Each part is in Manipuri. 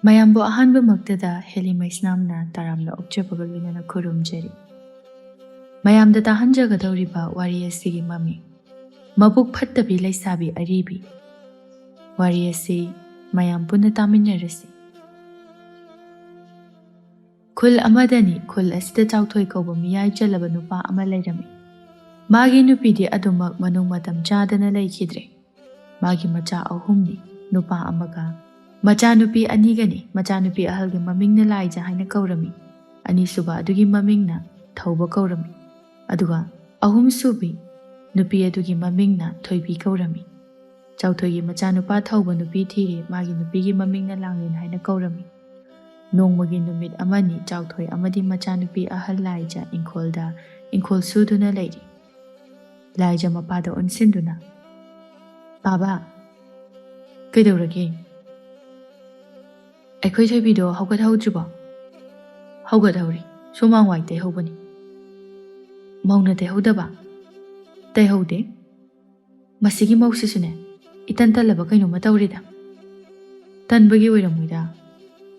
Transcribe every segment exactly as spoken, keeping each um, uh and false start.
ꯃꯌꯥꯝꯕꯨ ꯑꯍꯥꯟꯕꯃꯛꯇꯗ ꯍꯦꯂꯤ ꯃꯩꯁꯅꯥꯝꯅ ꯇꯔꯥꯝꯅ ꯑꯣꯛꯆꯕꯒ ꯂꯣꯏꯅꯅ ꯈꯨꯔꯨꯝꯖꯔꯤ꯫ ꯃꯌꯥꯝꯗ ꯇꯥꯍꯟꯖꯒꯗꯧꯔꯤꯕ ꯋꯥꯔꯤ ꯑꯁꯤꯒꯤ ꯃꯃꯤꯡ, ꯃꯕꯨꯛ ꯐꯠꯇꯕꯤ ꯂꯩꯁꯥꯕꯤ ꯑꯔꯤꯕꯤ꯫ ꯋꯥꯔꯤ ꯑꯁꯤ ꯃꯌꯥꯝ ꯄꯨꯟꯅ ꯇꯥꯃꯤꯟꯅꯔꯁꯤ꯫ ꯈꯨꯜ ꯑꯃꯗꯅꯤ, ꯈꯨꯜ ꯑꯁꯤꯗ ꯆꯥꯎꯊꯣꯏ ꯀꯧꯕ ꯃꯤꯌꯥꯏ ꯆꯜꯂꯕ ꯅꯨꯄꯥ ꯑꯃ ꯂꯩꯔꯝꯃꯤ꯫ ꯃꯥꯒꯤ ꯅꯨꯄꯤꯗꯤ ꯑꯗꯨꯃꯛ ꯃꯅꯨꯡ ꯃꯇꯝ ꯆꯥꯗꯅ ꯂꯩꯈꯤꯗ꯭ꯔꯦ꯫ ꯃꯥꯒꯤ ꯃꯆꯥ ꯑꯍꯨꯝꯅꯤ, ꯅꯨꯄꯥ ꯑꯃꯒ꯫ ꯃꯆꯥꯅꯨꯄꯤ ꯑꯅꯤꯒꯅꯤ꯫ ꯃꯆꯥꯅꯨꯄꯤ ꯑꯍꯜꯒꯤ ꯃꯃꯤꯡꯅ ꯂꯥꯏꯖ ꯍꯥꯏꯅ ꯀꯧꯔꯝꯃꯤ꯫ ꯑꯅꯤꯁꯨꯕ ꯑꯗꯨꯒꯤ ꯃꯃꯤꯡꯅ ꯊꯧꯕ ꯀꯧꯔꯝꯃꯤ꯫ ꯑꯗꯨꯒ ꯑꯍꯨꯝꯁꯨꯕꯤ ꯅꯨꯄꯤ ꯑꯗꯨꯒꯤ ꯃꯃꯤꯡꯅ ꯊꯣꯏꯕꯤ ꯀꯧꯔꯝꯃꯤ꯫ ꯆꯥꯎꯊꯣꯏꯒꯤ ꯃꯆꯥꯅꯨꯄꯥ ꯊꯧꯕ ꯅꯨꯄꯤ ꯊꯤꯔꯦ꯫ ꯃꯥꯒꯤ ꯅꯨꯄꯤꯒꯤ ꯃꯃꯤꯡꯅ ꯂꯥꯡꯂꯦꯟ ꯍꯥꯏꯅ ꯀꯧꯔꯝꯃꯤ꯫ ꯅꯣꯡꯃꯒꯤ ꯅꯨꯃꯤꯠ ꯑꯃꯅꯤ ꯆꯥꯎꯊꯣꯏ ꯑꯃꯗꯤ ꯃꯆꯥꯅꯨꯄꯤ ꯑꯍꯜ ꯂꯥꯏꯖ ꯏꯪꯈꯣꯜꯗ ꯏꯪꯈꯣꯜ ꯁꯨꯗꯨꯅ ꯂꯩꯔꯤ꯫ ꯂꯥꯏꯖ ꯃꯄꯥꯗ ꯑꯣꯟꯁꯤꯟꯗꯨꯅ, "ꯕꯥꯕꯥ, ꯀꯩꯗꯧꯔꯒꯦ? ꯑꯩꯈꯣꯏ ꯊꯣꯏꯕꯤꯗꯣ ꯍꯧꯒꯠꯍꯧꯗ꯭ꯔꯤꯕꯣ?" "ꯍꯧꯒꯠꯍꯧꯔꯦ꯫ ꯁꯨꯃꯥꯡ ꯋꯥꯏ ꯇꯩꯍꯧꯕꯅꯤ꯫" "ꯃꯧꯅ ꯇꯩꯍꯧꯗꯕ?" "ꯇꯩꯍꯧꯗꯦ꯫ ꯃꯁꯤꯒꯤ ꯃꯧꯁꯤꯁꯨꯅꯦ, ꯏꯇꯟ ꯇꯜꯂꯕ ꯀꯩꯅꯣꯝꯃ ꯇꯧꯔꯦꯗ꯫" "ꯇꯟꯕꯒꯤ ꯑꯣꯏꯔꯝꯃꯣꯏꯗ,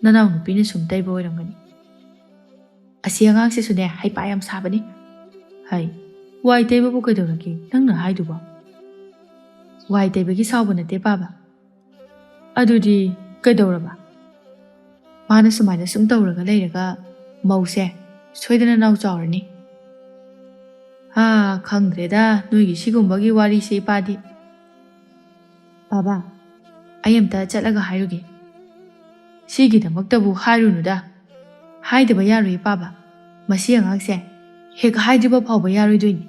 ꯅꯅꯥꯎ ꯅꯨꯄꯤꯅ ꯁꯨꯝ ꯇꯩꯕ ꯑꯣꯏꯔꯝꯒꯅꯤ꯫" "ꯑꯁꯤ ꯑꯉꯥꯡꯁꯤꯁꯨꯅꯦ, ꯍꯩꯄꯥ ꯌꯥꯝ ꯁꯥꯕꯅꯤ꯫" "ꯍꯩ, ꯋꯥꯏ ꯇꯩꯕꯕꯨ ꯀꯩꯗꯧꯔꯒꯦ ꯅꯪꯅ ꯍꯥꯏꯗꯨꯕꯣ?" "ꯋꯥꯏ ꯇꯩꯕꯒꯤ ꯁꯥꯎꯕ ꯅꯠꯇꯦ ꯄꯥꯕ꯫" "ꯑꯗꯨꯗꯤ ꯀꯩꯗꯧꯔꯕ?" "ꯃꯥꯅ ꯁꯨꯃꯥꯏꯅ ꯁꯨꯝ ꯇꯧꯔꯒ ꯂꯩꯔꯒ ꯃꯧꯁꯦ ꯁꯣꯏꯗꯅ ꯅꯥꯎ ꯆꯥꯎꯔꯅꯤ꯫" "ꯍꯥ, ꯈꯪꯗ꯭ꯔꯦꯗ ꯅꯣꯏꯒꯤ ꯁꯤꯒꯨꯝꯕꯒꯤ ꯋꯥꯔꯤꯁꯦ ꯏꯄꯥꯗꯤ꯫" "ꯕꯥꯕꯥ, ꯑꯩ ꯑꯝꯇ ꯆꯠꯂꯒ ꯍꯥꯏꯔꯨꯒꯦ꯫" "ꯁꯤꯒꯤꯗꯃꯛꯇꯕꯨ ꯍꯥꯏꯔꯨꯅꯨꯗ꯫ ꯍꯥꯏꯗꯕ ꯌꯥꯔꯣꯏ ꯄꯥꯕ꯫ ꯃꯁꯤ ꯑꯉꯥꯡꯁꯦ ꯍꯦꯛ ꯍꯥꯏꯗ꯭ꯔꯤꯕ ꯐꯥꯎꯕ ꯌꯥꯔꯣꯏꯗꯣꯏꯅꯤ꯫"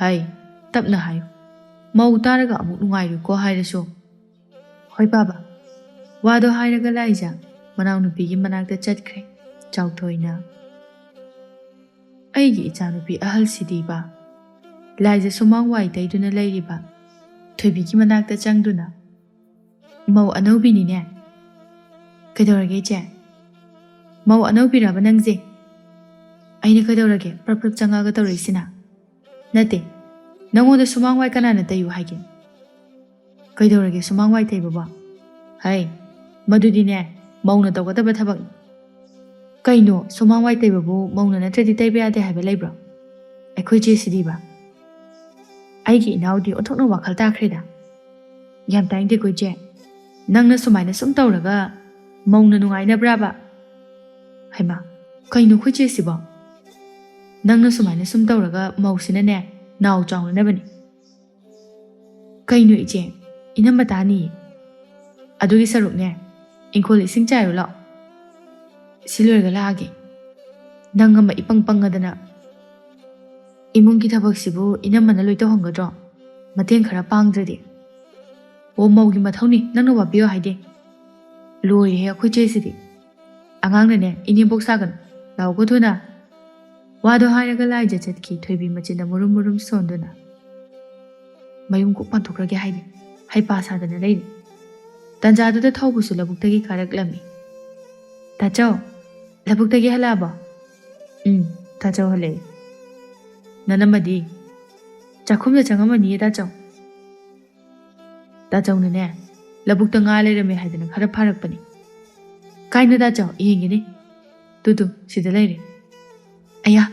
"ꯍꯥꯏ, ꯇꯞꯅ ꯍꯥꯏꯌꯨ꯫ ꯃꯧ ꯇꯥꯔꯒ ꯑꯃꯨꯛ ꯅꯨꯡꯉꯥꯏꯔꯣꯏꯀꯣ ꯍꯥꯏꯔꯁꯨ꯫" "ꯍꯣꯏ ꯄꯥꯕ꯫" ꯋꯥꯗꯣ ꯍꯥꯏꯔꯒ ꯂꯥꯏꯖ ꯃꯅꯥꯎꯅꯨꯄꯤꯒꯤ ꯃꯅꯥꯛꯇ ꯆꯠꯈ꯭ꯔꯦ꯫ ꯆꯥꯎꯊꯣꯏꯅ, "ꯑꯩꯒꯤ ꯏꯆꯥꯅꯨꯄꯤ ꯑꯍꯜꯁꯤꯗꯤꯕ꯫" ꯂꯥꯏꯖ ꯁꯨꯃꯥꯡ ꯋꯥꯏ ꯇꯩꯗꯨꯅ ꯂꯩꯔꯤꯕ ꯊꯣꯏꯕꯤꯒꯤ ꯃꯅꯥꯛꯇ ꯆꯪꯗꯨꯅ, "ꯃꯧ ꯑꯅꯧꯕꯤꯅꯤꯅꯦ꯫" "ꯀꯩꯗꯧꯔꯒꯦ ꯏꯆꯦ?" "ꯃꯧ ꯑꯅꯧꯕꯤꯔꯕ ꯅꯪꯁꯦ?" "ꯑꯩꯅ ꯀꯩꯗꯧꯔꯒꯦ ꯄ꯭ꯔꯞ ꯄ꯭ꯔꯞ ꯆꯪꯉꯛꯑꯒ ꯇꯧꯔꯛꯏꯁꯤꯅ?" "ꯅꯠꯇꯦ, ꯅꯪꯉꯣꯟꯗ ꯁꯨꯃꯥꯡ ꯋꯥꯏ ꯀꯅꯥꯅ ꯇꯩꯌꯨ ꯍꯥꯏꯒꯦ?" "ꯀꯩꯗꯧꯔꯒꯦ ꯁꯨꯃꯥꯡ ꯋꯥꯏ ꯇꯩꯕꯕꯣ?" "ꯍꯩ, ꯃꯗꯨꯗꯤꯅꯦ, ꯃꯧꯅ ꯇꯧꯒꯗꯕ ꯊꯕꯛꯅꯤ꯫ ꯀꯩꯅꯣ, ꯁꯨꯃꯥꯡ ꯋꯥꯏ ꯇꯩꯕꯕꯨ ꯃꯧꯅ ꯅꯠꯇ꯭ꯔꯗꯤ ꯇꯩꯕ ꯌꯥꯗꯦ ꯍꯥꯏꯕ ꯂꯩꯕ꯭ꯔꯣ? ꯑꯩꯈꯣꯏ ꯆꯦꯁꯤꯗꯤꯕ꯫ ꯑꯩꯒꯤ ꯏꯅꯥꯎꯗꯤ ꯑꯣꯟꯊꯣꯛꯅ ꯋꯥꯈꯜ ꯇꯥꯈ꯭ꯔꯦꯗ꯫ ꯌꯥꯝ ꯇꯥꯅꯤꯡꯗꯦꯀꯣ ꯏꯆꯦ꯫ ꯅꯪꯅ ꯁꯨꯃꯥꯏꯅ ꯁꯨꯝ ꯇꯧꯔꯒ ꯃꯧꯅ ꯅꯨꯡꯉꯥꯏꯅꯕ꯭ꯔꯥꯕ? ꯍꯩꯃꯥ, ꯀꯩꯅꯣ ꯑꯩꯈꯣꯏ ꯆꯦꯁꯤꯕꯣ? ꯅꯪꯅ ꯁꯨꯃꯥꯏꯅ ꯁꯨꯝ ꯇꯧꯔꯒ ꯃꯧꯁꯤꯅꯅꯦ ꯅꯥꯎ ꯆꯥꯎꯅꯅꯕꯅꯤ꯫ ꯀꯩꯅꯣ ꯏꯆꯦ, ꯏꯅꯝꯃ ꯇꯥꯅꯤꯌꯦ꯫ ꯑꯗꯨꯒꯤ ꯁꯔꯨꯛꯅꯦ, ꯏꯪꯈꯣꯜ ꯏꯁꯤꯡ ꯆꯥꯏꯔꯨ ꯂꯥꯛꯑꯣ꯫ ꯁꯤ ꯂꯣꯏꯔꯒ ꯂꯥꯛꯑꯒꯦ꯫ ꯅꯪ ꯑꯃ ꯏꯄꯪ ꯄꯪꯉꯗꯅ꯫ ꯏꯃꯨꯡꯒꯤ ꯊꯕꯛꯁꯤꯕꯨ ꯏꯅꯝꯃꯅ ꯂꯣꯏ ꯇꯧꯍꯟꯒꯗ꯭ꯔꯣ? ꯃꯇꯦꯡ ꯈꯔ ꯄꯥꯡꯗ꯭ꯔꯗꯤ꯫ ꯑꯣ, ꯃꯧꯒꯤ ꯃꯊꯧꯅꯤ, ꯅꯪꯅ ꯋꯥꯕꯤꯌꯣ ꯍꯥꯏꯗꯦ꯫ ꯂꯣꯏꯔꯦꯍꯦ ꯑꯩꯈꯣꯏ ꯆꯦꯁꯤꯗꯤ꯫ ꯑꯉꯥꯡꯅꯅꯦ ꯏꯅꯦꯝꯕꯣꯛ ꯁꯥꯒꯅꯨ꯫ ꯂꯥꯛꯑꯣꯀꯣ ꯊꯨꯅ꯫ ꯋꯥꯗꯣ ꯍꯥꯏꯔꯒ ꯂꯥꯏꯖ ꯆꯠꯈꯤ, ꯊꯣꯏꯕꯤ ꯃꯆꯤꯟꯗ ꯃꯨꯔꯨꯝ ꯃꯨꯔꯨꯝ ꯁꯣꯟꯗꯨꯅ꯫ ꯃꯌꯨꯝ ꯀꯣꯛ ꯄꯥꯟꯊꯣꯛꯈ꯭ꯔꯒꯦ ꯍꯥꯏꯗꯦ꯫ ꯍꯩꯄꯥ ꯁꯥꯗꯅ ꯂꯩꯔꯤ꯫ ꯇꯟꯖꯥꯗꯨꯗ ꯊꯧꯕꯁꯨ ꯂꯧꯕꯨꯛꯇꯒꯤ ꯀꯥꯔꯛꯂꯝꯃꯤ꯫ "ꯇꯥꯆꯧ, ꯂꯧꯕꯨꯛꯇꯒꯤ ꯍꯜꯂꯛꯑꯕꯣ?" "ꯎꯝ, ꯇꯥꯆꯧ ꯍꯜꯂꯛꯑꯦ꯫ ꯅꯅꯝꯃꯗꯤ?" "ꯆꯥꯛꯈꯨꯝꯗ ꯆꯪꯉꯝꯃꯅꯤꯌꯦ ꯇꯥꯆꯧ꯫" ꯇꯥꯆꯧꯅꯅꯦ, ꯂꯧꯕꯨꯛꯇ ꯉꯥ ꯂꯩꯔꯝꯃꯦ ꯍꯥꯏꯗꯅ ꯈꯔ ꯐꯥꯔꯛꯄꯅꯤ꯫ "ꯀꯥꯏꯅꯣ ꯇꯥꯆꯧ, ꯌꯦꯡꯒꯦꯅꯦ꯫ ꯇꯨ ꯇꯨ, ꯁꯤꯗ ꯂꯩꯔꯦ꯫" "ꯑꯌꯥ,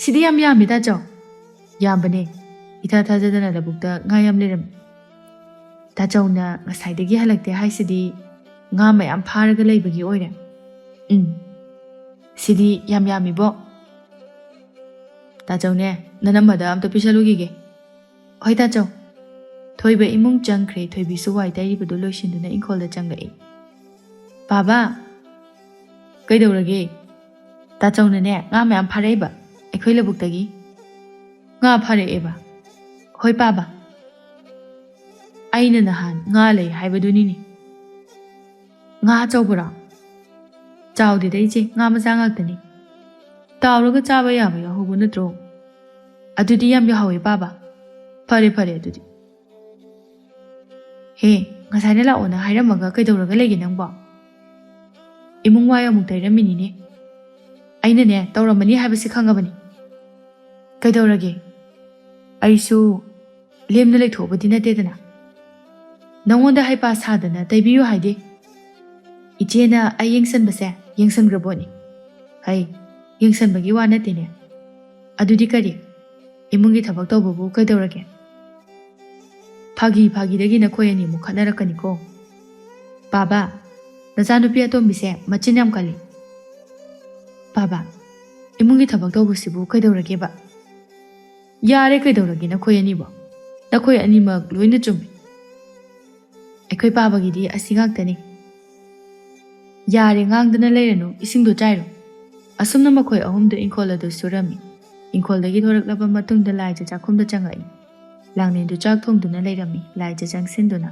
ꯁꯤꯗꯤ ꯌꯥꯝ ꯌꯥꯝꯃꯤ ꯇꯥꯆꯧ꯫" ꯌꯥꯝꯕꯅꯦ꯫ ꯏꯊꯥ ꯊꯥꯖꯗꯅ ꯂꯧꯕꯨꯛꯇ ꯉꯥ ꯌꯥꯝ ꯂꯩꯔꯝꯃꯤ꯫ ꯇꯥꯆꯧꯅ ꯉꯁꯥꯏꯗꯒꯤ ꯍꯜꯂꯛꯇꯦ ꯍꯥꯏꯁꯤꯗꯤ ꯉꯥ ꯃꯌꯥꯝ ꯐꯥꯔꯒ ꯂꯩꯕꯒꯤ ꯑꯣꯏꯔꯦ꯫ "ꯎꯝ, ꯁꯤꯗꯤ ꯌꯥꯝ ꯌꯥꯝꯃꯤꯕꯣ꯫ ꯇꯥꯆꯧꯅꯦ, ꯅꯅꯝꯃꯗ ꯑꯝꯇ ꯄꯤꯁꯜꯂꯨꯈꯤꯒꯦ꯫" "ꯍꯣꯏ ꯇꯥꯆꯧ꯫" ꯊꯣꯏꯕ ꯏꯃꯨꯡ ꯆꯪꯈ꯭ꯔꯦ꯫ ꯊꯣꯏꯕꯤꯁꯨ ꯋꯥꯏ ꯇꯩꯔꯤꯕꯗꯨ ꯂꯣꯏꯁꯤꯟꯗꯨꯅ ꯏꯪꯈꯣꯜꯗ ꯆꯪꯂꯛꯏ꯫ "ꯄꯥꯕ!" "ꯀꯩꯗꯧꯔꯒꯦ?" "ꯇꯥꯆꯧꯅꯅꯦ ꯉꯥ ꯃꯌꯥꯝ ꯐꯥꯔꯛꯏꯕ, ꯑꯩꯈꯣꯏ ꯂꯧꯕꯨꯛꯇꯒꯤ꯫" "ꯉꯥ ꯐꯥꯔꯛꯑꯦꯕ?" "ꯍꯣꯏ ꯄꯥꯕ, ꯑꯩꯅ ꯅꯍꯥꯟ ꯉꯥ ꯂꯩ ꯍꯥꯏꯕꯗꯨꯅꯤꯅꯦ꯫" "ꯉꯥ ꯑꯆꯧꯕꯔꯣ?" "ꯆꯥꯎꯗꯦꯗ ꯏꯆꯦ, ꯉꯥ ꯃꯆꯥ ꯉꯥꯛꯇꯅꯤ꯫" "ꯇꯥꯎꯔꯒ ꯆꯥꯕ ꯌꯥꯕ ꯌꯥꯎꯍꯧꯕ ꯅꯠꯇ꯭ꯔꯣ?" "ꯑꯗꯨꯗꯤ ꯌꯥꯝ ꯌꯥꯎꯍꯧꯋꯦ ꯄꯥꯕ꯫" "ꯐꯔꯦ ꯐꯔꯦ ꯑꯗꯨꯗꯤ꯫" "ꯍꯦ, ꯉꯁꯥꯏꯅ ꯂꯥꯛꯑꯣꯅ ꯍꯥꯏꯔꯝꯃꯒ ꯀꯩꯗꯧꯔꯒ ꯂꯩꯒꯦ ꯅꯪꯕꯣ?" "ꯏꯃꯨꯡ ꯋꯥꯏ ꯑꯃꯨꯛ ꯇꯩꯔꯝꯃꯤꯅꯤꯅꯦ꯫" "ꯑꯩꯅꯅꯦ ꯇꯧꯔꯝꯃꯅꯤ ꯍꯥꯏꯕꯁꯤ ꯈꯪꯉꯕꯅꯤ꯫ ꯀꯩꯗꯧꯔꯒꯦ? ꯑꯩꯁꯨ ꯂꯦꯝꯅ ꯂꯩꯊꯣꯛꯄꯗꯤ ꯅꯠꯇꯦꯗꯅ꯫ ꯅꯪꯉꯣꯟꯗ ꯍꯩꯄꯥ ꯁꯥꯗꯅ ꯇꯩꯕꯤꯌꯨ ꯍꯥꯏꯗꯦ꯫" "ꯏꯆꯦꯅ ꯑꯩ ꯌꯦꯡꯁꯟꯕꯁꯦ ꯌꯦꯡꯁꯟꯈ꯭ꯔꯕꯣꯅꯦ?" "ꯍꯩ, ꯌꯦꯡꯁꯟꯕꯒꯤ ꯋꯥ ꯅꯠꯇꯦꯅꯦ꯫ ꯑꯗꯨꯗꯤ ꯀꯔꯤ? ꯏꯃꯨꯡꯒꯤ ꯊꯕꯛ ꯇꯧꯕꯕꯨ ꯀꯩꯗꯧꯔꯒꯦ?" "ꯐꯥꯒꯤ ꯐꯥꯒꯤꯗꯒꯤ ꯅꯈꯣꯏ ꯑꯅꯤꯃꯨꯛ ꯈꯠꯅꯔꯛꯀꯅꯤꯀꯣ꯫ ꯄꯥꯕ, ꯅꯆꯥꯅꯨꯄꯤ ꯑꯇꯣꯝꯕꯤꯁꯦ ꯃꯆꯤꯟ ꯌꯥꯝ ꯀꯜꯂꯤ꯫ ꯄꯥꯕ, ꯏꯃꯨꯡꯒꯤ ꯊꯕꯛ ꯇꯧꯕꯁꯤꯕꯨ ꯀꯩꯗꯧꯔꯒꯦꯕ?" "ꯌꯥꯔꯦ, ꯀꯩꯗꯧꯔꯒꯦ ꯅꯈꯣꯏ ꯑꯅꯤꯕꯣ? ꯅꯈꯣꯏ ꯑꯅꯤꯃꯛ ꯂꯣꯏꯅ ꯆꯨꯝꯃꯤ꯫ ꯑꯩꯈꯣꯏ ꯄꯥꯕꯒꯤꯗꯤ ꯑꯁꯤ ꯉꯥꯛꯇꯅꯤ꯫ ꯌꯥꯔꯦ, ꯉꯥꯡꯗꯅ ꯂꯩꯔꯅꯨ, ꯏꯁꯤꯡꯗꯣ ꯆꯥꯏꯔꯣ꯫" ꯑꯁꯨꯝꯅ ꯃꯈꯣꯏ ꯑꯍꯨꯝꯗꯨ ꯏꯪꯈꯣꯜ ꯑꯗꯨ ꯁꯨꯔꯝꯃꯤ꯫ ꯏꯪꯈꯣꯜꯗꯒꯤ ꯊꯣꯔꯛꯂꯕ ꯃꯇꯨꯡꯗ ꯂꯥꯏꯖ ꯆꯥꯛꯈꯨꯝꯗ ꯆꯪꯉꯛꯏ꯫ ꯂꯥꯡꯂꯦꯟꯗꯨ ꯆꯥꯛ ꯊꯣꯡꯗꯨꯅ ꯂꯩꯔꯝꯃꯤ, ꯂꯥꯏꯖ ꯆꯪꯁꯤꯟꯗꯨꯅ꯫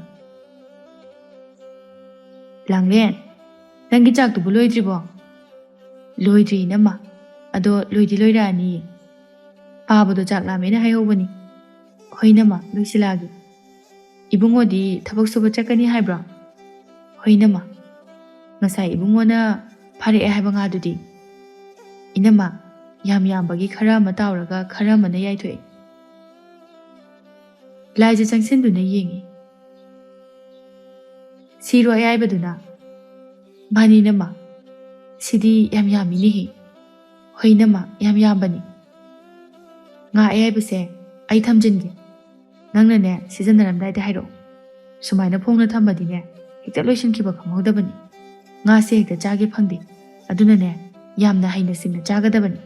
"ꯂꯥꯡꯂꯦꯟ, ꯅꯪꯒꯤ ꯆꯥꯛꯇꯨꯕꯨ ꯂꯣꯏꯗ꯭ꯔꯤꯕꯣ?" "ꯂꯣꯏꯗ꯭ꯔꯤ, ꯏꯅꯝꯃ꯫ ꯑꯗꯣ ꯂꯣꯏꯗꯤ ꯂꯣꯏꯔꯛꯑꯅꯤꯌꯦ꯫ ꯄꯥꯕꯗꯣ ꯆꯥꯛ ꯂꯥꯝꯃꯦꯅ ꯍꯥꯏꯍꯧꯕꯅꯤ꯫" "ꯍꯣꯏ, ꯏꯅꯝꯃ, ꯂꯣꯏꯁꯤꯜꯂꯛꯑꯒꯦ꯫ ꯏꯕꯨꯡꯉꯣꯗꯤ ꯊꯕꯛ ꯁꯨꯕ ꯆꯠꯀꯅꯤ ꯍꯥꯏꯕ꯭ꯔꯣ?" "ꯍꯣꯏ, ꯏꯅꯝꯃ꯫" "ꯉꯁꯥꯏ ꯏꯕꯨꯡꯉꯣꯅ ꯐꯥꯔꯛꯑꯦ ꯍꯥꯏꯕ ꯉꯥꯗꯨꯗꯤ?" "ꯏꯅꯝꯃ, ꯌꯥꯝ ꯌꯥꯝꯕꯒꯤ ꯈꯔ ꯑꯃ ꯇꯥꯎꯔꯒ ꯈꯔ ꯑꯃꯅ ꯌꯥꯏꯊꯣꯛꯑꯦ꯫" ꯂꯥꯏꯖ ꯆꯪꯁꯤꯟꯗꯨꯅ ꯌꯦꯡꯉꯤ꯫ "ꯁꯤꯔꯣ ꯑꯌꯥꯏꯕꯗꯨꯅ?" "ꯃꯥꯅꯤ, ꯏꯅꯝꯃ꯫ ꯁꯤꯗꯤ ꯌꯥꯝ ꯌꯥꯝꯃꯤꯅꯦꯍꯦ꯫" "ꯍꯣꯏ, ꯏꯅꯝꯃ, ꯌꯥꯝ ꯌꯥꯝꯕꯅꯤ꯫ ꯉꯥ ꯑꯌꯥꯏꯕꯁꯦ ꯑꯩ ꯊꯝꯖꯤꯟꯒꯦ꯫ ꯅꯪꯅꯅꯦ, ꯁꯤꯖꯤꯟꯅꯔꯝꯗꯥꯏꯗ ꯍꯥꯏꯔꯛꯑꯣ꯫ ꯁꯨꯃꯥꯏꯅ ꯐꯣꯡꯅ ꯊꯝꯃꯗꯤꯅꯦ, ꯍꯦꯛꯇ ꯂꯣꯏꯁꯤꯟꯈꯤꯕ ꯈꯪꯍꯧꯗꯕꯅꯤ꯫ ꯉꯥꯁꯦ ꯍꯦꯛꯇ ꯆꯥꯒꯦ ꯐꯪꯗꯦ꯫ ꯑꯗꯨꯅꯅꯦ, ꯌꯥꯝꯅ ꯍꯩꯅ ꯁꯤꯡꯅ ꯆꯥꯒꯗꯕꯅꯤ꯫"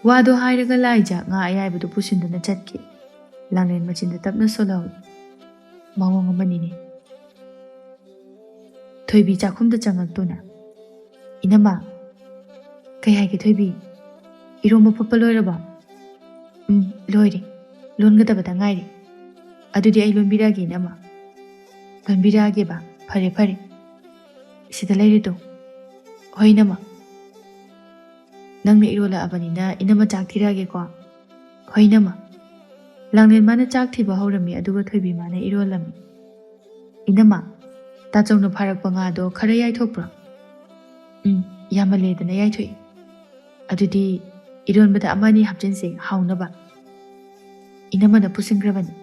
ꯋꯥꯗꯣ ꯍꯥꯏꯔꯒ ꯂꯥꯏꯖ ꯉꯥ ꯑꯌꯥꯏꯕꯗꯨ ꯄꯨꯁꯤꯟꯗꯨꯅ ꯆꯠꯈꯤ꯫ ꯂꯥꯡꯂꯦꯟ ꯃꯆꯤꯟꯗ ꯇꯞꯅ ꯁꯣꯜꯍꯧꯏ꯫ "ꯃꯑꯣꯡ ꯑꯃꯅꯤꯅꯦ꯫" ꯊꯣꯏꯕꯤ ꯆꯥꯛꯈꯨꯝꯗ ꯆꯪꯉꯛꯇꯨꯅ, "ꯏꯅꯝꯃ꯫" "ꯀꯩ ꯍꯥꯏꯒꯦ, ꯊꯣꯏꯕꯤ?" "ꯏꯔꯣꯝꯕ ꯐꯨꯠꯄ ꯂꯣꯏꯔꯕꯣ?" "ꯎꯝ, ꯂꯣꯏꯔꯦ꯫ ꯂꯣꯟꯒꯗꯕꯗ ꯉꯥꯏꯔꯦ꯫" "ꯑꯗꯨꯗꯤ ꯑꯩ ꯂꯣꯟꯕꯤꯔꯛꯑꯒꯦ, ꯏꯅꯝꯃ꯫" "ꯂꯣꯟꯕꯤꯔꯛꯑꯒꯦꯕ? ꯐꯔꯦ, ꯐꯔꯦ꯫ ꯁꯤꯗ ꯂꯩꯔꯦ ꯇꯨ꯫" "ꯍꯣꯏ, ꯏꯅꯝꯃ꯫" "ꯅꯪꯅ ꯏꯔꯣꯜꯂꯛꯑꯕꯅꯤꯅ ꯏꯅꯝꯃ ꯆꯥꯛ ꯊꯤꯔꯛꯑꯒꯦꯀꯣ꯫" "ꯍꯣꯏ, ꯏꯅꯝꯃ꯫" ꯂꯥꯡꯂꯦꯟ ꯃꯥꯅ ꯆꯥꯛ ꯊꯤꯕ ꯍꯧꯔꯝꯃꯤ, ꯑꯗꯨꯒ ꯊꯣꯏꯕꯤ ꯃꯥꯅ ꯏꯔꯣꯜꯂꯝꯃꯤ꯫ "ꯏꯅꯝꯃ, ꯇꯥꯆꯧꯅ ꯐꯥꯔꯛꯄ ꯉꯥꯗꯣ ꯈꯔ ꯌꯥꯏꯊꯣꯛꯄ꯭ꯔꯣ?" "ꯎꯝ, ꯌꯥꯝꯃꯜꯂꯦꯗꯅ ꯌꯥꯏꯊꯣꯛꯏ꯫" "ꯑꯗꯨꯗꯤ ꯏꯔꯣꯟꯕꯗ ꯑꯃ ꯑꯅꯤ ꯍꯥꯞꯆꯤꯟꯁꯦ, ꯍꯥꯎꯅꯕ꯫" "ꯏꯅꯝꯃꯅ ꯄꯨꯁꯤꯟꯈ꯭ꯔꯕꯅꯤ꯫"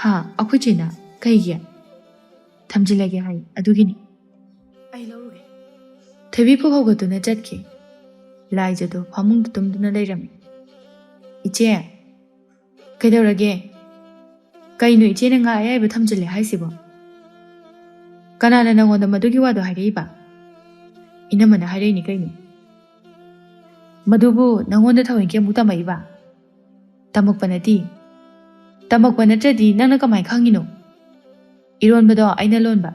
"ꯍꯥ, ꯑꯩꯈꯣꯏ ꯆꯦꯅ? ꯀꯩꯒꯤ?" "ꯊꯝꯖꯤꯜꯂꯒꯦ ꯍꯥꯏ, ꯑꯗꯨꯒꯤꯅꯤ꯫" ꯑꯩ ꯂꯧꯔꯨꯒꯦ꯫ ꯊꯣꯏꯕꯤ ꯄꯨꯛ ꯍꯧꯒꯠꯇꯨꯅ ꯆꯠꯈꯤ꯫ ꯂꯥꯏꯖꯗꯣ ꯐꯃꯨꯡꯗ ꯇꯨꯝꯗꯨꯅ ꯂꯩꯔꯝꯃꯤ꯫ "ꯏꯆꯦ, ꯀꯩꯗꯧꯔꯒꯦ? ꯀꯩꯅꯣ ꯏꯆꯦꯅ ꯉꯥ ꯑꯌꯥꯏꯕ ꯊꯝꯖꯤꯜꯂꯦ ꯍꯥꯏꯁꯤꯕꯣ? ꯀꯅꯥꯅ ꯅꯪꯉꯣꯟꯗ ꯃꯗꯨꯒꯤ ꯋꯥꯗꯣ ꯍꯥꯏꯔꯛꯏꯕ?" "ꯏꯅꯝꯃꯅ ꯍꯥꯏꯔꯛꯏꯅꯤ ꯀꯩꯅꯣ꯫ ꯃꯗꯨꯕꯨ ꯅꯪꯉꯣꯟꯗ ꯊꯑꯣꯏꯀꯤ ꯑꯃꯨꯛ ꯇꯝꯃꯛꯏꯕ?" "ꯇꯝꯃꯛꯄ ꯅꯠꯇꯦ꯫ ꯇꯝꯃꯛꯄ ꯅꯠꯇ꯭ꯔꯗꯤ ꯅꯪꯅ ꯀꯃꯥꯏ ꯈꯪꯉꯤꯅꯣ?" "ꯏꯔꯣꯟꯕꯗꯣ ꯑꯩꯅ ꯂꯣꯟꯕ,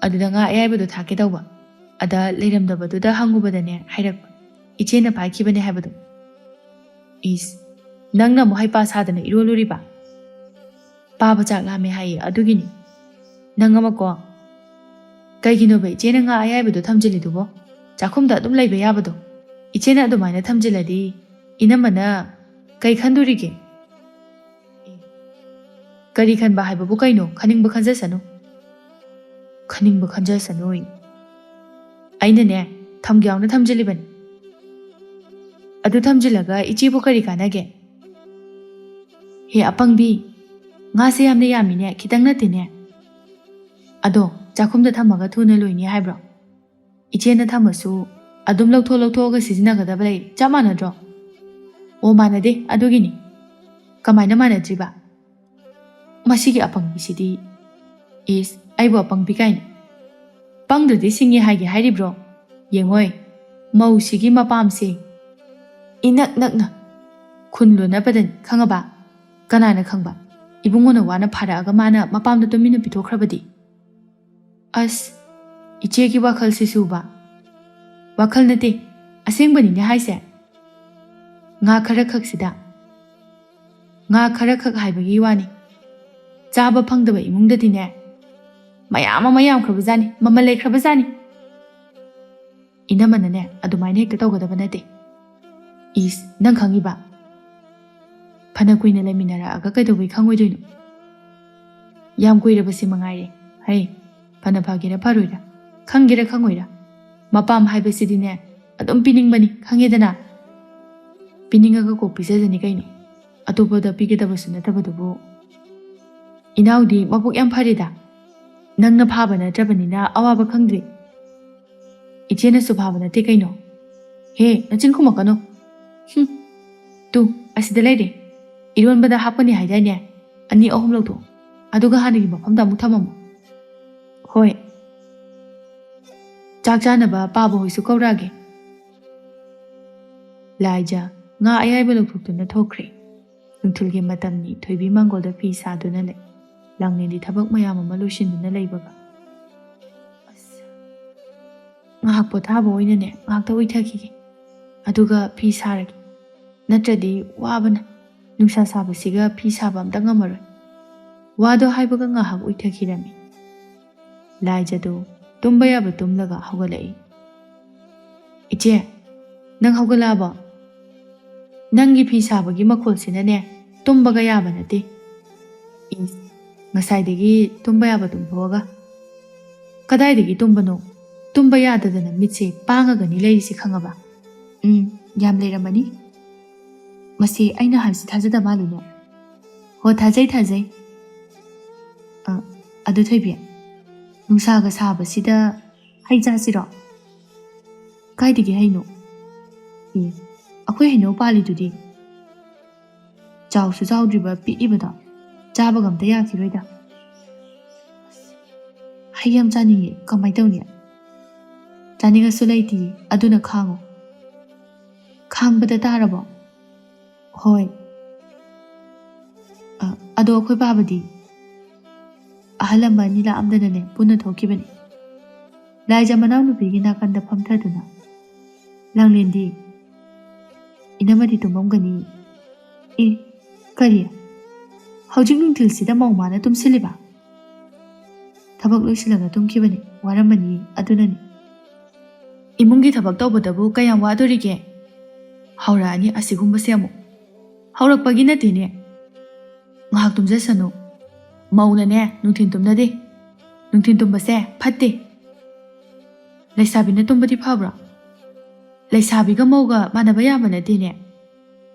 ꯑꯗꯨꯗ ꯉꯥ ꯑꯌꯥꯏꯕꯗꯣ ꯊꯥꯛꯀꯦ ꯇꯧꯕ, ꯑꯗ ꯂꯩꯔꯝꯗꯕꯗꯨꯗ ꯍꯪꯉꯨꯕꯗꯅꯦ ꯍꯥꯏꯔꯛꯄ, ꯏꯆꯦꯅ ꯐꯥꯈꯤꯕꯅꯦ ꯍꯥꯏꯕꯗꯣ꯫" "ꯏꯁ, ꯅꯪꯅ ꯑꯃꯨꯛ ꯍꯩꯄꯥ ꯁꯥꯗꯅ ꯏꯔꯣꯜꯂꯨꯔꯤꯕ?" "ꯄꯥꯕ ꯆꯥꯛ ꯂꯥꯝꯃꯦ ꯍꯥꯏꯌꯦ, ꯑꯗꯨꯒꯤꯅꯤ꯫ ꯅꯪ ꯑꯃꯀꯣ, ꯀꯩꯒꯤꯅꯣꯕ ꯏꯆꯦꯅ ꯉꯥ ꯑꯌꯥꯏꯕꯗꯣ ꯊꯝꯖꯤꯜꯂꯤꯗꯨꯕꯣ? ꯆꯥꯛꯈꯨꯝꯗ ꯑꯗꯨꯝ ꯂꯩꯕ ꯌꯥꯕꯗꯣ꯫ ꯏꯆꯦꯅ ꯑꯗꯨꯃꯥꯏꯅ ꯊꯝꯖꯤꯜꯂꯗꯤ ꯏꯅꯝꯃꯅ ꯀꯩ ꯈꯟꯗꯣꯔꯤꯒꯦ?" "ꯀꯔꯤ ꯈꯟꯕ ꯍꯥꯏꯕꯕꯨ ꯀꯩꯅꯣ? ꯈꯟꯅꯤꯡꯕ ꯈꯟꯖꯁꯅꯨ꯫" "ꯈꯟꯅꯤꯡꯕ ꯈꯟꯖꯁꯅꯨ?" "ꯑꯩꯅꯅꯦ, ꯊꯝꯒꯦ ꯌꯥꯎꯅ ꯊꯝꯖꯤꯜꯂꯤꯕꯅꯤ꯫" "ꯑꯗꯨ ꯊꯝꯖꯤꯜꯂꯒ ꯏꯆꯦꯕꯨ ꯀꯔꯤ ꯀꯥꯟꯅꯒꯦ?" "ꯍꯦ ꯑꯄꯪꯕꯤ, ꯉꯥꯁꯦ ꯌꯥꯝꯅ ꯌꯥꯝꯃꯤꯅꯦ, ꯈꯤꯇꯪ ꯅꯠꯇꯦꯅꯦ꯫ ꯑꯗꯣ ꯆꯥꯛꯈꯨꯝꯗ ꯊꯝꯃꯒ ꯊꯨꯅ ꯂꯣꯏꯅꯤ ꯍꯥꯏꯕ꯭ꯔꯣ? ꯏꯆꯦꯅ ꯊꯝꯃꯁꯨ ꯑꯗꯨꯝ ꯂꯧꯊꯣꯛ ꯂꯧꯊꯣꯛꯑꯒ ꯁꯤꯖꯤꯟꯅꯒꯗꯕ ꯂꯩ, ꯆꯞ ꯃꯥꯟꯅꯗ꯭ꯔꯣ?" "ꯑꯣ, ꯃꯥꯟꯅꯗꯦ, ꯑꯗꯨꯒꯤꯅꯤ꯫" "ꯀꯃꯥꯏꯅ ꯃꯥꯟꯅꯗ꯭ꯔꯤꯕ? ꯃꯁꯤꯒꯤ ꯑꯄꯪꯕꯤꯁꯤꯗꯤ꯫" "ꯏꯁ, ꯑꯩꯕꯨ ꯑꯄꯪꯕꯤ ꯀꯥꯏꯅ꯫ ꯄꯪꯗ꯭ꯔꯗꯤ ꯁꯤꯡꯉꯤ ꯍꯥꯏꯒꯦ ꯍꯥꯏꯔꯤꯕ꯭ꯔꯣ? ꯌꯦꯡꯉꯣꯏ, ꯃꯧꯁꯤꯒꯤ ꯃꯄꯥꯝꯁꯦ ꯏꯅꯛ ꯅꯛꯅ ꯈꯨꯟ ꯂꯣꯟꯅꯕꯗꯅꯤ, ꯈꯪꯉꯕ? ꯀꯅꯥꯅ ꯈꯪꯕ, ꯏꯕꯨꯡꯉꯣꯅ ꯋꯥꯅ ꯐꯥꯔꯛꯑꯒ ꯃꯥꯅ ꯃꯄꯥꯝꯗ ꯇꯨꯃꯤꯟꯅ ꯄꯤꯊꯣꯛꯈ꯭ꯔꯕꯗꯤ?" "ꯑꯁ, ꯏꯆꯦꯒꯤ ꯋꯥꯈꯜꯁꯤꯁꯨꯕ꯫" "ꯋꯥꯈꯜ ꯅꯠꯇꯦ, ꯑꯁꯦꯡꯕꯅꯤꯅꯦ ꯍꯥꯏꯁꯦ꯫ ꯉꯥ ꯈꯔ ꯈꯛꯁꯤꯗ, ꯉꯥ ꯈꯔ ꯈꯛ ꯍꯥꯏꯕꯒꯤ ꯋꯥꯅꯤ, ꯆꯥꯕ ꯐꯪꯗꯕ ꯏꯃꯨꯡꯗꯗꯤꯅꯦ, ꯃꯌꯥꯝ ꯑꯃ ꯌꯥꯝꯈ꯭ꯔꯕꯖꯥꯠꯅꯤ, ꯃꯃꯜ ꯂꯩꯈ꯭ꯔꯕꯖꯥꯠꯅꯤ꯫" "ꯏꯅꯝꯃꯅꯅꯦ, ꯑꯗꯨꯃꯥꯏꯅ ꯍꯦꯛꯇ ꯇꯧꯒꯗꯕ ꯅꯠꯇꯦ꯫" "ꯏꯁ, ꯅꯪ ꯈꯪꯉꯤꯕ? ꯐꯅ ꯀꯨꯏꯅ ꯂꯩꯃꯤꯟꯅꯔꯛꯑꯒ ꯀꯩꯗꯧꯕꯩ ꯈꯪꯉꯣꯏꯗꯣꯏꯅꯣ? ꯌꯥꯝ ꯀꯨꯏꯔꯕꯁꯤ ꯃꯉꯥꯏꯔꯦ꯫ ꯍꯩ, ꯐꯅ ꯐꯒꯦꯔꯥ ꯐꯔꯣꯏꯔꯥ, ꯈꯪꯒꯦꯔꯥ ꯈꯪꯉꯣꯏꯔꯥ, ꯃꯄꯥꯝ ꯍꯥꯏꯕꯁꯤꯗꯤꯅꯦ, ꯑꯗꯨꯝ ꯄꯤꯅꯤꯡꯕꯅꯤ, ꯈꯪꯉꯦꯗꯅ? ꯄꯤꯅꯤꯡꯉꯒ ꯀꯣꯛ ꯄꯤꯖꯖꯅꯤ ꯀꯩꯅꯣ, ꯑꯇꯣꯞꯄꯗ ꯄꯤꯒꯗꯕꯁꯨ ꯅꯠꯇꯕꯗꯨꯕꯨ꯫" "ꯏꯅꯥꯎꯗꯤ ꯃꯕꯨꯛ ꯌꯥꯝ ꯐꯔꯦꯗ, ꯅꯪꯅ ꯐꯥꯕ ꯅꯠꯇ꯭ꯔꯕꯅꯤꯅ ꯑꯋꯥꯕ ꯈꯪꯗ꯭ꯔꯦ꯫ ꯏꯆꯦꯅꯁꯨ ꯐꯥꯕ ꯅꯠꯇꯦ ꯀꯩꯅꯣ꯫ ꯍꯦ, ꯅꯆꯤꯟ ꯈꯨꯝꯃꯛꯀꯅꯨ꯫ ꯍꯨꯝ꯫ ꯇꯨ, ꯑꯁꯤꯗ ꯂꯩꯔꯦ꯫ ꯏꯔꯣꯟꯕꯗ ꯍꯥꯞꯀꯅꯤ ꯍꯥꯏꯗꯥꯏꯅꯦ? ꯑꯅꯤ ꯑꯍꯨꯝ ꯂꯧꯊꯣꯛ, ꯑꯗꯨꯒ ꯍꯥꯟꯅꯒꯤ ꯃꯐꯝꯗ ꯑꯃꯨꯛ ꯊꯝꯃꯝꯃꯣ꯫ ꯍꯣꯏ꯫ ꯆꯥꯛ ꯆꯥꯅꯕ ꯄꯥꯕ ꯍꯣꯏꯁꯨ ꯀꯧꯔꯛꯑꯒꯦ꯫ ꯂꯥꯏꯖ ꯉꯥ ꯑꯌꯥꯏꯕ ꯂꯧꯊꯣꯛꯇꯨꯅ ꯊꯣꯛꯈ꯭ꯔꯦ꯫ ꯅꯨꯡꯊꯤꯜꯒꯤ ꯃꯇꯝꯅꯤ꯫ ꯊꯣꯏꯕꯤ ꯃꯥꯡꯒꯣꯜꯗ ꯐꯤ ꯁꯥꯗꯨꯅ ꯂꯩ꯫ ꯂꯥꯡꯂꯦꯟꯗꯤ ꯊꯕꯛ ꯃꯌꯥꯝ ꯑꯃ ꯂꯣꯏꯁꯤꯟꯗꯨꯅ ꯂꯩꯕꯒ, "ꯑꯁ, ꯉꯥꯏꯍꯥꯛ ꯄꯣꯊꯥꯕ ꯑꯣꯏꯅꯅꯦ, ꯉꯥꯏꯍꯥꯛꯇ ꯎꯏꯊꯈꯤꯒꯦ꯫ ꯑꯗꯨꯒ ꯐꯤ ꯁꯥꯔꯒꯦ꯫ ꯅꯠꯇ꯭ꯔꯗꯤ ꯋꯥꯕꯅ, ꯅꯨꯡꯁꯥ ꯁꯥꯕꯁꯤꯒ ꯐꯤ ꯁꯥꯕ ꯑꯝꯇ ꯉꯝꯃꯔꯣꯏ꯫" ꯋꯥꯗꯣ ꯍꯥꯏꯕꯒ ꯉꯥꯏꯍꯥꯛ ꯎꯏꯊꯈꯤꯔꯝꯃꯤ꯫ ꯂꯥꯏꯖꯗꯣ ꯇꯨꯝꯕ ꯌꯥꯕ ꯇꯨꯝꯂꯒ ꯍꯧꯒꯠꯂꯛꯏ꯫ "ꯏꯆꯦ, ꯅꯪ ꯍꯧꯒꯠꯂꯛꯑꯕꯣ? ꯅꯪꯒꯤ ꯐꯤ ꯁꯥꯕꯒꯤ ꯃꯈꯣꯜꯁꯤꯅꯅꯦ, ꯇꯨꯝꯕꯒ ꯌꯥꯕ ꯅꯠꯇꯦ꯫" "ꯏꯁ, ꯉꯁꯥꯏꯗꯒꯤ ꯇꯨꯝꯕ ꯌꯥꯕ ꯇꯨꯝꯊꯣꯛꯑꯒ꯫ ꯀꯗꯥꯏꯗꯒꯤ ꯇꯨꯝꯕꯅꯣ? ꯇꯨꯝꯕ ꯌꯥꯗꯗꯅ ꯃꯤꯠꯁꯦ ꯄꯥꯡꯉꯒꯅꯤ ꯂꯩꯔꯤꯁꯤ, ꯈꯪꯉꯕ?" "ꯎꯝ, ꯌꯥꯝ ꯂꯩꯔꯝꯃꯅꯤ꯫ ꯃꯁꯤ ꯑꯩꯅ ꯍꯥꯏꯕꯁꯤ ꯊꯥꯖꯗ ꯃꯥꯜꯂꯤꯅꯦ꯫" "ꯍꯣ, ꯊꯥꯖꯩ, ꯊꯥꯖꯩ꯫ ꯑ, ꯑꯗꯨ ꯊꯣꯏꯕꯤ, ꯅꯨꯡꯁꯥꯒ ꯁꯥꯕꯁꯤꯗ ꯍꯩ ꯆꯥꯁꯤꯔꯣ?" "ꯀꯥꯏꯗꯒꯤ ꯍꯩꯅꯣ?" "ꯑꯦ, ꯑꯩꯈꯣꯏ ꯍꯩꯅꯧ ꯄꯥꯜꯂꯤꯗꯨꯗꯤ꯫ ꯆꯥꯎꯁꯨ ꯆꯥꯎꯗ꯭ꯔꯤꯕ ꯄꯤꯛꯏꯕꯗꯣ, ꯆꯥꯕꯒ ꯑꯝꯇ ꯌꯥꯈꯤꯔꯣꯏꯗ꯫" "ꯍꯩ ꯌꯥꯝ ꯆꯥꯅꯤꯡꯉꯦ, ꯀꯃꯥꯏ ꯇꯧꯅꯤ?" "ꯆꯥꯅꯤꯡꯉꯁꯨ ꯂꯩꯇꯤꯌꯦ, ꯑꯗꯨꯅ ꯈꯥꯡꯉꯣ꯫" "ꯈꯥꯡꯕꯗ ꯇꯥꯔꯕꯣ?" "ꯍꯣꯏ꯫ ꯑ, ꯑꯗꯣ ꯑꯩꯈꯣꯏ ꯄꯥꯕꯗꯤ?" "ꯑꯍꯜ ꯑꯃ ꯑꯅꯤ ꯂꯥꯛꯑꯝꯗꯅꯅꯦ, ꯄꯨꯟꯅ ꯊꯣꯛꯈꯤꯕꯅꯤ꯫" ꯂꯥꯏꯖ ꯃꯅꯥꯎꯅꯨꯄꯤꯒꯤ ꯅꯥꯀꯟꯗ ꯐꯝꯊꯗꯨꯅ, "ꯂꯥꯡꯂꯦꯟꯗꯤ?" "ꯏꯅꯝꯃꯗꯤ ꯇꯨꯝꯃꯝꯒꯅꯤ꯫" "ꯑꯦ, ꯀꯔꯤ? ꯍꯧꯖꯤꯛ ꯅꯨꯡꯊꯤꯜꯁꯤꯗ ꯃꯧ ꯃꯥꯅ ꯇꯨꯝꯁꯤꯜꯂꯤꯕ?" "ꯊꯕꯛ ꯂꯣꯏꯁꯤꯜꯂꯒ ꯇꯨꯝꯈꯤꯕꯅꯤ, ꯋꯥꯔꯝꯃꯅꯤ, ꯑꯗꯨꯅꯅꯤ꯫" "ꯏꯃꯨꯡꯒꯤ ꯊꯕꯛ ꯇꯧꯕꯗꯕꯨ ꯀꯌꯥꯝ ꯋꯥꯗꯣꯔꯤꯒꯦ? ꯍꯧꯔꯛꯑꯅꯤ ꯑꯁꯤꯒꯨꯝꯕꯁꯦ ꯑꯃꯨꯛ꯫" "ꯍꯧꯔꯛꯄꯒꯤ ꯅꯠꯇꯦꯅꯦ꯫ ꯉꯥꯏꯍꯥꯛ ꯇꯨꯝꯖꯁꯅꯨ꯫ ꯃꯧꯅꯅꯦ, ꯅꯨꯡꯊꯤꯟ ꯇꯨꯝꯅꯗꯦ꯫ ꯅꯨꯡꯊꯤꯟ ꯇꯨꯝꯕꯁꯦ ꯐꯠꯇꯦ꯫ ꯂꯩꯁꯥꯕꯤꯅ ꯇꯨꯝꯕꯗꯤ ꯐꯕ꯭ꯔꯣ? ꯂꯩꯁꯥꯕꯤꯒ ꯃꯧꯒ ꯃꯥꯟꯅꯕ ꯌꯥꯕ ꯅꯠꯇꯦꯅꯦ꯫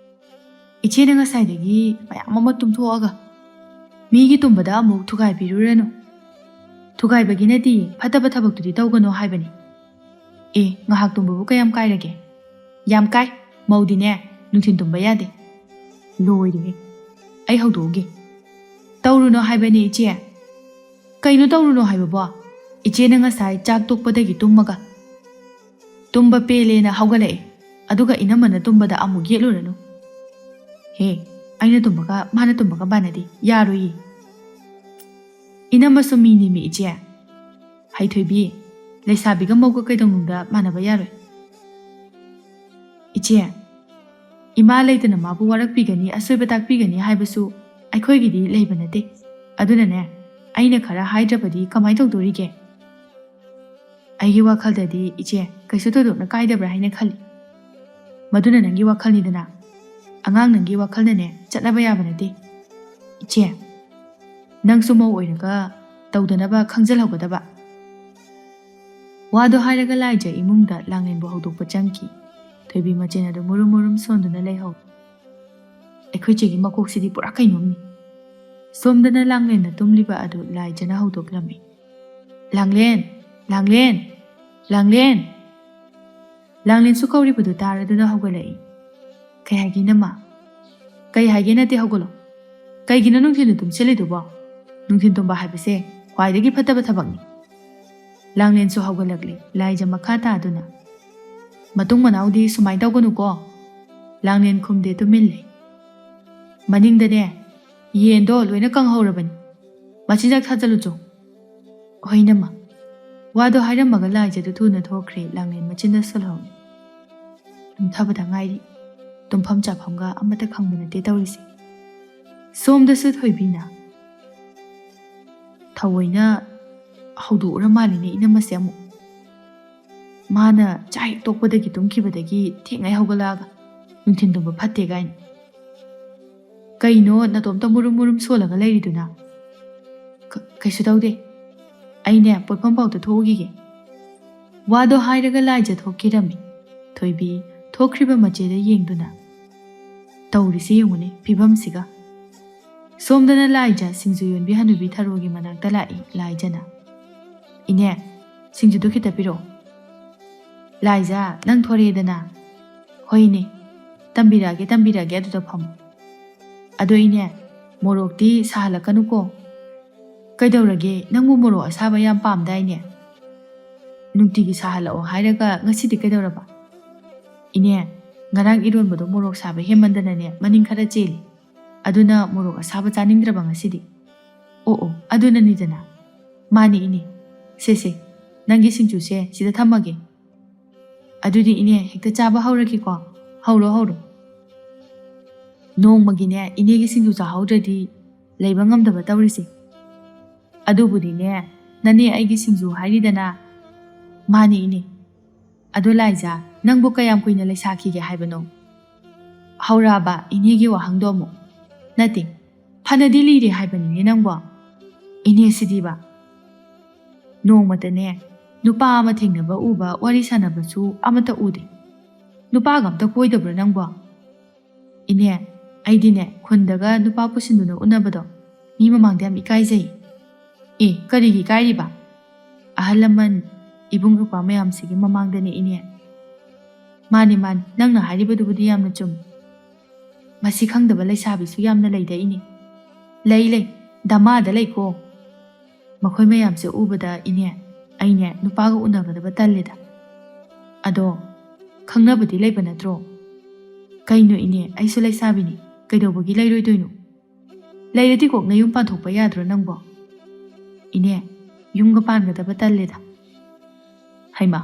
ꯏꯆꯦꯅ ꯉꯁꯥꯏꯗꯒꯤ ꯃꯌꯥꯝ ꯑꯃ ꯇꯨꯝꯊꯣꯛꯑꯒ ꯃꯤꯒꯤ ꯇꯨꯝꯕꯗ ꯑꯃꯨꯛ ꯊꯨꯒꯥꯏꯕꯤꯔꯨꯔꯅꯨ꯫ ꯊꯨꯒꯥꯏꯕꯒꯤ ꯅꯠꯇꯦ, ꯐꯠꯇꯕ ꯊꯕꯛꯇꯨꯗꯤ ꯇꯧꯒꯅꯨ ꯍꯥꯏꯕꯅꯤ꯫" ꯑꯦ, ꯉꯥꯏꯍꯥꯛ ꯇꯨꯝꯕꯕꯨ ꯀꯌꯥꯝ ꯀꯥꯏꯔꯒꯦ? ꯌꯥꯝ ꯀꯥꯏ꯫ ꯃꯧꯗꯤꯅꯦ, ꯅꯨꯡꯊꯤꯟ ꯇꯨꯝꯕ ꯌꯥꯗꯦ꯫ ꯂꯣꯏꯔꯦꯍꯦ꯫ ꯑꯩ ꯍꯧꯗꯣꯛꯎꯒꯦ꯫ ꯇꯧꯔꯨꯅꯣ ꯍꯥꯏꯕꯅꯦ, ꯏꯆꯦ꯫ ꯀꯩꯅꯣ ꯇꯧꯔꯨꯅꯣ ꯍꯥꯏꯕꯕꯣ? ꯏꯆꯦꯅ ꯉꯁꯥꯏ ꯆꯥꯛ ꯇꯣꯛꯄꯗꯒꯤ ꯇꯨꯝꯃꯒ, ꯇꯨꯝꯕ ꯄꯦꯜꯂꯦꯅ ꯍꯧꯒꯠꯂꯛꯑꯦ, ꯑꯗꯨꯒ ꯏꯅꯝꯃꯅ ꯇꯨꯝꯕꯗ ꯑꯃꯨꯛ ꯌꯦꯠꯂꯨꯔꯅꯨ꯫ ꯍꯦ, ꯑꯩꯅ ꯇꯨꯝꯕꯒ ꯃꯥꯅ ꯇꯨꯝꯕꯒ ꯃꯥꯟꯅꯗꯦ, ꯌꯥꯔꯣꯏꯌꯦ꯫ ꯏꯅꯝꯃꯁꯨ ꯃꯤꯅꯦꯃꯤ, ꯏꯆꯦ꯫ ꯍꯩꯊꯣꯏꯕꯤ, ꯂꯩꯁꯥꯕꯤꯒ ꯃꯧꯒ ꯀꯩꯗꯧꯅꯨꯡꯗ ꯃꯥꯟꯅꯕ ꯌꯥꯔꯣꯏ꯫ ꯏꯆꯦ, ꯏꯃꯥ ꯂꯩꯇꯅ ꯃꯥꯕꯨ ꯋꯥꯔꯛꯄꯤꯒꯅꯤ, ꯑꯁꯣꯏꯕ ꯇꯥꯛꯄꯤꯒꯅꯤ ꯍꯥꯏꯕꯁꯨ ꯑꯩꯈꯣꯏꯒꯤꯗꯤ ꯂꯩꯕ ꯅꯠꯇꯦ꯫ ꯑꯗꯨꯅꯅꯦ, ꯑꯩꯅ ꯈꯔ ꯍꯥꯏꯗ꯭ꯔꯕꯗꯤ ꯀꯃꯥꯏ ꯇꯧꯗꯣꯔꯤꯒꯦ? ꯑꯩꯒꯤ ꯋꯥꯈꯜꯗꯗꯤ, ꯏꯆꯦ, ꯀꯩꯁꯨ ꯊꯣꯏꯗꯣꯛꯅ ꯀꯥꯏꯗꯕ꯭ꯔꯥ ꯍꯥꯏꯅ ꯈꯜꯂꯤ꯫ ꯃꯗꯨꯅ ꯅꯪꯒꯤ ꯋꯥꯈꯜꯅꯤꯗꯅ꯫ ꯑꯉꯥꯡ ꯅꯪꯒꯤ ꯋꯥꯈꯜꯅꯅꯦ ꯆꯠꯅꯕ ꯌꯥꯕ ꯅꯠꯇꯦ꯫ ꯏꯆꯦ, ꯅꯪꯁꯨ ꯃꯧ ꯑꯣꯏꯔꯒ ꯇꯧꯗꯅꯕ ꯈꯪꯖꯤꯜꯍꯧꯒꯗꯕ꯫ ꯋꯥꯗꯣ ꯍꯥꯏꯔꯒ ꯂꯥꯏꯖ ꯏꯃꯨꯡꯗ ꯂꯥꯡꯂꯦꯟꯕꯨ ꯍꯧꯗꯣꯛꯄ ꯆꯪꯈꯤ꯫ ꯊꯣꯏꯕꯤ ꯃꯆꯤꯟ ꯑꯗꯨ ꯃꯨꯔꯨꯝ ꯃꯨꯔꯨꯝ ꯁꯣꯟꯗꯨꯅ ꯂꯩꯍꯧ꯫ ꯑꯩꯈꯣꯏ ꯆꯦꯒꯤ ꯃꯀꯣꯛꯁꯤꯗꯤ ꯄꯨꯔꯥ ꯀꯩꯅꯣꯝꯅꯤ꯫ ꯁꯣꯝꯗꯅ ꯂꯥꯡꯂꯦꯟꯅ ꯇꯨꯝꯂꯤꯕ ꯑꯗꯨ ꯂꯥꯏꯖꯅ ꯍꯧꯗꯣꯛꯂꯝꯃꯤ꯫ "ꯂꯥꯡꯂꯦꯟ! ꯂꯥꯡꯂꯦꯟ! ꯂꯥꯡꯂꯦꯟ!" ꯂꯥꯡꯂꯦꯟꯁꯨ ꯀꯧꯔꯤꯕꯗꯨ ꯇꯥꯔꯗꯨꯅ ꯍꯧꯒꯠꯂꯛꯏ꯫ "ꯀꯩ ꯍꯥꯏꯒꯦ, ꯏꯅꯝꯃ?" "ꯀꯩ ꯍꯥꯏꯒꯦ ꯅꯠꯇꯦ, ꯍꯧꯒꯠꯂꯣ꯫ ꯀꯩꯒꯤꯅꯣ ꯅꯨꯡꯊꯤꯜꯗ ꯇꯨꯝꯁꯤꯜꯂꯤꯗꯨꯕꯣ? ꯅꯨꯡꯊꯤꯜ ꯇꯨꯝꯕ ꯍꯥꯏꯕꯁꯦ ꯈ꯭ꯋꯥꯏꯗꯒꯤ ꯐꯠꯇꯕ ꯊꯕꯛꯅꯤ꯫" ꯂꯥꯡꯂꯦꯟꯁꯨ ꯍꯧꯒꯠꯂꯛꯂꯦ, ꯂꯥꯏꯖ ꯃꯈꯥ ꯇꯥꯗꯨꯅ꯫ "ꯃꯇꯨꯡ ꯃꯅꯥꯎꯗꯤ ꯁꯨꯃꯥꯏꯅ ꯇꯧꯒꯅꯨꯀꯣ꯫" ꯂꯥꯡꯂꯦꯟ ꯈꯨꯝꯗꯦ, ꯇꯨꯃꯤꯟ ꯂꯩ꯫ "ꯃꯅꯤꯡꯗꯅꯦ, ꯌꯦꯟꯗꯣ ꯂꯣꯏꯅ ꯀꯪꯍꯧꯔꯕꯅꯤ꯫ ꯃꯆꯤꯟꯖꯥꯛ ꯊꯥꯖꯤꯜꯂꯨ ꯆꯣ꯫" "ꯍꯣꯏ, ꯏꯅꯝꯃ꯫" ꯋꯥꯗꯣ ꯍꯥꯏꯔꯝꯃꯒ ꯂꯥꯏꯖꯗꯨ ꯊꯨꯅ ꯊꯣꯛꯈ꯭ꯔꯦ꯫ ꯂꯥꯡꯂꯦꯟ ꯃꯆꯤꯟꯗ ꯁꯣꯜꯍꯧꯔꯦ꯫ ꯇꯨꯝꯊꯕꯗ ꯉꯥꯏꯔꯤ꯫ ꯇꯨꯝꯐꯝ ꯆꯥꯐꯝꯒ ꯑꯃꯠꯇ ꯈꯪꯕ ꯅꯠꯇꯦ ꯇꯧꯔꯤꯁꯦ꯫ ꯁꯣꯝꯗꯁꯨ ꯊꯣꯏꯕꯤꯅ ꯊꯑꯣꯏꯅ ꯍꯧꯗꯣꯛꯎꯔ ꯃꯥꯜꯂꯤꯅꯦ ꯏꯅꯝꯃꯁꯦ ꯑꯃꯨꯛ꯫ ꯃꯥꯅ ꯆꯥꯛ ꯍꯦꯛ ꯇꯣꯛꯄꯗꯒꯤ ꯇꯨꯝꯈꯤꯕꯗꯒꯤ ꯊꯦꯡꯉꯩ ꯍꯧꯒꯠꯂꯛꯑꯒ ꯅꯨꯡꯊꯤꯟ ꯇꯨꯝꯕ ꯐꯠꯇꯦ ꯀꯥꯏꯅ꯫ "ꯀꯩꯅꯣ ꯅꯇꯣꯝꯇ ꯃꯨꯔꯨꯝ ꯃꯨꯔꯨꯝ ꯁꯣꯜꯂꯒ ꯂꯩꯔꯤꯗꯨꯅ? ꯀ-, ꯀꯩꯁꯨ ꯇꯧꯗꯦ꯫ ꯑꯩꯅꯦ ꯄꯣꯠꯐꯝ ꯄꯥꯎꯗ ꯊꯣꯛꯎꯈꯤꯒꯦ꯫" ꯋꯥꯗꯣ ꯍꯥꯏꯔꯒ ꯂꯥꯏꯖ ꯊꯣꯛꯈꯤꯔꯝꯃꯤ꯫ ꯊꯣꯏꯕꯤ ꯊꯣꯛꯈ꯭ꯔꯤꯕ ꯃꯆꯦꯗ ꯌꯦꯡꯗꯨꯅ, "ꯇꯧꯔꯤꯁꯤ ꯌꯦꯡꯉꯨꯅꯦ ꯐꯤꯕꯝꯁꯤꯒ꯫" ꯁꯣꯝꯗꯅ ꯂꯥꯏꯖ ꯁꯤꯡꯖꯨ ꯌꯣꯟꯕꯤ ꯍꯅꯨꯕꯤ ꯊꯔꯣꯒꯤ ꯃꯅꯥꯛꯇ ꯂꯥꯛꯏ꯫ ꯂꯥꯏꯖꯅ, "ꯏꯅꯦ, ꯁꯤꯡꯖꯨꯗꯨ ꯈꯤꯇ ꯄꯤꯔꯛꯑꯣ꯫" "ꯂꯥꯏꯖꯥ, ꯅꯪ ꯊꯣꯔꯛꯑꯦꯗꯅ?" "ꯍꯣꯏꯅꯦ, ꯇꯝꯕꯤꯔꯛꯑꯒꯦ, ꯇꯝꯕꯤꯔꯛꯑꯒꯦ, ꯑꯗꯨꯗ ꯐꯝꯃꯣ꯫ ꯑꯗꯣ ꯏꯅꯦ, ꯃꯣꯔꯣꯛꯇꯤ ꯁꯥꯍꯜꯂꯛꯀꯅꯨꯀꯣ꯫ ꯀꯩꯗꯧꯔꯒꯦ, ꯅꯪꯕꯨ ꯃꯣꯔꯣꯛ ꯑꯁꯥꯕ ꯌꯥꯝ ꯄꯥꯝꯗꯥꯏꯅꯦ? ꯅꯨꯡꯇꯤꯒꯤ ꯁꯥꯍꯜꯂꯛꯑꯣ ꯍꯥꯏꯔꯒ ꯉꯁꯤꯗꯤ ꯀꯩꯗꯧꯔꯕ?" "ꯏꯅꯦ, ꯉꯔꯥꯡ ꯏꯔꯣꯟꯕꯗꯣ ꯃꯣꯔꯣꯛ ꯁꯥꯕ ꯍꯦꯟꯃꯟꯗꯅꯅꯦ ꯃꯅꯤꯡ ꯈꯔ ꯆꯦꯜꯂꯤ꯫ ꯑꯗꯨꯅ ꯃꯣꯔꯣꯛ ꯑꯁꯥꯕ ꯆꯥꯅꯤꯡꯗ꯭ꯔꯕ ꯉꯁꯤꯗꯤ꯫" "ꯑꯣ ꯑꯣ, ꯑꯗꯨꯅꯅꯤꯗꯅ꯫ ꯃꯥꯅꯦ ꯏꯅꯦ꯫ ꯁꯦ ꯁꯦ, ꯅꯪꯒꯤ ꯁꯤꯡꯖꯨꯁꯦ ꯁꯤꯗ ꯊꯝꯃꯒꯦ꯫ ꯑꯗꯨꯗꯤ ꯏꯅꯦ, ꯍꯦꯛꯇ ꯆꯥꯕ ꯍꯧꯔꯒꯦꯀꯣ꯫ ꯍꯧꯔꯣ ꯍꯧꯔꯣ꯫ ꯅꯣꯡꯃꯒꯤꯅꯦ ꯏꯅꯦꯒꯤ ꯁꯤꯡꯖꯨ ꯆꯥꯍꯧꯗ꯭ꯔꯗꯤ ꯂꯩꯕ ꯉꯝꯗꯕ ꯇꯧꯔꯤꯁꯦ꯫ ꯑꯗꯨꯕꯨꯗꯤꯅꯦ, ꯅꯅꯦ ꯑꯩꯒꯤ ꯁꯤꯡꯖꯨ ꯍꯥꯏꯔꯤꯗꯅ꯫" "ꯃꯥꯅꯦ ꯏꯅꯦ꯫ ꯑꯗꯣ ꯂꯥꯏꯖꯥ, ꯅꯪꯕꯨ ꯀꯌꯥꯝ ꯀꯨꯏꯅ ꯂꯩꯁꯥꯈꯤꯒꯦ ꯍꯥꯏꯕꯅꯣ?" "ꯍꯧꯔꯛꯑꯕ ꯏꯅꯦꯒꯤ ꯋꯥꯍꯪꯗꯣ ꯑꯃꯨꯛ?" "ꯅꯠꯇꯦ, ꯐꯅꯗꯤ ꯂꯤꯔꯦ ꯍꯥꯏꯕꯅꯤꯅꯦ ꯅꯪꯕꯣ꯫ ꯏꯅꯦ ꯁꯤꯗꯤꯕ, ꯅꯣꯡꯃꯇꯅꯦ ꯅꯨꯄꯥ ꯑꯃ ꯊꯦꯡꯅꯕ ꯎꯕ, ꯋꯥꯔꯤ ꯁꯥꯟꯅꯕꯁꯨ ꯑꯃꯠꯇ ꯎꯗꯦ꯫ ꯅꯨꯄꯥꯒ ꯑꯝꯇ ꯀꯣꯏꯗꯕ꯭ꯔꯣ ꯅꯪꯕꯣ?" "ꯏꯅꯦ, ꯑꯩꯗꯤꯅꯦ ꯈꯨꯟꯗꯒ ꯅꯨꯄꯥ ꯄꯨꯁꯤꯟꯗꯨꯅ ꯎꯅꯕꯗꯣ ꯃꯤ ꯃꯃꯥꯡꯗ ꯌꯥꯝ ꯏꯀꯥꯏꯖꯩ꯫" "ꯑꯦ, ꯀꯔꯤꯒꯤ ꯏꯀꯥꯏꯔꯤꯕ? ꯑꯍꯜ ꯂꯃꯟ, ꯏꯕꯨꯡ ꯏꯄ꯭ꯋꯥ ꯃꯌꯥꯝꯁꯤꯒꯤ ꯃꯃꯥꯡꯗꯅꯦ ꯏꯅꯦ꯫" "ꯃꯥꯅꯤ ꯃꯥꯅꯤ, ꯅꯪꯅ ꯍꯥꯏꯔꯤꯕꯗꯨꯕꯨꯗꯤ ꯌꯥꯝꯅ ꯆꯨꯝꯃꯤ꯫ ꯃꯁꯤ ꯈꯪꯗꯕ ꯂꯩꯁꯥꯕꯤꯁꯨ ꯌꯥꯝꯅ ꯂꯩꯗ ꯏꯅꯦ꯫" "ꯂꯩ ꯂꯩ, ꯗꯃꯥꯗ ꯂꯩꯀꯣ꯫ ꯃꯈꯣꯏ ꯃꯌꯥꯝꯁꯦ ꯎꯕꯗ ꯏꯅꯦ, ꯑꯩꯅꯦ ꯅꯨꯄꯥꯒ ꯎꯅꯒꯗꯕ ꯇꯜꯂꯦꯗ꯫" "ꯑꯗꯣ ꯈꯪꯅꯕꯗꯤ ꯂꯩꯕ ꯅꯠꯇ꯭ꯔꯣ?" "ꯀꯩꯅꯣ ꯏꯅꯦ, ꯑꯩꯁꯨ ꯂꯩꯁꯥꯕꯤꯅꯤ, ꯀꯩꯗꯧꯕꯒꯤ ꯂꯩꯔꯣꯏꯗꯣꯏꯅꯣ? ꯂꯩꯔꯗꯤ ꯀꯣꯛ ꯅꯌꯨꯝ ꯄꯥꯟꯊꯣꯛꯄ ꯌꯥꯗ꯭ꯔꯣ ꯅꯪꯕꯣ?" "ꯏꯅꯦ, ꯌꯨꯝꯒ ꯄꯥꯟꯒꯗꯕ ꯇꯜꯂꯦꯗ꯫" "ꯍꯩꯃꯥ,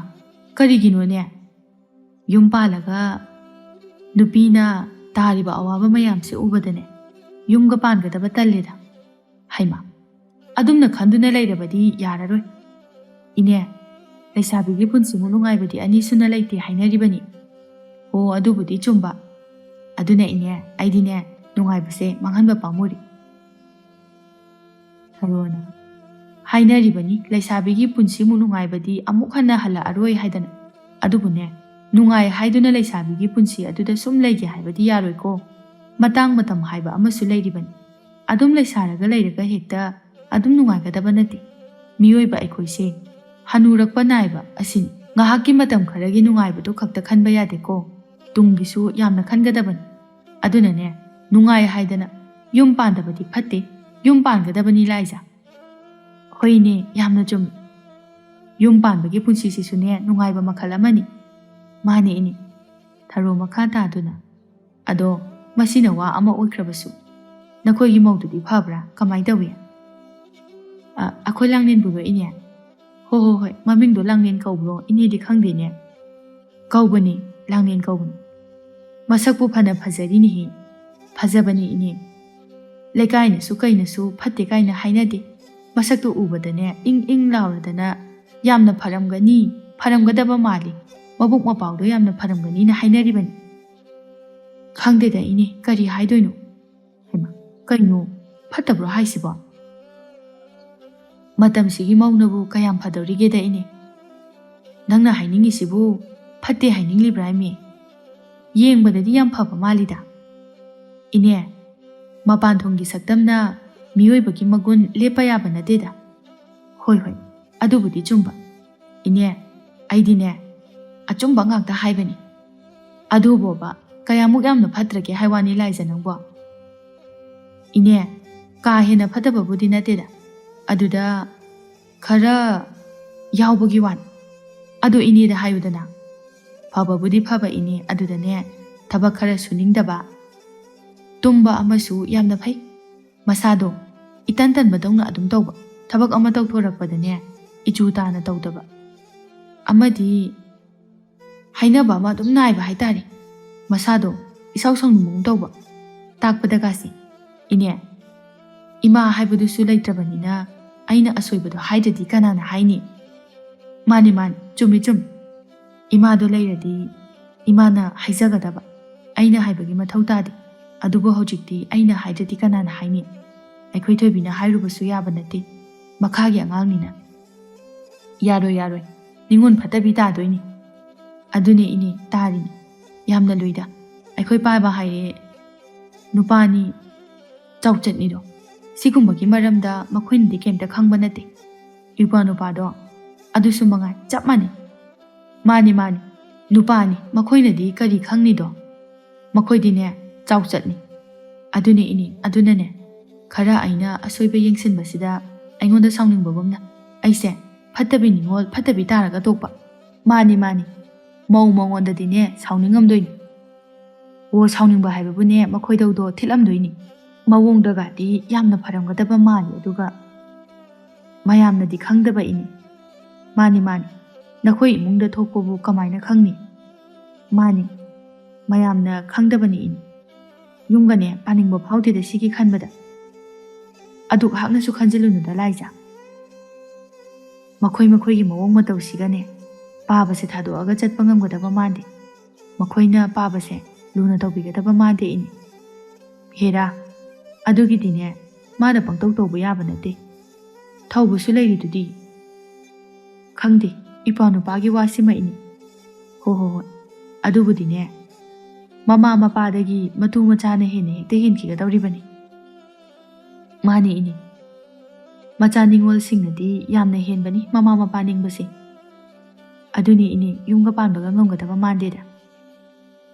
ꯀꯔꯤꯒꯤꯅꯣꯅꯦ? ꯌꯨꯝ ꯄꯥꯜꯂꯒ ꯅꯨꯄꯤꯅ ꯇꯥꯔꯤꯕ ꯑꯋꯥꯕ ꯃꯌꯥꯝꯁꯦ ꯎꯕꯗꯅꯦ ꯌꯨꯝꯒ ꯄꯥꯟꯒꯗꯕ ꯇꯜꯂꯦꯗ꯫" "ꯍꯩꯃꯥ, ꯑꯗꯨꯝꯅ ꯈꯟꯗꯨꯅ ꯂꯩꯔꯕꯗꯤ ꯌꯥꯔꯔꯣꯏ꯫ ꯏꯅꯦ, ꯂꯩꯁꯥꯕꯤꯒꯤ ꯄꯨꯟꯁꯤꯃꯨꯛ ꯅꯨꯡꯉꯥꯏꯕꯗꯤ ꯑꯅꯤꯁꯨꯅ ꯂꯩꯇꯦ ꯍꯥꯏꯅꯔꯤꯕꯅꯤ꯫" "ꯑꯣ, ꯑꯗꯨꯕꯨꯗꯤ ꯆꯨꯝꯕ꯫ ꯑꯗꯨꯅ ꯏꯅꯦ, ꯑꯩꯗꯤꯅꯦ ꯅꯨꯡꯉꯥꯏꯕꯁꯦ ꯃꯥꯡꯍꯟꯕ ꯄꯥꯝꯃꯨꯔꯦ꯫" ꯍꯦꯔꯣꯅ ꯍꯥꯏꯅꯔꯤꯕꯅꯤ, ꯂꯩꯁꯥꯕꯤꯒꯤ ꯄꯨꯟꯁꯤꯃꯨꯛ ꯅꯨꯡꯉꯥꯏꯕꯗꯤ ꯑꯃꯨꯛ ꯍꯟꯅ ꯍꯜꯂꯛꯑꯔꯣꯏ ꯍꯥꯏꯗꯅ꯫ ꯑꯗꯨꯕꯨꯅꯦ, ꯅꯨꯡꯉꯥꯏ ꯍꯥꯏꯗꯨꯅ ꯂꯩꯁꯥꯕꯤꯒꯤ ꯄꯨꯟꯁꯤ ꯑꯗꯨꯗ ꯁꯨꯝ ꯂꯩꯒꯦ ꯍꯥꯏꯕꯗꯤ ꯌꯥꯔꯣꯏꯀꯣ꯫ ꯃꯇꯥꯡ ꯃꯇꯝ ꯍꯥꯏꯕ ꯑꯃꯁꯨ ꯂꯩꯔꯤꯕꯅꯤ꯫ ꯑꯗꯨꯝ ꯂꯩꯁꯥꯔꯒ ꯂꯩꯔꯒ ꯍꯦꯛꯇ ꯑꯗꯨꯝ ꯅꯨꯡꯉꯥꯏꯒꯗꯕ ꯅꯠꯇꯦ꯫ ꯃꯤꯑꯣꯏꯕ ꯑꯩꯈꯣꯏꯁꯦ ꯍꯅꯨꯔꯛꯄ ꯅꯥꯏꯕ ꯑꯁꯤꯅꯤ꯫ ꯉꯥꯏꯍꯥꯛꯀꯤ ꯃꯇꯝ ꯈꯔꯒꯤ ꯅꯨꯡꯉꯥꯏꯕꯗꯨ ꯈꯛꯇ ꯈꯟꯕ ꯌꯥꯗꯦꯀꯣ, ꯇꯨꯡꯒꯤꯁꯨ ꯌꯥꯝꯅ ꯈꯟꯒꯗꯕꯅꯤ꯫ ꯑꯗꯨꯅꯅꯦ, ꯅꯨꯡꯉꯥꯏ ꯍꯥꯏꯗꯅ ꯌꯨꯝ ꯄꯥꯟꯗꯕꯗꯤ ꯐꯠꯇꯦ, ꯌꯨꯝ ꯄꯥꯟꯒꯗꯕꯅꯤ ꯂꯥꯏꯖꯥ꯫ ꯍꯣꯏꯅꯦ, ꯌꯥꯝꯅ ꯆꯨꯝꯃꯤ꯫ ꯌꯨꯝ ꯄꯥꯟꯕꯒꯤ ꯄꯨꯟꯁꯤꯁꯤꯁꯨꯅꯦ ꯅꯨꯡꯉꯥꯏꯕ ꯃꯈꯜ ꯑꯃꯅꯤ꯫ ꯃꯥꯅꯦ ꯏꯅꯦ, ꯊꯔꯣ ꯃꯈꯥ ꯇꯥꯗꯨꯅ꯫ ꯑꯗꯣ ꯃꯁꯤꯅ ꯋꯥ ꯑꯃ ꯑꯣꯏꯈ꯭ꯔꯕꯁꯨ, ꯅꯈꯣꯏꯒꯤ ꯃꯧꯗꯨꯗꯤ ꯐꯕ꯭ꯔꯥ? ꯀꯃꯥꯏ ꯇꯧꯏ? ꯑ, ꯑꯩꯈꯣꯏ ꯂꯥꯡꯂꯦꯟꯕꯨꯔꯣ ꯏꯅꯦ? ꯍꯣ ꯍꯣ ꯍꯣꯏ, ꯃꯃꯤꯡꯗꯣ ꯂꯥꯡꯂꯦꯟ ꯀꯧꯕ꯭ꯔꯣ? ꯏꯅꯦꯗꯤ ꯈꯪꯗꯦꯅꯦ꯫ ꯀꯧꯕꯅꯤ, ꯂꯥꯡꯂꯦꯟ ꯀꯧꯕꯅꯤ꯫ ꯃꯁꯛꯄꯨ ꯐꯅ ꯐꯖꯔꯤꯅꯤꯍꯦ꯫ ꯐꯖꯕꯅꯤ ꯏꯅꯦ꯫ ꯂꯩꯀꯥꯏꯅꯁꯨ ꯀꯩꯅꯁꯨ ꯐꯠꯇꯦ ꯀꯥꯏꯅ ꯍꯥꯏꯅꯗꯦ꯫ ꯃꯁꯛꯇꯨ ꯎꯕꯗꯅꯦ ꯏꯪ ꯏꯪ ꯂꯥꯎꯔꯗꯅ ꯌꯥꯝꯅ ꯐꯔꯝꯒꯅꯤ, ꯐꯔꯝꯒꯗꯕ ꯃꯥꯜꯂꯤ, ꯃꯕꯨꯛ ꯃꯄꯥꯎꯗꯣ ꯌꯥꯝꯅ ꯐꯔꯝꯒꯅꯤꯅ ꯍꯥꯏꯅꯔꯤꯕꯅꯤ꯫ ꯈꯪꯗꯦꯗ ꯏꯅꯦ, ꯀꯔꯤ ꯍꯥꯏꯗꯣꯏꯅꯣ? ꯍꯩꯃꯥ, ꯀꯩꯅꯣ, ꯐꯠꯇꯕ꯭ꯔꯣ ꯍꯥꯏꯁꯤꯕꯣ? ꯃꯇꯝꯁꯤꯒꯤ ꯃꯧꯅꯕꯨ ꯀꯌꯥꯝ ꯐꯗꯧꯔꯤꯒꯦꯗ ꯏꯅꯦ? ꯅꯪꯅ ꯍꯥꯏꯅꯤꯡꯉꯤꯁꯤꯕꯨ ꯐꯠꯇꯦ ꯍꯥꯏꯅꯤꯡꯂꯤꯕ꯭ꯔꯥ ꯏꯃꯦ? ꯌꯦꯡꯕꯗꯗꯤ ꯌꯥꯝ ꯐꯕ ꯃꯥꯜꯂꯤꯗ꯫ ꯏꯅꯦ, ꯃꯄꯥꯟ ꯊꯣꯡꯒꯤ ꯁꯛꯇꯝꯅ ꯃꯤꯑꯣꯏꯕꯒꯤ ꯃꯒꯨꯟ ꯂꯦꯞꯄ ꯌꯥꯕ ꯅꯠꯇꯦꯗ꯫ ꯍꯣꯏ ꯍꯣꯏ, ꯑꯗꯨꯕꯨꯗꯤ ꯆꯨꯝꯕ꯫ ꯏꯅꯦ, ꯑꯩꯗꯤꯅꯦ, ꯑꯆꯨꯝꯕ ꯉꯥꯛꯇ ꯍꯥꯏꯕꯅꯤ꯫ ꯑꯗꯨꯕꯣꯕ, ꯀꯌꯥꯃꯨꯛ ꯌꯥꯝꯅ ꯐꯠꯇ꯭ꯔꯒꯦ ꯍꯥꯏ ꯋꯥꯅꯤ ꯂꯥꯏꯖ ꯅꯪꯕꯣ? ꯏꯅꯦ, ꯀꯥ ꯍꯦꯟꯅ ꯐꯠꯇꯕꯕꯨꯗꯤ ꯅꯠꯇꯦꯗ꯫ ꯑꯗꯨꯗ ꯈꯔ ꯌꯥꯎꯕꯒꯤ ꯋꯥꯅꯤ꯫ ꯑꯗꯣ ꯏꯅꯦꯗ ꯍꯥꯏꯌꯨꯗꯅ꯫ ꯐꯕꯕꯨꯗꯤ ꯐꯕ ꯏꯅꯦ, ꯑꯗꯨꯗꯅꯦ ꯊꯕꯛ ꯈꯔ ꯁꯨꯅꯤꯡꯗꯕ, ꯇꯨꯝꯕ ꯑꯃꯁꯨ ꯌꯥꯝꯅ ꯐꯩ꯫ ꯃꯁꯥꯗꯣ ꯏꯇꯟ ꯇꯟꯕꯗꯧꯅ ꯑꯗꯨꯝ ꯇꯧꯕ, ꯊꯕꯛ ꯑꯃ ꯇꯧꯊꯣꯔꯛꯄꯗꯅꯦ ꯏꯆꯨ ꯇꯥꯅ ꯇꯧꯗꯕ꯫ ꯑꯃꯗꯤ ꯍꯥꯏꯅꯕ ꯑꯃ ꯑꯗꯨꯝ ꯅꯥꯏꯕ ꯍꯥꯏꯇꯥꯔꯦ꯫ ꯃꯁꯥꯗꯣ ꯏꯁꯥꯎ ꯁꯥꯎꯅꯤꯡꯕꯒꯨꯝ ꯇꯧꯕ꯫ ꯇꯥꯛꯄꯗꯒꯥꯁꯦ, ꯏꯅꯦ, ꯏꯃꯥ ꯍꯥꯏꯕꯗꯨꯁꯨ ꯂꯩꯇ꯭ꯔꯕꯅꯤꯅ ꯑꯩꯅ ꯑꯁꯣꯏꯕꯗꯣ ꯍꯥꯏꯗ꯭ꯔꯗꯤ ꯀꯅꯥꯅ ꯍꯥꯏꯅꯤ? ꯃꯥꯅꯤ, ꯃꯥꯅꯤ, ꯆꯨꯝꯃꯤ, ꯆꯨꯝꯃꯤ꯫ ꯏꯃꯥꯗꯣ ꯂꯩꯔꯗꯤ ꯏꯃꯥꯅ ꯍꯥꯏꯖꯒꯗꯕ꯫ ꯑꯩꯅ ꯍꯥꯏꯕꯒꯤ ꯃꯊꯧ ꯇꯥꯗꯦ꯫ ꯑꯗꯨꯕꯨ ꯍꯧꯖꯤꯛꯇꯤ ꯑꯩꯅ ꯍꯥꯏꯗ꯭ꯔꯗꯤ ꯀꯅꯥꯅ ꯍꯥꯏꯅꯤ? ꯑꯩꯈꯣꯏ ꯊꯣꯏꯕꯤꯅ ꯍꯥꯏꯔꯨꯕꯁꯨ ꯌꯥꯕ ꯅꯠꯇꯦ꯫ ꯃꯈꯥꯒꯤ ꯑꯉꯥꯡꯅꯤꯅ꯫ ꯌꯥꯔꯣꯏ, ꯌꯥꯔꯣꯏ꯫ ꯅꯤꯉꯣꯜ ꯐꯠꯇꯕꯤ ꯇꯥꯗꯣꯏꯅꯤ꯫ ꯑꯗꯨꯅꯦ ꯏꯅꯦ, ꯇꯥꯔꯤꯅꯤ꯫ ꯌꯥꯝꯅ ꯂꯨꯏꯗ꯫ ꯑꯩꯈꯣꯏ ꯄꯥꯕ ꯍꯥꯏꯔꯦ ꯅꯨꯄꯥꯅꯤ, ꯆꯥꯎꯆꯠꯅꯤꯗꯣ꯫ ꯁꯤꯒꯨꯝꯕꯒꯤ ꯃꯔꯝꯗ ꯃꯈꯣꯏꯅꯗꯤ ꯀꯩꯝꯇ ꯈꯪꯕ ꯅꯠꯇꯦ꯫ ꯏꯄ꯭ꯋꯥ ꯅꯨꯄꯥꯗꯣ ꯑꯗꯨꯁꯨ ꯃꯉꯥꯏ, ꯆꯞ ꯃꯥꯟꯅꯩ꯫ ꯃꯥꯅꯤ, ꯃꯥꯅꯤ, ꯅꯨꯄꯥꯅꯤ, ꯃꯈꯣꯏꯅꯗꯤ ꯀꯔꯤ ꯈꯪꯅꯤꯗꯣ? ꯃꯈꯣꯏꯗꯤꯅꯦ, ꯆꯥꯎꯆꯠꯅꯤ꯫ ꯑꯗꯨꯅꯦ ꯏꯅꯦ, ꯑꯗꯨꯅꯅꯦ, ꯈꯔ ꯑꯩꯅ ꯑꯁꯣꯏꯕ ꯌꯦꯡꯁꯤꯟꯕꯁꯤꯗ ꯑꯩꯉꯣꯟꯗ ꯁꯥꯎꯅꯤꯡꯕꯒꯨꯝꯅ ꯑꯩꯁꯦ ꯐꯠꯇꯕꯤ ꯅꯤꯉꯣꯜ, ꯐꯠꯇꯕꯤ ꯇꯥꯔꯒ ꯇꯣꯛꯄ꯫ ꯃꯥꯅꯤ, ꯃꯥꯅꯤ, ꯃꯧ ꯃꯉꯣꯟꯗꯗꯤꯅꯦ ꯁꯥꯎꯅꯤꯡꯉꯝꯗꯣꯏꯅꯤ꯫ ꯑꯣ, ꯁꯥꯎꯅꯤꯡꯕ ꯍꯥꯏꯕꯕꯨꯅꯦ, ꯃꯈꯣꯏꯗꯧꯗꯣ ꯊꯤꯠꯂꯝꯗꯣꯏꯅꯤ꯫ ꯃꯑꯣꯡꯗꯒꯗꯤ ꯌꯥꯝꯅ ꯐꯔꯝꯒꯗꯕ ꯃꯥꯜꯂꯤ, ꯑꯗꯨꯒ ꯃꯌꯥꯝꯅꯗꯤ ꯈꯪꯗꯕ ꯏꯅꯤ꯫ ꯃꯥꯅꯤ, ꯃꯥꯅꯤ, ꯅꯈꯣꯏ ꯏꯃꯨꯡꯗ ꯊꯣꯛꯄꯕꯨ ꯀꯃꯥꯏꯅ ꯈꯪꯅꯤ? ꯃꯥꯅꯤ, ꯃꯌꯥꯝꯅ ꯈꯪꯗꯕꯅꯤ ꯏꯅꯤ꯫ ꯌꯨꯝꯒꯅꯦ ꯄꯥꯅꯤꯡꯕ ꯐꯥꯎꯗꯦꯗ ꯁꯤꯒꯤ ꯈꯟꯕꯗ꯫ ꯑꯗꯨꯛ ꯍꯥꯛꯅꯁꯨ ꯈꯟꯖꯤꯜꯂꯨꯅꯨꯗ ꯂꯥꯏꯖꯥ꯫ ꯃꯈꯣꯏ ꯃꯈꯣꯏꯒꯤ ꯃꯑꯣꯡ ꯃꯇꯧꯁꯤꯒꯅꯦ ꯄꯥꯕꯁꯦ ꯊꯥꯗꯣꯛꯑꯒ ꯆꯠꯄ ꯉꯝꯒꯗꯕ ꯃꯥꯟꯗꯦ꯫ ꯃꯈꯣꯏꯅ ꯄꯥꯕꯁꯦ ꯂꯨꯅ ꯇꯧꯕꯤꯒꯗꯕ ꯃꯥꯟꯗꯦ ꯏꯅꯤ꯫ ꯍꯦꯔꯥ, ꯑꯗꯨꯒꯤꯗꯤꯅꯦ ꯃꯥꯅ ꯄꯪꯇꯧ ꯇꯧꯕ ꯌꯥꯕ ꯅꯠꯇꯦ꯫ ꯊꯧꯕꯁꯨ ꯂꯩꯔꯤꯗꯨꯗꯤ꯫ ꯈꯪꯗꯦ, ꯏꯄ꯭ꯋꯥ ꯅꯨꯄꯥꯒꯤ ꯋꯥꯁꯤꯃ ꯏꯅꯤ꯫ ꯍꯣ ꯍꯣ ꯍꯣꯏ, ꯑꯗꯨꯕꯨꯗꯤꯅꯦ ꯃꯃꯥ ꯃꯄꯥꯗꯒꯤ ꯃꯇꯨ ꯃꯆꯥꯅ ꯍꯦꯟꯅ ꯍꯦꯛꯇ ꯍꯦꯟꯈꯤꯒꯗꯧꯔꯤꯕꯅꯤ꯫ ꯃꯥꯅꯦ ꯏꯅꯦ, ꯃꯆꯥ ꯅꯤꯉꯣꯜꯁꯤꯡꯅꯗꯤ ꯌꯥꯝꯅ ꯍꯦꯟꯕꯅꯤ ꯃꯃꯥ ꯃꯄꯥ ꯅꯤꯡꯕꯁꯦ꯫ ꯑꯗꯨꯅꯤ ꯏꯅꯦ, ꯌꯨꯝꯒ ꯄꯥꯟꯕꯒ ꯉꯝꯒꯗꯕ ꯃꯥꯟꯗꯦꯗ꯫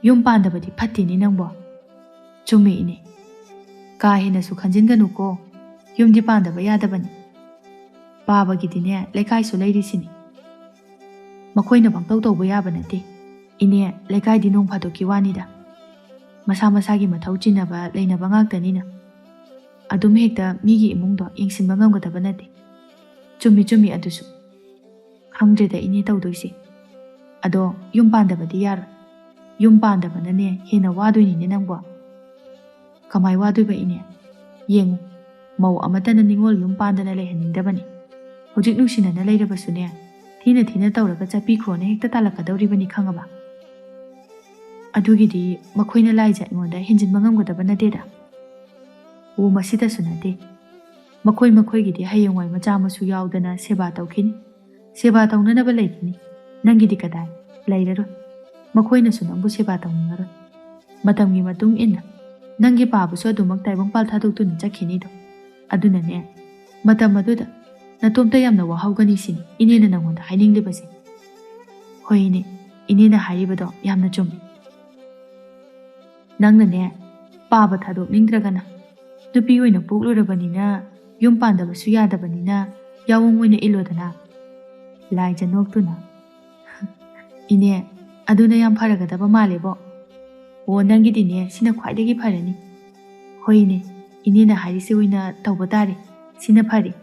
ꯌꯨꯝ ꯄꯥꯟꯗꯕꯗꯤ ꯐꯠꯇꯦꯅꯦ ꯅꯪꯕꯣ꯫ ꯆꯨꯝꯃꯦ ꯏꯅꯦ, ꯀꯥ ꯍꯦꯟꯅꯁꯨ ꯈꯟꯖꯤꯟꯒꯅꯨꯀꯣ, ꯌꯨꯝꯗꯤ ꯄꯥꯟꯗꯕ ꯌꯥꯗꯕꯅꯤ꯫ ꯄꯥꯕꯒꯤꯗꯤꯅꯦ ꯂꯩꯀꯥꯏꯁꯨ ꯂꯩꯔꯤꯁꯤꯅꯤ꯫ ꯃꯈꯣꯏꯅ ꯄꯪꯇꯧ ꯇꯧꯕ ꯌꯥꯕ ꯅꯠꯇꯦ ꯏꯅꯦ, ꯂꯩꯀꯥꯏꯗꯤ ꯅꯣꯡ ꯐꯥꯗꯣꯛꯀꯤ ꯋꯥꯅꯤꯗ꯫ ꯃꯁꯥ ꯃꯁꯥꯒꯤ ꯃꯊꯧ ꯆꯤꯟꯅꯕ ꯂꯩꯅꯕ ꯉꯥꯛꯇꯅꯤꯅ꯫ ꯑꯗꯨꯝ ꯍꯦꯛꯇ ꯃꯤꯒꯤ ꯏꯃꯨꯡꯗꯣ ꯌꯦꯡꯁꯤꯟꯕ ꯉꯝꯒꯗꯕ ꯅꯠꯇꯦ꯫ ꯆꯨꯝꯃꯤ ꯆꯨꯝꯃꯤ ꯑꯗꯨꯁꯨ꯫ ꯈꯪꯗ꯭ꯔꯦꯗ ꯏꯅꯦ ꯇꯧꯗꯣꯏꯁꯦ꯫ ꯑꯗꯣ ꯌꯨꯝ ꯄꯥꯟꯗꯕꯗꯤ ꯌꯥꯔꯣꯏ꯫ ꯌꯨꯝ ꯄꯥꯟꯗꯕꯅꯅꯦ ꯍꯦꯟꯅ ꯋꯥꯗꯣꯏꯅꯤꯅꯦ ꯅꯪꯕꯣ꯫ ꯀꯃꯥꯏ ꯋꯥꯗꯣꯏꯕ ꯏꯅꯦ? ꯌꯦꯡꯉꯨ, ꯃꯧ ꯑꯃꯠꯇꯅ ꯅꯤꯉꯣꯜ ꯌꯨꯝ ꯄꯥꯟꯗꯅ ꯂꯩꯍꯟꯅꯤꯡꯗꯕꯅꯤ꯫ ꯍꯧꯖꯤꯛ ꯅꯨꯡꯁꯤꯅꯅ ꯂꯩꯔꯕꯁꯨꯅꯦ, ꯊꯤꯅ ꯊꯤꯅ ꯇꯧꯔꯒ ꯆꯠꯄꯤꯈ꯭ꯔꯣꯅ ꯍꯦꯛꯇ ꯇꯥꯜꯂꯛꯀꯗꯧꯔꯤꯕꯅꯤ ꯈꯪꯉꯕ? ꯑꯗꯨꯒꯤꯗꯤ ꯃꯈꯣꯏꯅ ꯂꯥꯏꯖ ꯑꯩꯉꯣꯟꯗ ꯍꯦꯟꯖꯤꯟꯕ ꯉꯝꯒꯗꯕ ꯅꯠꯇꯦꯗ꯫ ꯑꯣ, ꯃꯁꯤꯗꯁꯨ ꯅꯠꯇꯦ꯫ ꯃꯈꯣꯏ ꯃꯈꯣꯏꯒꯤꯗꯤ ꯍꯌꯦꯡꯋꯥꯏ ꯃꯆꯥ ꯃꯁꯨ ꯌꯥꯎꯗꯅ ꯁꯦꯕꯥ ꯇꯧꯈꯤꯅꯤ꯫ ꯁꯦꯕꯥ ꯇꯧꯅꯅꯕ ꯂꯩꯈꯤꯅꯤ꯫ ꯅꯪꯒꯤꯗꯤ ꯀꯗꯥꯏ? ꯂꯩꯔꯔꯣꯏ꯫ ꯃꯈꯣꯏꯅꯁꯨ ꯅꯪꯕꯨ ꯁꯦꯕꯥ ꯇꯧꯅꯤꯡꯉꯔꯣꯏ꯫ ꯃꯇꯝꯒꯤ ꯃꯇꯨꯡ ꯏꯟꯅ ꯅꯪꯒꯤ ꯄꯥꯕꯁꯨ ꯑꯗꯨꯃꯛ ꯇꯥꯏꯕꯪꯄꯥꯜ ꯊꯥꯗꯣꯛꯇꯨꯅ ꯆꯠꯈꯤꯅꯤꯗꯣ꯫ ꯑꯗꯨꯅꯅꯦ, ꯃꯇꯝ ꯑꯗꯨꯗ ꯅꯇꯣꯝꯇ ꯌꯥꯝꯅ ꯋꯥꯍꯧꯒꯅꯤ ꯁꯤꯅꯤ ꯏꯅꯦꯅ ꯅꯪꯉꯣꯟꯗ ꯍꯥꯏꯅꯤꯡꯂꯤꯕꯁꯦ꯫ ꯍꯣꯏꯅꯦ, ꯏꯅꯦꯅ ꯍꯥꯏꯔꯤꯕꯗꯣ ꯌꯥꯝꯅ ꯆꯨꯝꯃꯤ꯫ ꯅꯪꯅꯅꯦ, ꯄꯥꯕ ꯊꯥꯗꯣꯛꯅꯤꯡꯗ꯭ꯔꯒꯅ, ꯅꯨꯄꯤ ꯑꯣꯏꯅ ꯄꯣꯛꯂꯨꯔꯕꯅꯤꯅ ꯌꯨꯝ ꯄꯥꯟꯗꯕꯁꯨ ꯌꯥꯗꯕꯅꯤꯅ ꯌꯥꯑꯣꯡ ꯑꯣꯏꯅ ꯏꯜꯂꯣꯗꯅ꯫ ꯂꯥꯏꯖ ꯅꯣꯛꯇꯨꯅ, "ꯏꯅꯦ, ꯑꯗꯨꯅ ꯌꯥꯝ ꯐꯔꯒꯗꯕ ꯃꯥꯜꯂꯦꯕꯣ꯫ ꯑꯣ, ꯅꯪꯒꯤꯗꯤꯅꯦ, ꯁꯤꯅ ꯈ꯭ꯋꯥꯏꯗꯒꯤ ꯐꯔꯅꯤ꯫" "ꯍꯣꯏꯅꯦ, ꯏꯅꯦꯅ ꯍꯥꯏꯔꯤꯁꯤ ꯑꯣꯏꯅ ꯇꯧꯕ ꯇꯥꯔꯦ꯫ ꯁꯤꯅ ꯐꯔꯦ꯫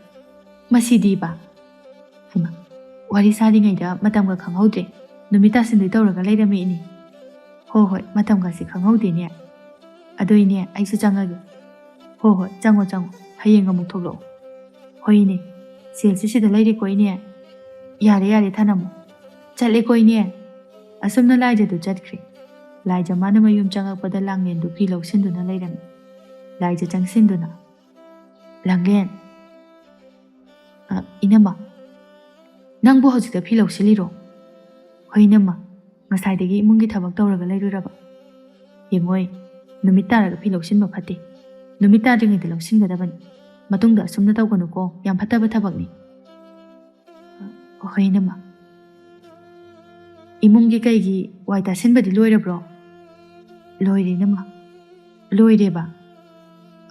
ꯃꯁꯤꯗꯤꯕ?" ꯍꯩꯃꯥ, ꯋꯥꯔꯤ ꯁꯥꯔꯤꯉꯩꯗ ꯃꯇꯝꯒ ꯈꯪꯍꯧꯗ꯭ꯔꯦ꯫ ꯅꯨꯃꯤꯠ ꯇꯥꯁꯤꯟꯗꯣꯏ ꯇꯧꯔꯒ ꯂꯩꯔꯝꯃꯦ ꯏꯅꯦ꯫ "ꯍꯣ ꯍꯣꯏ, ꯃꯇꯝꯒꯁꯦ ꯈꯪꯍꯧꯗꯦꯅꯦ꯫ ꯑꯗꯣ ꯏꯅꯦ, ꯑꯩꯁꯨ ꯆꯪꯉꯒꯦ꯫" "ꯍꯣ ꯍꯣꯏ, ꯆꯪꯉꯣ ꯆꯪꯉꯣ, ꯍꯌꯦꯡ ꯑꯃꯨꯛ ꯊꯣꯛꯂꯛꯑꯣ꯫" "ꯍꯣꯏ ꯏꯅꯦ, ꯁꯦꯜꯁꯦ ꯁꯤꯗ ꯂꯩꯔꯦꯀꯣ ꯏꯅꯦ꯫ ꯌꯥꯔꯦ ꯌꯥꯔꯦ, ꯊꯅꯝꯃꯣ꯫ ꯆꯠꯂꯦꯀꯣ ꯏꯅꯦ꯫" ꯑꯁꯨꯝꯅ ꯂꯥꯏꯖꯗꯨ ꯆꯠꯈ꯭ꯔꯦ꯫ ꯂꯥꯏꯖ ꯃꯥꯅ ꯃꯌꯨꯝ ꯆꯪꯉꯛꯄꯗ ꯂꯥꯡꯂꯦꯟꯗꯨ ꯐꯤ ꯂꯧꯁꯤꯟꯗꯨꯅ ꯂꯩꯔꯝꯃꯤ꯫ ꯂꯥꯏꯖ ꯆꯪꯁꯤꯟꯗꯨꯅ, "ꯂꯥꯡꯂꯦꯟ꯫" "ꯑ, ꯏꯅꯝꯃ, ꯅꯪꯕꯨ ꯍꯧꯖꯤꯛꯇ ꯐꯤ ꯂꯧꯁꯤꯜꯂꯤꯔꯣ?" "ꯍꯣꯏ ꯏꯅꯝꯃ, ꯉꯁꯥꯏꯗꯒꯤ ꯏꯃꯨꯡꯒꯤ ꯊꯕꯛ ꯇꯧꯔꯒ ꯂꯩꯔꯨꯔꯕ꯫ ꯌꯦꯡꯉꯣꯏ, ꯅꯨꯃꯤꯠ ꯇꯥꯔꯒ ꯐꯤ ꯂꯧꯁꯤꯟꯕ ꯐꯠꯇꯦ꯫ ꯅꯨꯃꯤꯠ ꯇꯥꯗ꯭ꯔꯤꯉꯩꯗ ꯂꯧꯁꯤꯟꯒꯗꯕꯅꯤ꯫ ꯃꯇꯨꯡꯗ ꯑꯁꯨꯝꯅ ꯇꯧꯒꯅꯨꯀꯣ, ꯌꯥꯝ ꯐꯠꯇꯕ ꯊꯕꯛꯅꯤ꯫" "ꯍꯣꯏ ꯏꯅꯝꯃ꯫" "ꯏꯃꯨꯡꯒꯤ ꯀꯩꯒꯤ ꯋꯥꯏ ꯇꯥꯁꯤꯟꯕꯗꯤ ꯂꯣꯏꯔꯕ꯭ꯔꯣ?" "ꯂꯣꯏꯔꯦ ꯏꯅꯝꯃ, ꯂꯣꯏꯔꯦꯕ꯫"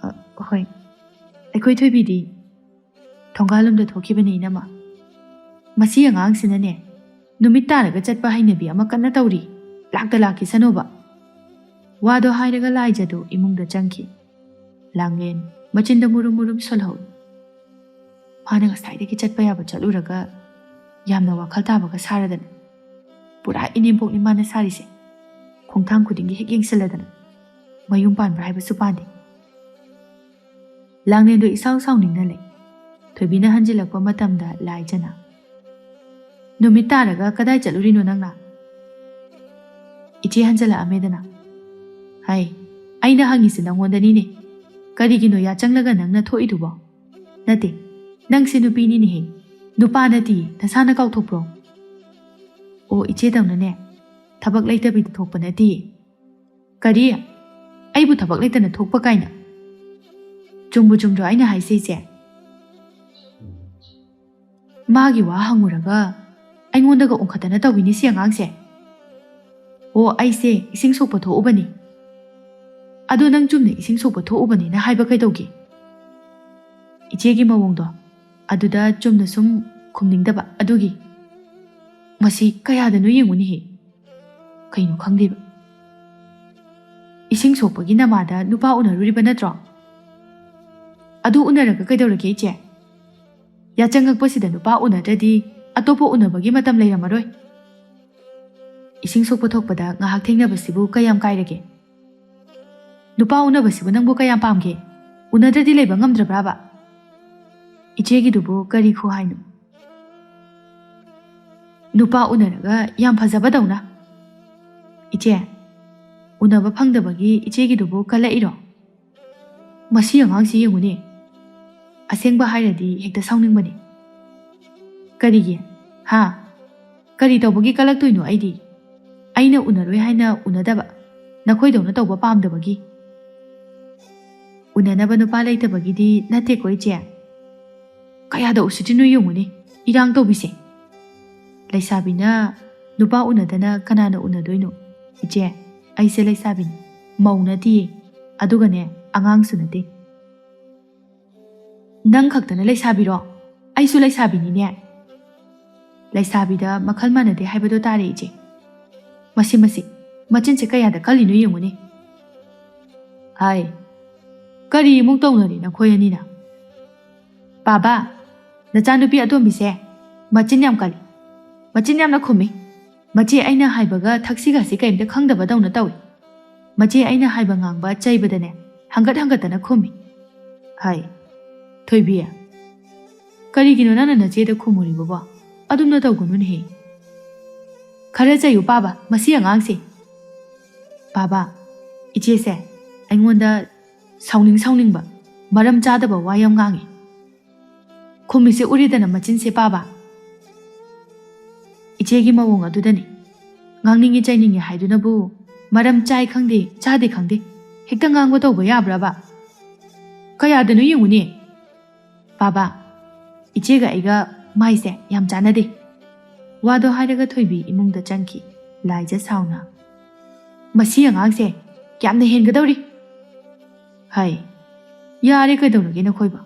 "ꯑ, ꯍꯣꯏ꯫ ꯑꯩꯈꯣꯏ ꯊꯣꯏꯕꯤꯗꯤ?" "ꯊꯣꯡꯒꯥꯜꯂꯣꯝꯗ ꯊꯣꯛꯈꯤꯕꯅꯦ ꯏꯅꯝꯃ꯫ ꯃꯁꯤ ꯑꯉꯥꯡꯁꯤꯅꯅꯦ, ꯅꯨꯃꯤꯠ ꯇꯥꯔꯒ ꯆꯠꯄ ꯍꯩꯅꯕꯤ ꯑꯃ ꯀꯟꯅ ꯇꯧꯔꯤ꯫ ꯂꯥꯛꯇ ꯂꯥꯛꯈꯤꯁꯅꯣꯕ꯫" ꯋꯥꯗꯣ ꯍꯥꯏꯔꯒ ꯂꯥꯏꯖꯗꯨ ꯏꯃꯨꯡꯗ ꯆꯪꯈꯤ꯫ ꯂꯥꯡꯂꯦꯟ ꯃꯆꯤꯟꯗ ꯃꯨꯔꯨꯝ ꯃꯨꯔꯨꯝ ꯁꯣꯜꯍꯧꯏ꯫ ꯃꯥꯅ ꯉꯁꯥꯏꯗꯒꯤ ꯆꯠꯄ ꯌꯥꯕ ꯆꯠꯂꯨꯔꯒ ꯌꯥꯝꯅ ꯋꯥꯈꯜ ꯇꯥꯕꯒ ꯁꯥꯔꯗꯅ꯫ ꯄꯨꯔꯥ ꯏꯅꯦꯝꯕꯣꯛꯅꯤ ꯃꯥꯅ ꯁꯥꯔꯤꯁꯦ꯫ ꯈꯣꯡꯊꯥꯡ ꯈꯨꯗꯤꯡꯒꯤ ꯍꯦꯛ ꯌꯦꯡꯁꯤꯜꯂꯗꯅ꯫ ꯃꯌꯨꯝ ꯄꯥꯟꯕ꯭ꯔꯥ ꯍꯥꯏꯕꯁꯨ ꯄꯥꯟꯗꯦ꯫ ꯂꯥꯡꯂꯦꯟꯗꯣ ꯏꯁꯥꯎ ꯁꯥꯎꯅꯤꯡꯅ ꯂꯩ꯫ ꯊꯣꯏꯕꯤꯅ ꯍꯟꯖꯤꯜꯂꯛꯄ ꯃꯇꯝꯗ ꯂꯥꯏꯖꯅ, "ꯅꯨꯃꯤꯠ ꯇꯥꯔꯒ ꯀꯗꯥꯏ ꯆꯠꯂꯨꯔꯤꯅꯣ ꯅꯪꯅ?" "ꯏꯆꯦ ꯍꯟꯖꯤꯜꯂꯛꯑꯝꯃꯦꯗꯅ꯫" "ꯍꯥꯏ, ꯑꯩꯅ ꯍꯪꯉꯤꯁꯦ ꯅꯪꯉꯣꯟꯗꯅꯤꯅꯦ꯫ ꯀꯔꯤꯒꯤꯅꯣ ꯌꯥꯆꯪꯂꯒ ꯅꯪꯅ ꯊꯣꯛꯏꯗꯨꯕꯣ? ꯅꯠꯇꯦ, ꯅꯪꯁꯦ ꯅꯨꯄꯤꯅꯤꯅꯦꯍꯦ꯫ ꯅꯨꯄꯥ ꯅꯠꯇꯤꯌꯦ, ꯅꯁꯥꯅ ꯀꯥꯎꯊꯣꯛꯄ꯭ꯔꯣ?" "ꯑꯣ, ꯏꯆꯦꯗꯧꯅꯅꯦ, ꯊꯕꯛ ꯂꯩꯇꯕꯤꯗ ꯊꯣꯛꯄ ꯅꯠꯇꯤꯌꯦ꯫" "ꯀꯔꯤ? ꯑꯩꯕꯨ ꯊꯕꯛ ꯂꯩꯇꯅ ꯊꯣꯛꯄ ꯀꯥꯏꯅ? ꯆꯨꯝꯕꯨ ꯆꯨꯝꯗ꯭ꯔꯣ ꯑꯩꯅ ꯍꯥꯏꯁꯦ, ꯏꯆꯦ?" ꯃꯥꯒꯤ ꯋꯥ ꯍꯪꯉꯨꯔꯒ ꯑꯩꯉꯣꯟꯗꯒ ꯑꯣꯟꯈꯠꯇꯅ ꯇꯧꯏꯅꯦ ꯁꯤ ꯑꯉꯥꯡꯁꯦ꯫ "ꯑꯣ, ꯑꯩꯁꯦ ꯏꯁꯤꯡ ꯁꯣꯛꯄ ꯊꯣꯛꯎꯕꯅꯤ꯫" "ꯑꯗꯣ ꯅꯪ ꯆꯨꯝꯅ ꯏꯁꯤꯡ ꯁꯣꯛꯄ ꯊꯣꯛꯎꯕꯅꯤꯅ ꯍꯥꯏꯕ ꯀꯩꯗꯧꯒꯦ?" ꯏꯆꯦꯒꯤ ꯃꯑꯣꯡꯗꯣ ꯑꯗꯨꯗ ꯆꯨꯝꯅ ꯁꯨꯝ ꯈꯨꯝꯅꯤꯡꯗꯕ ꯑꯗꯨꯒꯤ꯫ ꯃꯁꯤ ꯀꯌꯥꯗꯅꯣ ꯌꯦꯡꯉꯨꯅꯦꯍꯦ꯫ ꯀꯩꯅꯣ ꯈꯪꯗꯦꯕ꯫ "ꯏꯁꯤꯡ ꯁꯣꯛꯄꯒꯤ ꯅꯃꯥꯗ ꯅꯨꯄꯥ ꯎꯅꯔꯨꯔꯤꯕ ꯅꯠꯇ꯭ꯔꯣ? ꯑꯗꯨ ꯎꯅꯔꯒ ꯀꯩꯗꯧꯔꯒꯦ ꯏꯆꯦ? ꯌꯥꯆꯪꯉꯛꯄꯁꯤꯗ ꯅꯨꯄꯥ ꯎꯅꯗ꯭ꯔꯗꯤ ꯑꯇꯣꯞꯄ ꯎꯅꯕꯒꯤ ꯃꯇꯝ ꯂꯩꯔꯝꯃꯔꯣꯏ꯫ ꯏꯁꯤꯡ ꯁꯣꯛꯄ ꯊꯣꯛꯄꯗ ꯉꯥꯏꯍꯥꯛ ꯊꯦꯡꯅꯕꯁꯤꯕꯨ ꯀꯌꯥꯝ ꯀꯥꯏꯔꯒꯦ? ꯅꯨꯄꯥ ꯎꯅꯕꯁꯤꯕꯨ ꯅꯪꯕꯨ ꯀꯌꯥꯝ ꯄꯥꯝꯒꯦ? ꯎꯅꯗ꯭ꯔꯗꯤ ꯂꯩꯕ ꯉꯝꯗ꯭ꯔꯕ꯭ꯔꯥꯕ? ꯏꯆꯦꯒꯤꯗꯨꯕꯨ ꯀꯔꯤ ꯈꯨꯍꯥꯏꯅꯣ? ꯅꯨꯄꯥ ꯎꯅꯔꯒ ꯌꯥꯝ ꯐꯖꯕꯗꯧꯅ꯫ ꯏꯆꯦ, ꯎꯅꯕ ꯐꯪꯗꯕꯒꯤ ꯏꯆꯦꯒꯤꯗꯨꯕꯨ ꯀꯜꯂꯛꯏꯔꯣ? ꯃꯁꯤ ꯑꯉꯥꯡꯁꯤ ꯌꯦꯡꯉꯨꯅꯦ꯫ ꯑꯁꯦꯡꯕ ꯍꯥꯏꯔꯗꯤ ꯍꯦꯛꯇ ꯁꯥꯎꯅꯤꯡꯕꯅꯤ꯫ ꯀꯔꯤꯒꯤ? ꯍꯥ? ꯀꯔꯤ ꯇꯧꯕꯒꯤ ꯀꯜꯂꯛꯇꯣꯏꯅꯣ ꯑꯩꯗꯤ? ꯑꯩꯅ ꯎꯅꯔꯣꯏ ꯍꯥꯏꯅ ꯎꯅꯗꯕ, ꯅꯈꯣꯏꯗꯧꯅ ꯇꯧꯕ ꯄꯥꯝꯗꯕꯒꯤ꯫ ꯎꯅꯅꯕ ꯅꯨꯄꯥ ꯂꯩꯇꯕꯒꯤꯗꯤ ꯅꯠꯇꯦꯀꯣ ꯏꯆꯦ꯫ ꯀꯌꯥꯗ ꯎꯁꯤꯠꯇ꯭ꯔꯤꯅꯣ ꯌꯦꯡꯉꯨꯅꯦ, ꯏꯔꯥꯡ ꯇꯧꯕꯤꯁꯦ꯫ ꯂꯩꯁꯥꯕꯤꯅ ꯅꯨꯄꯥ ꯎꯅꯗꯅ ꯀꯅꯥꯅ ꯎꯅꯗꯣꯏꯅꯣ? ꯏꯆꯦ, ꯑꯩꯁꯦ ꯂꯩꯁꯥꯕꯤꯅꯤ, ꯃꯧ ꯅꯠꯇꯤꯌꯦ, ꯑꯗꯨꯒꯅꯦ, ꯑꯉꯥꯡꯁꯨ ꯅꯠꯇꯦ꯫ ꯅꯪ ꯈꯛꯇꯅ ꯂꯩꯁꯥꯕꯤꯔꯣ? ꯑꯩꯁꯨ ꯂꯩꯁꯥꯕꯤꯅꯤꯅꯦ꯫ ꯂꯩꯁꯥꯕꯤꯗ ꯃꯈꯜ ꯃꯥꯟꯅꯗꯦ ꯍꯥꯏꯕꯗꯣ ꯇꯥꯔꯦ ꯏꯆꯦ꯫ ꯃꯁꯤ, ꯃꯁꯤ, ꯃꯆꯤꯟꯁꯦ ꯀꯌꯥꯗ ꯀꯜꯂꯤꯅꯣ ꯌꯦꯡꯉꯨꯅꯦ꯫ ꯍꯥꯏ, ꯀꯔꯤ ꯑꯃꯨꯛ ꯇꯧꯅꯔꯤ ꯅꯈꯣꯏ ꯑꯅꯤꯅ? ꯄꯥꯕ, ꯅꯆꯥꯅꯨꯄꯤ ꯑꯇꯣꯝꯕꯤꯁꯦ ꯃꯆꯤꯟ ꯌꯥꯝ ꯀꯜꯂꯤ, ꯃꯆꯤꯟ ꯌꯥꯝꯅ ꯈꯨꯝꯃꯤ꯫ ꯃꯆꯦ ꯑꯩꯅ ꯍꯥꯏꯕꯒ ꯊꯛꯁꯤ ꯈꯥꯁꯤ ꯀꯔꯤꯝꯇ ꯈꯪꯗꯕꯗꯧꯅ ꯇꯧꯏ꯫ ꯃꯆꯦ ꯑꯩꯅ ꯍꯥꯏꯕ ꯉꯥꯡꯕ ꯆꯩꯕꯗꯅꯦ, ꯍꯪꯒꯠ ꯍꯪꯒꯠꯇꯅ ꯈꯨꯝꯃꯤ꯫ ꯍꯥꯏ, ꯊꯣꯏꯕꯤ, ꯀꯔꯤꯒꯤꯅꯣ ꯅꯪꯅ ꯅꯆꯦꯗ ꯈꯨꯝꯃꯨꯔꯤꯕꯕꯣ? ꯑꯗꯨꯝꯅ ꯇꯧꯒꯅꯨꯅꯦꯍꯦ꯫ ꯈꯔ ꯆꯩꯌꯨ ꯄꯥꯕ, ꯃꯁꯤ ꯑꯉꯥꯡꯁꯦ꯫ ꯄꯥꯕ, ꯏꯆꯦꯁꯦ ꯑꯩꯉꯣꯟꯗ ꯁꯥꯎꯅꯤꯡ ꯁꯥꯎꯅꯤꯡꯕ, ꯃꯔꯝ ꯆꯥꯗꯕ ꯋꯥ ꯌꯥꯝ ꯉꯥꯡꯉꯤ꯫ ꯈꯨꯝꯃꯤꯁꯦ ꯎꯔꯤꯗꯅ ꯃꯆꯤꯟꯁꯦ ꯄꯥꯕ꯫ ꯏꯆꯦꯒꯤ ꯃꯑꯣꯡ ꯑꯗꯨꯗꯅꯤ꯫ ꯉꯥꯡꯅꯤꯡꯉꯤ ꯆꯩꯅꯤꯡꯉꯤ ꯍꯥꯏꯗꯨꯅꯕꯨ ꯃꯔꯝ ꯆꯥꯏ ꯈꯪꯗꯦ, ꯆꯥꯗꯦ ꯈꯪꯗꯦ, ꯍꯦꯛꯇ ꯉꯥꯡꯕ ꯇꯧꯕ ꯌꯥꯕ꯭ꯔꯕ? ꯀꯌꯥꯗꯅꯣ ꯌꯦꯡꯉꯨꯅꯦ꯫ ꯄꯥꯕ, ꯏꯆꯦꯒ ꯑꯩꯒ ꯃꯥꯏꯁꯦ ꯌꯥꯝ ꯆꯥꯟꯅꯗꯦ꯫ ꯋꯥꯗꯣ ꯍꯥꯏꯔꯒ ꯊꯣꯏꯕꯤ ꯏꯃꯨꯡꯗ ꯆꯪꯈꯤ꯫ ꯂꯥꯏꯖ ꯁꯥꯎꯅ, "ꯃꯁꯤ ꯑꯉꯥꯡꯁꯦ ꯌꯥꯝꯅ ꯍꯦꯟꯒꯗꯧꯔꯤ꯫ ꯍꯥꯏ, ꯌꯥꯔꯦ, ꯀꯩꯗꯧꯔꯒꯦ ꯅꯈꯣꯏꯕ?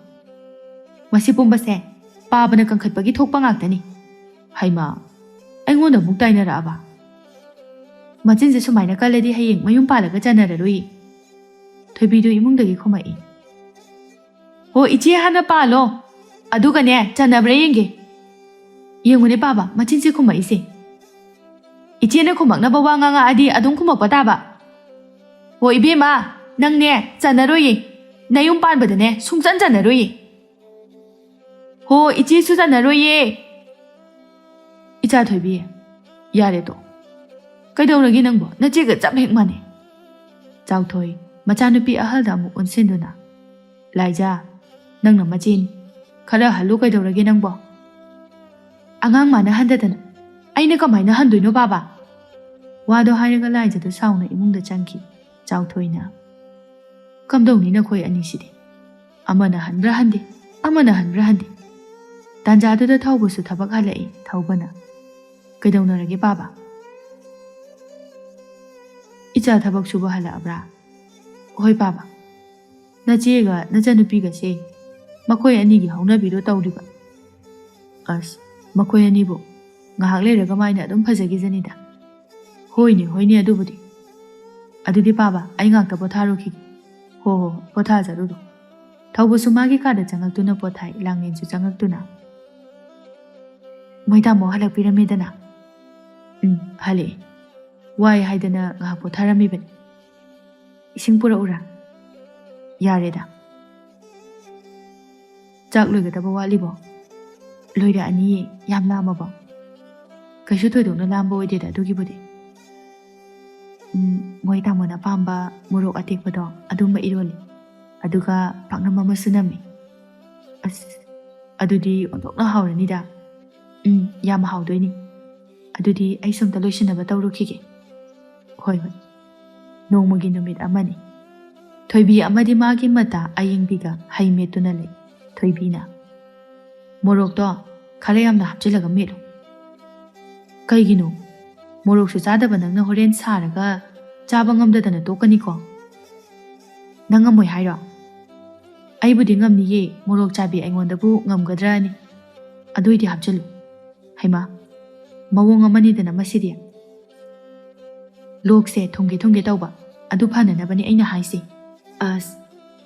ꯃꯁꯤ ꯄꯨꯝꯕꯁꯦ ꯄꯥꯕꯅ ꯀꯟꯈꯠꯄꯒꯤ ꯊꯣꯛꯄ ꯉꯥꯛꯇꯅꯤ꯫ ꯍꯩꯃꯥ, ꯑꯩꯉꯣꯟꯗ ꯑꯃꯨꯛ ꯇꯥꯏꯅꯔꯛꯑꯕ? ꯃꯆꯤꯟꯁꯦ ꯁꯨꯃꯥꯏꯅ ꯀꯜꯂꯗꯤ ꯍꯌꯦꯡ ꯃꯌꯨꯝ ꯄꯥꯜꯂꯒ ꯆꯟꯅꯔꯔꯣꯏꯌꯦ꯫" ꯊꯣꯏꯕꯤꯗꯨ ꯏꯃꯨꯡꯗꯒꯤ ꯈꯨꯝꯃꯛꯏ꯫ "ꯍꯣ, ꯏꯆꯦ ꯍꯥꯟꯅ ꯄꯥꯜꯂꯣ, ꯑꯗꯨꯒꯅꯦ ꯆꯟꯅꯕ꯭ꯔꯥ ꯌꯦꯡꯒꯦ꯫ ꯌꯦꯡꯉꯨꯅꯦ ꯄꯥꯕ, ꯃꯆꯤꯟꯁꯦ ꯈꯨꯝꯃꯛꯏꯁꯦ꯫ ꯏꯆꯦꯅ ꯈꯨꯝꯃꯛꯅꯕ ꯋꯥ ꯉꯥꯡꯉꯛꯑꯗꯤ ꯑꯗꯨꯝ ꯈꯨꯝꯃꯛꯄ ꯇꯥꯕ꯫ ꯍꯣ ꯏꯕꯦꯝꯃ, ꯅꯪꯅꯦ ꯆꯟꯅꯔꯣꯏꯌꯦ, ꯅꯌꯨꯝ ꯄꯥꯟꯕꯗꯅꯦ ꯁꯨꯡꯆꯟ ꯆꯟꯅꯔꯣꯏꯌꯦ꯫ ꯍꯣ ꯏꯆꯦꯁꯨ ꯆꯟꯅꯔꯣꯏꯌꯦ꯫" "ꯏꯆꯥ ꯊꯣꯏꯕꯤ, ꯌꯥꯔꯦꯗꯣ, ꯀꯩꯗꯧꯔꯒꯦ ꯅꯪꯕꯣ? ꯅꯆꯦꯒ ꯆꯞ ꯍꯦꯛ ꯃꯥꯟꯅꯩ꯫" ꯆꯥꯎꯊꯣꯏ ꯃꯆꯥꯅꯨꯄꯤ ꯑꯍꯜꯗ ꯑꯃꯨꯛ ꯑꯣꯟꯁꯤꯟꯗꯨꯅ, "ꯂꯥꯏꯖꯥ, ꯅꯪꯅ ꯃꯆꯦꯅꯤ, ꯈꯔ ꯍꯜꯂꯨ, ꯀꯩꯗꯧꯔꯒꯦ ꯅꯪꯕꯣ? ꯑꯉꯥꯡ ꯃꯥꯅ ꯍꯟꯗꯗꯅ ꯑꯩꯅ ꯀꯃꯥꯏꯅ ꯍꯟꯗꯣꯏꯅꯣ ꯄꯥꯕ?" ꯋꯥꯗꯣ ꯍꯥꯏꯔꯒ ꯂꯥꯏꯖꯗꯣ ꯁꯥꯎꯅ ꯏꯃꯨꯡꯗ ꯆꯪꯈꯤ꯫ ꯆꯥꯎꯊꯣꯏꯅ, "ꯀꯝꯗꯧꯅꯤ ꯅꯈꯣꯏ ꯑꯅꯤꯁꯤꯗꯤ? ꯑꯃꯅ ꯍꯟꯕ꯭ꯔꯥ ꯍꯟꯗꯦ, ꯑꯃꯅ ꯍꯟꯕ꯭ꯔꯥ ꯍꯟꯗꯦ꯫" ꯇꯥꯟꯖꯥꯗꯨꯗ ꯊꯧꯕꯁꯨ ꯊꯕꯛ ꯍꯜꯂꯛꯏ꯫ ꯊꯧꯕꯅ, "ꯀꯩꯗꯧꯅꯔꯒꯦ ꯄꯥꯕ?" "ꯏꯆꯥ ꯊꯕꯛ ꯁꯨꯕ ꯍꯜꯂꯛꯑꯕ꯭ꯔꯥ?" "ꯍꯣꯏ ꯄꯥꯕ, ꯅꯆꯦꯒ ꯅꯆꯟꯅꯨꯄꯤꯒꯁꯦ ꯃꯈꯣꯏ ꯑꯅꯤꯒꯤ ꯍꯧꯅꯕꯤꯗꯣ ꯇꯧꯔꯤꯕ꯫" "ꯑꯁ, ꯃꯈꯣꯏ ꯑꯅꯤꯕꯨ ꯉꯥꯏꯍꯥꯛ ꯂꯩꯔꯒ ꯃꯥꯏꯅ ꯑꯗꯨꯝ ꯐꯖꯈꯤꯖꯅꯤꯗ꯫" "ꯍꯣꯏꯅꯦ, ꯍꯣꯏꯅꯦ, ꯑꯗꯨꯕꯨꯗꯤ꯫ ꯑꯗꯨꯗꯤ ꯄꯥꯕ, ꯑꯩ ꯉꯥꯛꯇ ꯄꯣꯊꯥꯔꯨꯈꯤꯒꯦ꯫" "ꯍꯣ ꯍꯣ, ꯄꯣꯊꯥꯖꯔꯨꯔꯣ꯫" ꯊꯧꯕꯁꯨ ꯃꯥꯒꯤ ꯀꯥꯗ ꯆꯪꯉꯛꯇꯨꯅ ꯄꯣꯊꯥꯏ, ꯂꯥꯡꯂꯦꯟꯁꯨ ꯆꯪꯉꯛꯇꯨꯅ꯫ "ꯃꯣꯏ ꯇꯥꯃꯣ ꯍꯜꯂꯛꯄꯤꯔꯝꯃꯦꯗꯅ?" "ꯎꯝ, ꯍꯜꯂꯛꯑꯦ꯫ ꯋꯥꯏ ꯍꯥꯏꯗꯅ ꯉꯥꯏꯍꯥꯛ ꯄꯣꯊꯥꯔꯝꯃꯤꯕꯅꯤ꯫ ꯏꯁꯤꯡ ꯄꯨꯔꯛꯎꯔꯥ?" "ꯌꯥꯔꯦꯗ꯫" "ꯆꯥꯛ ꯂꯣꯏꯒꯗꯕ ꯋꯥꯠꯂꯤꯕꯣ?" "ꯂꯣꯏꯔꯛꯑꯅꯤꯌꯦ, ꯌꯥꯝ ꯂꯥꯝꯃꯕꯣ?" "ꯀꯩꯁꯨ ꯊꯣꯏꯗꯣꯛꯅ ꯂꯥꯝꯕ ꯑꯣꯏꯗꯦꯗ ꯑꯗꯨꯒꯤꯕꯨꯗꯤ꯫ ꯎꯝ, ꯃꯣꯏ ꯇꯥꯃꯣꯅ ꯄꯥꯝꯕ ꯃꯣꯔꯣꯛ ꯑꯇꯦꯛꯄꯗꯣ ꯑꯗꯨꯃ ꯏꯔꯣꯜꯂꯤ, ꯑꯗꯨꯒ ꯄꯥꯛꯅꯝ ꯑꯃꯁꯨ ꯅꯝꯃꯤ꯫ ꯑꯁ, ꯑꯗꯨꯗꯤ ꯑꯣꯟꯊꯣꯛꯅ ꯍꯥꯎꯔꯅꯤꯗ꯫" "ꯎꯝ, ꯌꯥꯝ ꯍꯥꯎꯗꯣꯏꯅꯤ꯫ ꯑꯗꯨꯗꯤ ꯑꯩꯁꯨ ꯑꯝꯇ ꯂꯣꯏꯁꯤꯟꯅꯕ ꯇꯧꯔꯨꯈꯤꯒꯦ꯫" "ꯍꯣꯏ ꯍꯣꯏ꯫" ꯅꯣꯡꯃꯒꯤ ꯅꯨꯃꯤꯠ ꯑꯃꯅꯤ꯫ ꯊꯣꯏꯕꯤ ꯑꯃꯗꯤ ꯃꯥꯒꯤ ꯃꯇꯥ ꯑꯌꯤꯡꯕꯤꯒ ꯍꯩ ꯃꯦꯠꯇꯨꯅ ꯂꯩ꯫ ꯊꯣꯏꯕꯤꯅ, "ꯃꯣꯔꯣꯛꯇꯣ ꯈꯔ ꯌꯥꯝꯅ ꯍꯥꯞꯆꯤꯜꯂꯒ ꯃꯦꯠꯂꯨ꯫" ꯀꯩꯒꯤꯅꯣ? ꯃꯣꯔꯣꯛꯁꯨ ꯆꯥꯗꯕ ꯅꯪꯅ ꯍꯣꯔꯦꯟ ꯁꯥꯔꯒ ꯆꯥꯕ ꯉꯝꯗꯗꯅ ꯇꯣꯛꯀꯅꯤꯀꯣ꯫ ꯅꯪ ꯉꯝꯃꯣꯏ ꯍꯥꯏꯔꯣ? ꯑꯩꯕꯨꯗꯤ ꯉꯝꯅꯤꯌꯦ, ꯃꯣꯔꯣꯛ ꯆꯥꯕꯤ ꯑꯩꯉꯣꯟꯗꯕꯨ ꯉꯝꯒꯗ꯭ꯔꯅꯤ꯫ ꯑꯗꯨꯏꯗꯤ ꯍꯥꯞꯆꯤꯜꯂꯨ꯫ ꯍꯩꯃꯥ, ꯃꯑꯣꯡ ꯑꯃꯅꯤꯗꯅ ꯃꯁꯤꯗꯤ꯫ ꯂꯣꯛꯁꯦ ꯊꯨꯡꯒꯦ ꯊꯨꯡꯒꯦ ꯇꯧꯕ, ꯑꯗꯨ ꯐꯅꯅꯕꯅꯤ ꯑꯩꯅ ꯍꯥꯏꯁꯦ꯫ ꯑꯁ,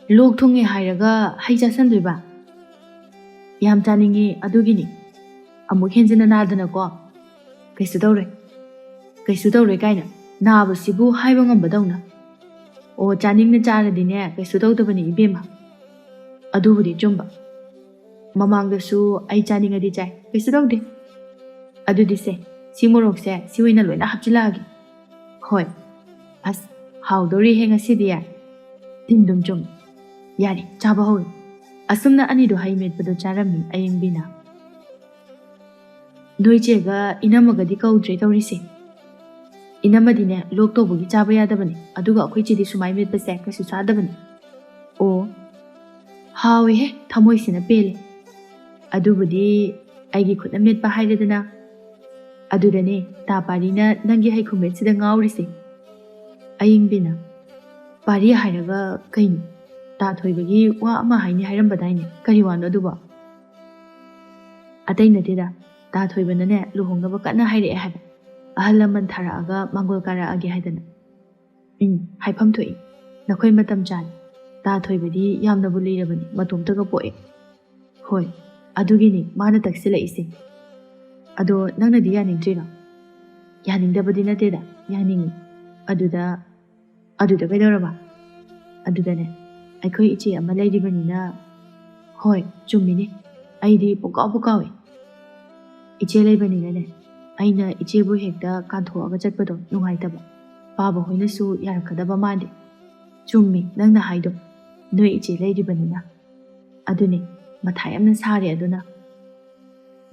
ꯂꯣꯛ ꯊꯨꯡꯉꯦ ꯍꯥꯏꯔꯒ ꯍꯩ ꯆꯥꯁꯟꯗꯣꯏꯕ? ꯌꯥꯝ ꯆꯥꯅꯤꯡꯉꯤ ꯑꯗꯨꯒꯤꯅꯤ꯫ ꯑꯃꯨꯛ ꯍꯦꯟꯖꯤꯟꯅ ꯅꯥꯗꯅꯀꯣ꯫ ꯀꯩꯁꯨ ꯇꯧꯔꯣꯏ꯫ ꯀꯩꯁꯨ ꯇꯧꯔꯣꯏ ꯀꯥꯏꯅ? ꯅꯥꯕꯁꯤꯕꯨ ꯍꯥꯏꯕ ꯉꯝꯕꯗꯧꯅ꯫ ꯑꯣ, ꯆꯥꯅꯤꯡꯅ ꯆꯥꯔꯗꯤꯅꯦ ꯀꯩꯁꯨ ꯇꯧꯗꯕꯅꯤ ꯏꯕꯦꯝꯃ꯫ ꯑꯗꯨꯕꯨꯗꯤ ꯆꯨꯝꯕ꯫ ꯃꯃꯥꯡꯗꯁꯨ ꯑꯩ ꯆꯥꯅꯤꯡꯉꯗꯤ ꯆꯥꯏ, ꯀꯩꯁꯨ ꯇꯧꯗꯦ꯫ ꯑꯗꯨꯗꯤ ꯁꯦ, ꯁꯤ ꯃꯣꯔꯣꯛꯁꯦ ꯁꯤ ꯑꯣꯏꯅ ꯂꯣꯏꯅ ꯍꯥꯞꯆꯤꯜꯂꯛꯑꯒꯦ꯫ ꯍꯣꯏ꯫ ꯑꯁ, ꯍꯥꯎꯗꯧꯔꯤꯍꯦ ꯉꯁꯤꯗꯤ꯫ ꯇꯤꯟꯗꯨꯝ ꯆꯨꯝ꯫ ꯌꯥꯔꯦ, ꯆꯥꯕ ꯍꯧꯔꯣ꯫ ꯑꯁꯨꯝꯅ ꯑꯅꯤꯗꯣ ꯍꯩ ꯃꯦꯠꯄꯗꯣ ꯆꯥꯔꯝꯃꯤ ꯑꯌꯤꯡꯕꯤꯅ꯫ ꯅꯣꯏ ꯆꯦꯒ ꯏꯅꯝꯃꯒꯗꯤ ꯀꯧꯗ꯭ꯔꯦ ꯇꯧꯔꯤꯁꯦ꯫ ꯏꯅꯝꯃꯗꯤꯅꯦ ꯂꯣꯛ ꯇꯧꯕꯒꯤ ꯆꯥꯕ ꯌꯥꯗꯕꯅꯦ, ꯑꯗꯨꯒ ꯑꯩꯈꯣꯏ ꯆꯦꯗꯤ ꯁꯨꯃꯥꯏ ꯃꯦꯠꯄꯁꯦ ꯀꯩꯁꯨ ꯆꯥꯗꯕꯅꯦ꯫ ꯑꯣ, ꯍꯥꯎꯋꯦꯍꯦ, ꯊꯃꯣꯏꯁꯤꯅ ꯄꯦꯜꯂꯦ꯫ ꯑꯗꯨꯕꯨꯗꯤ ꯑꯩꯒꯤ ꯈꯨꯠꯅ ꯃꯦꯠꯄ ꯍꯥꯏꯔꯦꯗꯅ꯫ ꯑꯗꯨꯗꯅꯦ ꯇꯥ ꯄꯥꯔꯤꯅ ꯅꯪꯒꯤ ꯍꯩ ꯈꯨꯃꯦꯠꯁꯤꯗ ꯉꯥꯎꯔꯤꯁꯦ꯫ ꯑꯌꯤꯡꯕꯤꯅ, ꯄꯥꯔꯤ ꯍꯥꯏꯔꯒ ꯀꯩꯅꯣ? ꯇꯥ ꯊꯣꯏꯕꯒꯤ ꯋꯥ ꯑꯃ ꯍꯥꯏꯅꯤ ꯍꯥꯏꯔꯝꯕꯗꯥꯏꯅꯦ? ꯀꯔꯤ ꯋꯥꯅꯣ ꯑꯗꯨꯕꯣ? ꯑꯇꯩ ꯅꯠꯇꯦꯗ, ꯇꯥ ꯊꯣꯏꯕꯅꯅꯦ ꯂꯨꯍꯣꯡꯅꯕ ꯀꯟꯅ ꯍꯥꯏꯔꯛꯑꯦ ꯍꯥꯏꯕ꯫ ꯑꯍꯜ ꯂꯃꯟ ꯊꯥꯔꯛꯑꯒ ꯃꯥꯡꯒꯣꯜ ꯀꯥꯔꯛꯑꯒꯦ ꯍꯥꯏꯗꯅ꯫ ꯎꯝ, ꯍꯥꯏꯐꯝ ꯊꯣꯛꯏ꯫ ꯅꯈꯣꯏ ꯃꯇꯝ ꯆꯥꯅꯤ꯫ ꯇꯥ ꯊꯣꯏꯕꯗꯤ ꯌꯥꯝꯅꯕꯨ ꯂꯤꯔꯕꯅꯤ, ꯃꯇꯣꯝꯇꯒ ꯄꯣꯛꯑꯦ꯫ ꯍꯣꯏ, ꯑꯗꯨꯒꯤꯅꯤ ꯃꯥꯅ ꯇꯛꯁꯤꯜꯂꯛꯏꯁꯦ꯫ ꯑꯗꯣ ꯅꯪꯅꯗꯤ ꯌꯥꯅꯤꯡꯗ꯭ꯔꯤꯔꯣ? ꯌꯥꯅꯤꯡꯗꯕꯗꯤ ꯅꯠꯇꯦꯗ, ꯌꯥꯅꯤꯡꯉꯤ꯫ ꯑꯗꯨꯗ, ꯑꯗꯨꯗ ꯀꯩꯗꯧꯔꯕ? ꯑꯗꯨꯗꯅꯦ, ꯑꯩꯈꯣꯏ ꯏꯆꯦ ꯑꯃ ꯂꯩꯔꯤꯕꯅꯤꯅ꯫ ꯍꯣꯏ, ꯆꯨꯝꯃꯤꯅꯦ, ꯑꯩꯗꯤ ꯄꯨꯡꯀꯥꯎꯕꯨ ꯀꯥꯎꯏ꯫ ꯏꯆꯦ ꯂꯩꯕꯅꯤꯅꯅꯦ, ꯑꯩꯅ ꯏꯆꯦꯕꯨ ꯍꯦꯛꯇ ꯀꯥꯟꯊꯣꯛꯑꯒ ꯆꯠꯄꯗꯣ ꯅꯨꯡꯉꯥꯏꯇꯕ꯫ ꯄꯥꯕ ꯍꯣꯏꯅꯁꯨ ꯌꯥꯔꯛꯀꯗꯕ ꯃꯥꯟꯗꯦ꯫ ꯆꯨꯝꯃꯤ ꯅꯪꯅ ꯍꯥꯏꯗꯣ, ꯅꯣꯏ ꯏꯆꯦ ꯂꯩꯔꯤꯕꯅꯤꯅ꯫ ꯑꯗꯨꯅꯦ, ꯃꯊꯥ ꯌꯥꯝꯅ ꯁꯥꯔꯦ꯫ ꯑꯗꯨꯅ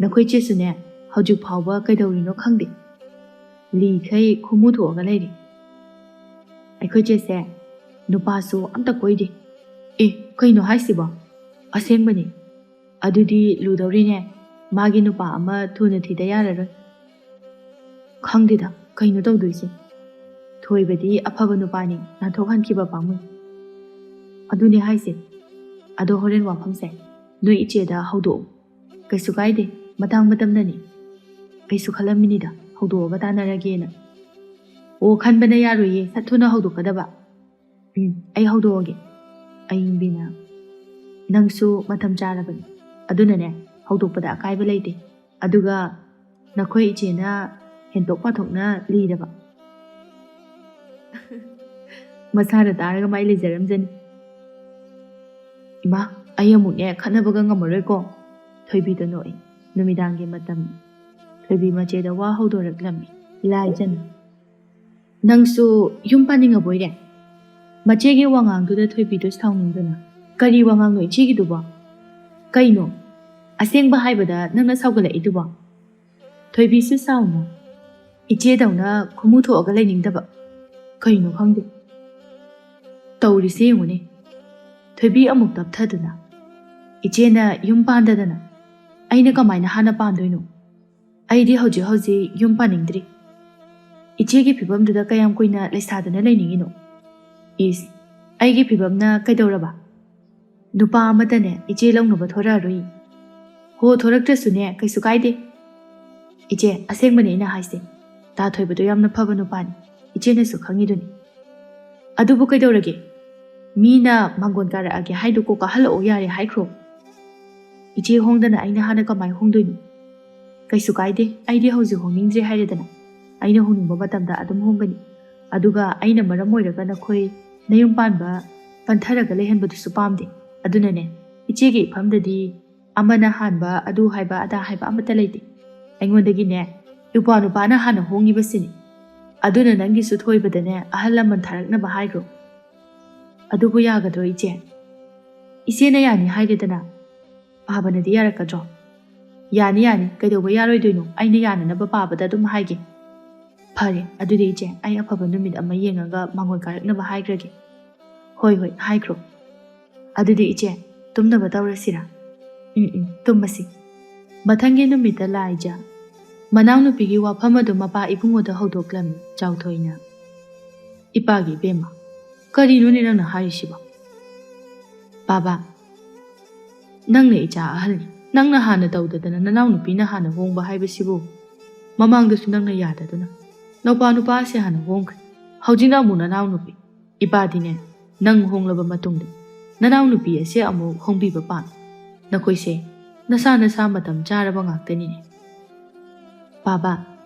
ꯅꯈꯣꯏ ꯆꯦꯁꯨꯅꯦ, ꯍꯧꯖꯤꯛ ꯐꯥꯎꯕ ꯀꯩꯗꯧꯔꯤꯅꯣ ꯈꯪꯗꯦ, ꯂꯤꯈꯩ ꯈꯨꯃꯨ ꯊꯣꯛꯑꯒ ꯂꯩꯔꯤ꯫ ꯑꯩꯈꯣꯏ ꯆꯦꯁꯦ ꯅꯨꯄꯥꯁꯨ ꯑꯝꯇ ꯀꯣꯏꯗꯦ꯫ ꯑꯦ, ꯀꯩꯅꯣ ꯍꯥꯏꯁꯤꯕꯣ? ꯑꯁꯦꯡꯕꯅꯤ꯫ ꯑꯗꯨꯗꯤ ꯂꯨꯗꯧꯔꯤꯅꯦ, ꯃꯥꯒꯤ ꯅꯨꯄꯥ ꯑꯃ ꯊꯨꯅ ꯊꯤꯗ ꯌꯥꯔꯔꯣꯏ꯫ ꯈꯪꯗꯦꯗ, ꯀꯩꯅꯣ ꯇꯧꯗꯣꯏꯁꯦ? ꯊꯣꯏꯕꯗꯤ ꯑꯐꯕ ꯅꯨꯄꯥꯅꯤ, ꯅꯥꯟꯊꯣꯛꯍꯟꯈꯤꯕ ꯄꯥꯝꯃꯨꯏ꯫ ꯑꯗꯨꯅꯦ ꯍꯥꯏꯁꯦ꯫ ꯑꯗꯣ ꯍꯣꯔꯦꯟ ꯋꯥꯐꯝꯁꯦ ꯅꯣꯏ ꯏꯆꯦꯗ ꯍꯧꯗꯣꯛꯎ꯫ ꯀꯩꯁꯨ ꯀꯥꯏꯗꯦ, ꯃꯇꯥꯡ ꯃꯇꯝꯅꯅꯤ꯫ ꯑꯩꯁꯨ ꯈꯜꯂꯝꯃꯤꯅꯤꯗ, ꯍꯧꯗꯣꯛꯑꯒ ꯇꯥꯟꯅꯔꯒꯦꯅ꯫ ꯑꯣ, ꯈꯟꯕꯅ ꯌꯥꯔꯣꯏꯌꯦ, ꯁꯠ ꯊꯨꯅ ꯍꯧꯗꯣꯛꯀꯗꯕ꯫ ꯎꯝ, ꯑꯩ ꯍꯧꯗꯣꯛꯑꯒꯦ꯫ ꯑꯌꯤꯡꯕꯤꯅ, ꯅꯪꯁꯨ ꯃꯇꯝ ꯆꯥꯔꯕꯅꯤ, ꯑꯗꯨꯅꯅꯦ, ꯍꯧꯗꯣꯛꯄꯗ ꯑꯀꯥꯏꯕ ꯂꯩꯇꯦ꯫ ꯑꯗꯨꯒ ꯅꯈꯣꯏ ꯏꯆꯦꯅ ꯍꯦꯟꯇꯣꯛ ꯄꯥꯊꯣꯛꯅ ꯂꯤꯔꯕ꯫ ꯃꯁꯥꯅ ꯇꯥꯔꯒ ꯃꯥꯏ ꯂꯩꯖꯔꯝꯖꯅꯤ꯫ ꯏꯃꯥ, ꯑꯩ ꯑꯃꯨꯛꯅꯦ ꯈꯠꯅꯕꯒ ꯉꯝꯃꯔꯣꯏꯀꯣ꯫ ꯊꯣꯏꯕꯤꯗꯣ ꯅꯣꯛꯏ꯫ ꯅꯨꯃꯤꯗꯥꯡꯒꯤ ꯃꯇꯝ꯫ ꯊꯣꯏꯕꯤ ꯃꯆꯦꯗ ꯋꯥ ꯍꯧꯗꯣꯔꯛꯂꯝꯃꯤ꯫ ꯂꯥꯏꯖꯅ, ꯅꯪꯁꯨ ꯌꯨꯝ ꯄꯥꯅꯤꯡꯉꯕꯣꯏꯔꯦ? ꯃꯆꯦꯒꯤ ꯋꯥꯉꯥꯡꯗꯨꯗ ꯊꯣꯏꯕꯤꯗꯣ ꯁꯥꯎꯅꯤꯡꯗꯨꯅ, ꯀꯔꯤ ꯋꯥꯉꯥꯡꯅꯣ ꯏꯆꯦꯒꯤꯗꯨꯕꯣ? ꯀꯩꯅꯣ? ꯑꯁꯦꯡꯕ ꯍꯥꯏꯕꯗ ꯅꯪꯅ ꯁꯥꯎꯒꯠꯂꯛꯏꯗꯨꯕꯣ? ꯊꯣꯏꯕꯤꯁꯨ ꯁꯥꯎꯅ, ꯏꯆꯦꯗꯧꯅ ꯈꯨꯃꯨ ꯊꯣꯛꯑꯒ ꯂꯩꯅꯤꯡꯗꯕ꯫ ꯀꯩꯅꯣ ꯈꯪꯗꯦ꯫ ꯇꯧꯔꯤꯁꯦ ꯌꯦꯡꯉꯨꯅꯦ꯫ ꯊꯣꯏꯕꯤ ꯑꯃꯨꯛ ꯇꯞꯊꯗꯨꯅ, ꯏꯆꯦꯅ ꯌꯨꯝ ꯄꯥꯟꯗꯗꯅ ꯑꯩꯅ ꯀꯃꯥꯏꯅ ꯍꯥꯟꯅ ꯄꯥꯟꯗꯣꯏꯅꯣ? ꯑꯩꯗꯤ ꯍꯧꯖꯤꯛ ꯍꯧꯖꯤꯛ ꯌꯨꯝ ꯄꯥꯅꯤꯡꯗ꯭ꯔꯤ꯫ ꯏꯆꯦꯒꯤ ꯐꯤꯕꯝꯗꯨꯗ ꯀꯌꯥꯝ ꯀꯨꯏꯅ ꯂꯩꯁꯥꯗꯨꯅ ꯂꯩꯅꯤꯡꯉꯤꯅꯣ? ꯏꯁ, ꯑꯩꯒꯤ ꯐꯤꯕꯝꯅ ꯀꯩꯗꯧꯔꯕ? ꯅꯨꯄꯥ ꯑꯃꯠꯇꯅꯦ ꯏꯆꯦ ꯂꯧꯅꯕ ꯊꯣꯔꯛꯑꯔꯣꯏ꯫ ꯍꯣ, ꯊꯣꯔꯛꯇ꯭ꯔꯁꯨꯅꯦ, ꯀꯩꯁꯨ ꯀꯥꯏꯗꯦ꯫ ꯏꯆꯦ, ꯑꯁꯦꯡꯕꯅꯦ ꯑꯩꯅ ꯍꯥꯏꯁꯦ꯫ ꯇꯥ ꯊꯣꯏꯕꯗꯣ ꯌꯥꯝꯅ ꯐꯕ ꯅꯨꯄꯥꯅꯤ, ꯏꯆꯦꯅꯁꯨ ꯈꯪꯉꯤꯗꯨꯅꯤ꯫ ꯑꯗꯨꯕꯨ ꯀꯩꯗꯧꯔꯒꯦ? ꯃꯤꯅ ꯃꯥꯡꯒꯣꯟ ꯀꯥꯔꯛꯑꯒꯦ ꯍꯥꯏꯗꯨ ꯀꯣꯛ ꯀꯥꯍꯜꯂꯛꯑꯣ ꯌꯥꯔꯦ ꯍꯥꯏꯈ꯭ꯔꯣ꯫ ꯏꯆꯦ ꯍꯣꯡꯗꯅ ꯑꯩꯅ ꯍꯥꯟꯅ ꯀꯃꯥꯏ ꯍꯣꯡꯗꯣꯏꯅꯣ? ꯀꯩꯁꯨ ꯀꯥꯏꯗꯦ, ꯑꯩꯗꯤ ꯍꯧꯖꯤꯛ ꯍꯣꯡꯅꯤꯡꯗ꯭ꯔꯦ ꯍꯥꯏꯔꯦꯗꯅ, ꯑꯩꯅ ꯍꯣꯡꯅꯤꯡꯕ ꯃꯇꯝꯗ ꯑꯗꯨꯝ ꯍꯣꯡꯒꯅꯤ꯫ ꯑꯗꯨꯒ ꯑꯩꯅ ꯃꯔꯝ ꯑꯣꯏꯔꯒ ꯅꯈꯣꯏ ꯅꯌꯨꯝ ꯄꯥꯟꯕ ꯄꯟꯊꯔꯒ ꯂꯩꯍꯟꯕꯗꯨꯁꯨ ꯄꯥꯝꯗꯦ꯫ ꯑꯗꯨꯅꯅꯦ, ꯏꯆꯦꯒꯤ ꯏꯐꯝꯗꯗꯤ ꯑꯃꯅ ꯍꯥꯟꯕ, ꯑꯗꯨ ꯍꯥꯏꯕ, ꯑꯗꯥ ꯍꯥꯏꯕ ꯑꯃꯠꯇ ꯂꯩꯇꯦ꯫ ꯑꯩꯉꯣꯟꯗꯒꯤꯅꯦ, ꯏꯄ꯭ꯋꯥ ꯅꯨꯄꯥꯅ ꯍꯥꯟꯅ ꯍꯣꯡꯉꯤꯕꯁꯤꯅꯤ꯫ ꯑꯗꯨꯅ ꯅꯪꯒꯤꯁꯨ ꯊꯣꯏꯕꯗꯅꯦ, ꯑꯍꯜ ꯂꯃꯟ ꯊꯥꯔꯛꯅꯕ ꯍꯥꯏꯈ꯭ꯔꯣ꯫ ꯑꯗꯨꯕꯨ ꯌꯥꯒꯗ꯭ꯔꯣ ꯏꯆꯦ? ꯏꯆꯦꯅ ꯌꯥꯅꯤ ꯍꯥꯏꯔꯦꯗꯅ꯫ ꯄꯥꯕꯅꯗꯤ ꯌꯥꯔꯛꯀꯗ꯭ꯔꯣ? ꯌꯥꯅꯤ, ꯌꯥꯅꯤ, ꯀꯩꯗꯧꯕ ꯌꯥꯔꯣꯏꯗꯣꯏꯅꯣ? ꯑꯩꯅ ꯌꯥꯅꯅꯕ ꯄꯥꯕꯗ ꯑꯗꯨꯝ ꯍꯥꯏꯒꯦ꯫ ꯐꯔꯦ, ꯑꯗꯨꯗꯤ ꯏꯆꯦ, ꯑꯩ ꯑꯐꯕ ꯅꯨꯃꯤꯠ ꯑꯃ ꯌꯦꯡꯉꯒ ꯃꯥꯡꯒꯣꯜ ꯀꯥꯔꯛꯅꯕ ꯍꯥꯏꯈ꯭ꯔꯒꯦ꯫ ꯍꯣꯏ, ꯍꯣꯏ, ꯍꯥꯏꯈ꯭ꯔꯣ꯫ ꯑꯗꯨꯗꯤ ꯏꯆꯦ, ꯇꯨꯝꯅꯕ ꯇꯧꯔꯁꯤꯔꯥ? ꯎꯝ, ꯎꯝ, ꯇꯨꯝꯃꯁꯤ꯫ ꯃꯊꯪꯒꯤ ꯅꯨꯃꯤꯠꯇ ꯂꯥꯏꯖ꯫ ꯃꯅꯥꯎꯅꯨꯄꯤꯒꯤ ꯋꯥꯐꯝ ꯑꯗꯨ ꯃꯄꯥ ꯏꯕꯨꯡꯉꯣꯗ ꯍꯧꯗꯣꯛꯂꯝꯃꯤ ꯆꯥꯎꯊꯣꯏꯅ꯫ "ꯏꯄꯥꯒꯤ ꯏꯕꯦꯝꯃ, ꯀꯔꯤꯅꯣꯅꯦ ꯅꯪꯅ ꯍꯥꯏꯔꯤꯁꯤꯕꯣ?" "ꯄꯥꯕ, ꯅꯪꯅ ꯏꯆꯥ ꯑꯍꯜꯅꯤ, ꯅꯪꯅ ꯍꯥꯟꯅ ꯇꯧꯗꯗꯅ ꯅꯅꯥꯎꯅꯨꯄꯤꯅ ꯍꯥꯟꯅ ꯍꯣꯡꯕ ꯍꯥꯏꯕꯁꯤꯕꯨ? ꯃꯃꯥꯡꯗꯁꯨ ꯅꯪꯅ ꯌꯥꯗꯗꯨꯅ ꯅꯧꯄꯥ ꯅꯨꯄꯥ ꯑꯁꯦ ꯍꯥꯟꯅ ꯍꯣꯡꯈ꯭ꯔꯦ, ꯍꯧꯖꯤꯛꯅ ꯑꯃꯨꯛ ꯅꯅꯥꯎꯅꯨꯄꯤ꯫ ꯏꯄꯥꯗꯤꯅꯦ, ꯅꯪ ꯍꯣꯡꯂꯕ ꯃꯇꯨꯡꯗ ꯅꯅꯥꯎꯅꯨꯄꯤ ꯑꯁꯦ ꯑꯃꯨꯛ ꯍꯣꯡꯕꯤꯕ ꯄꯥꯝꯃꯤ꯫ ꯅꯈꯣꯏꯁꯦ ꯅꯁꯥ ꯅꯁꯥ ꯃꯇꯝ ꯆꯥꯔꯕ ꯉꯥꯛꯇꯅꯤꯅꯦ꯫" "ꯄꯥꯕ,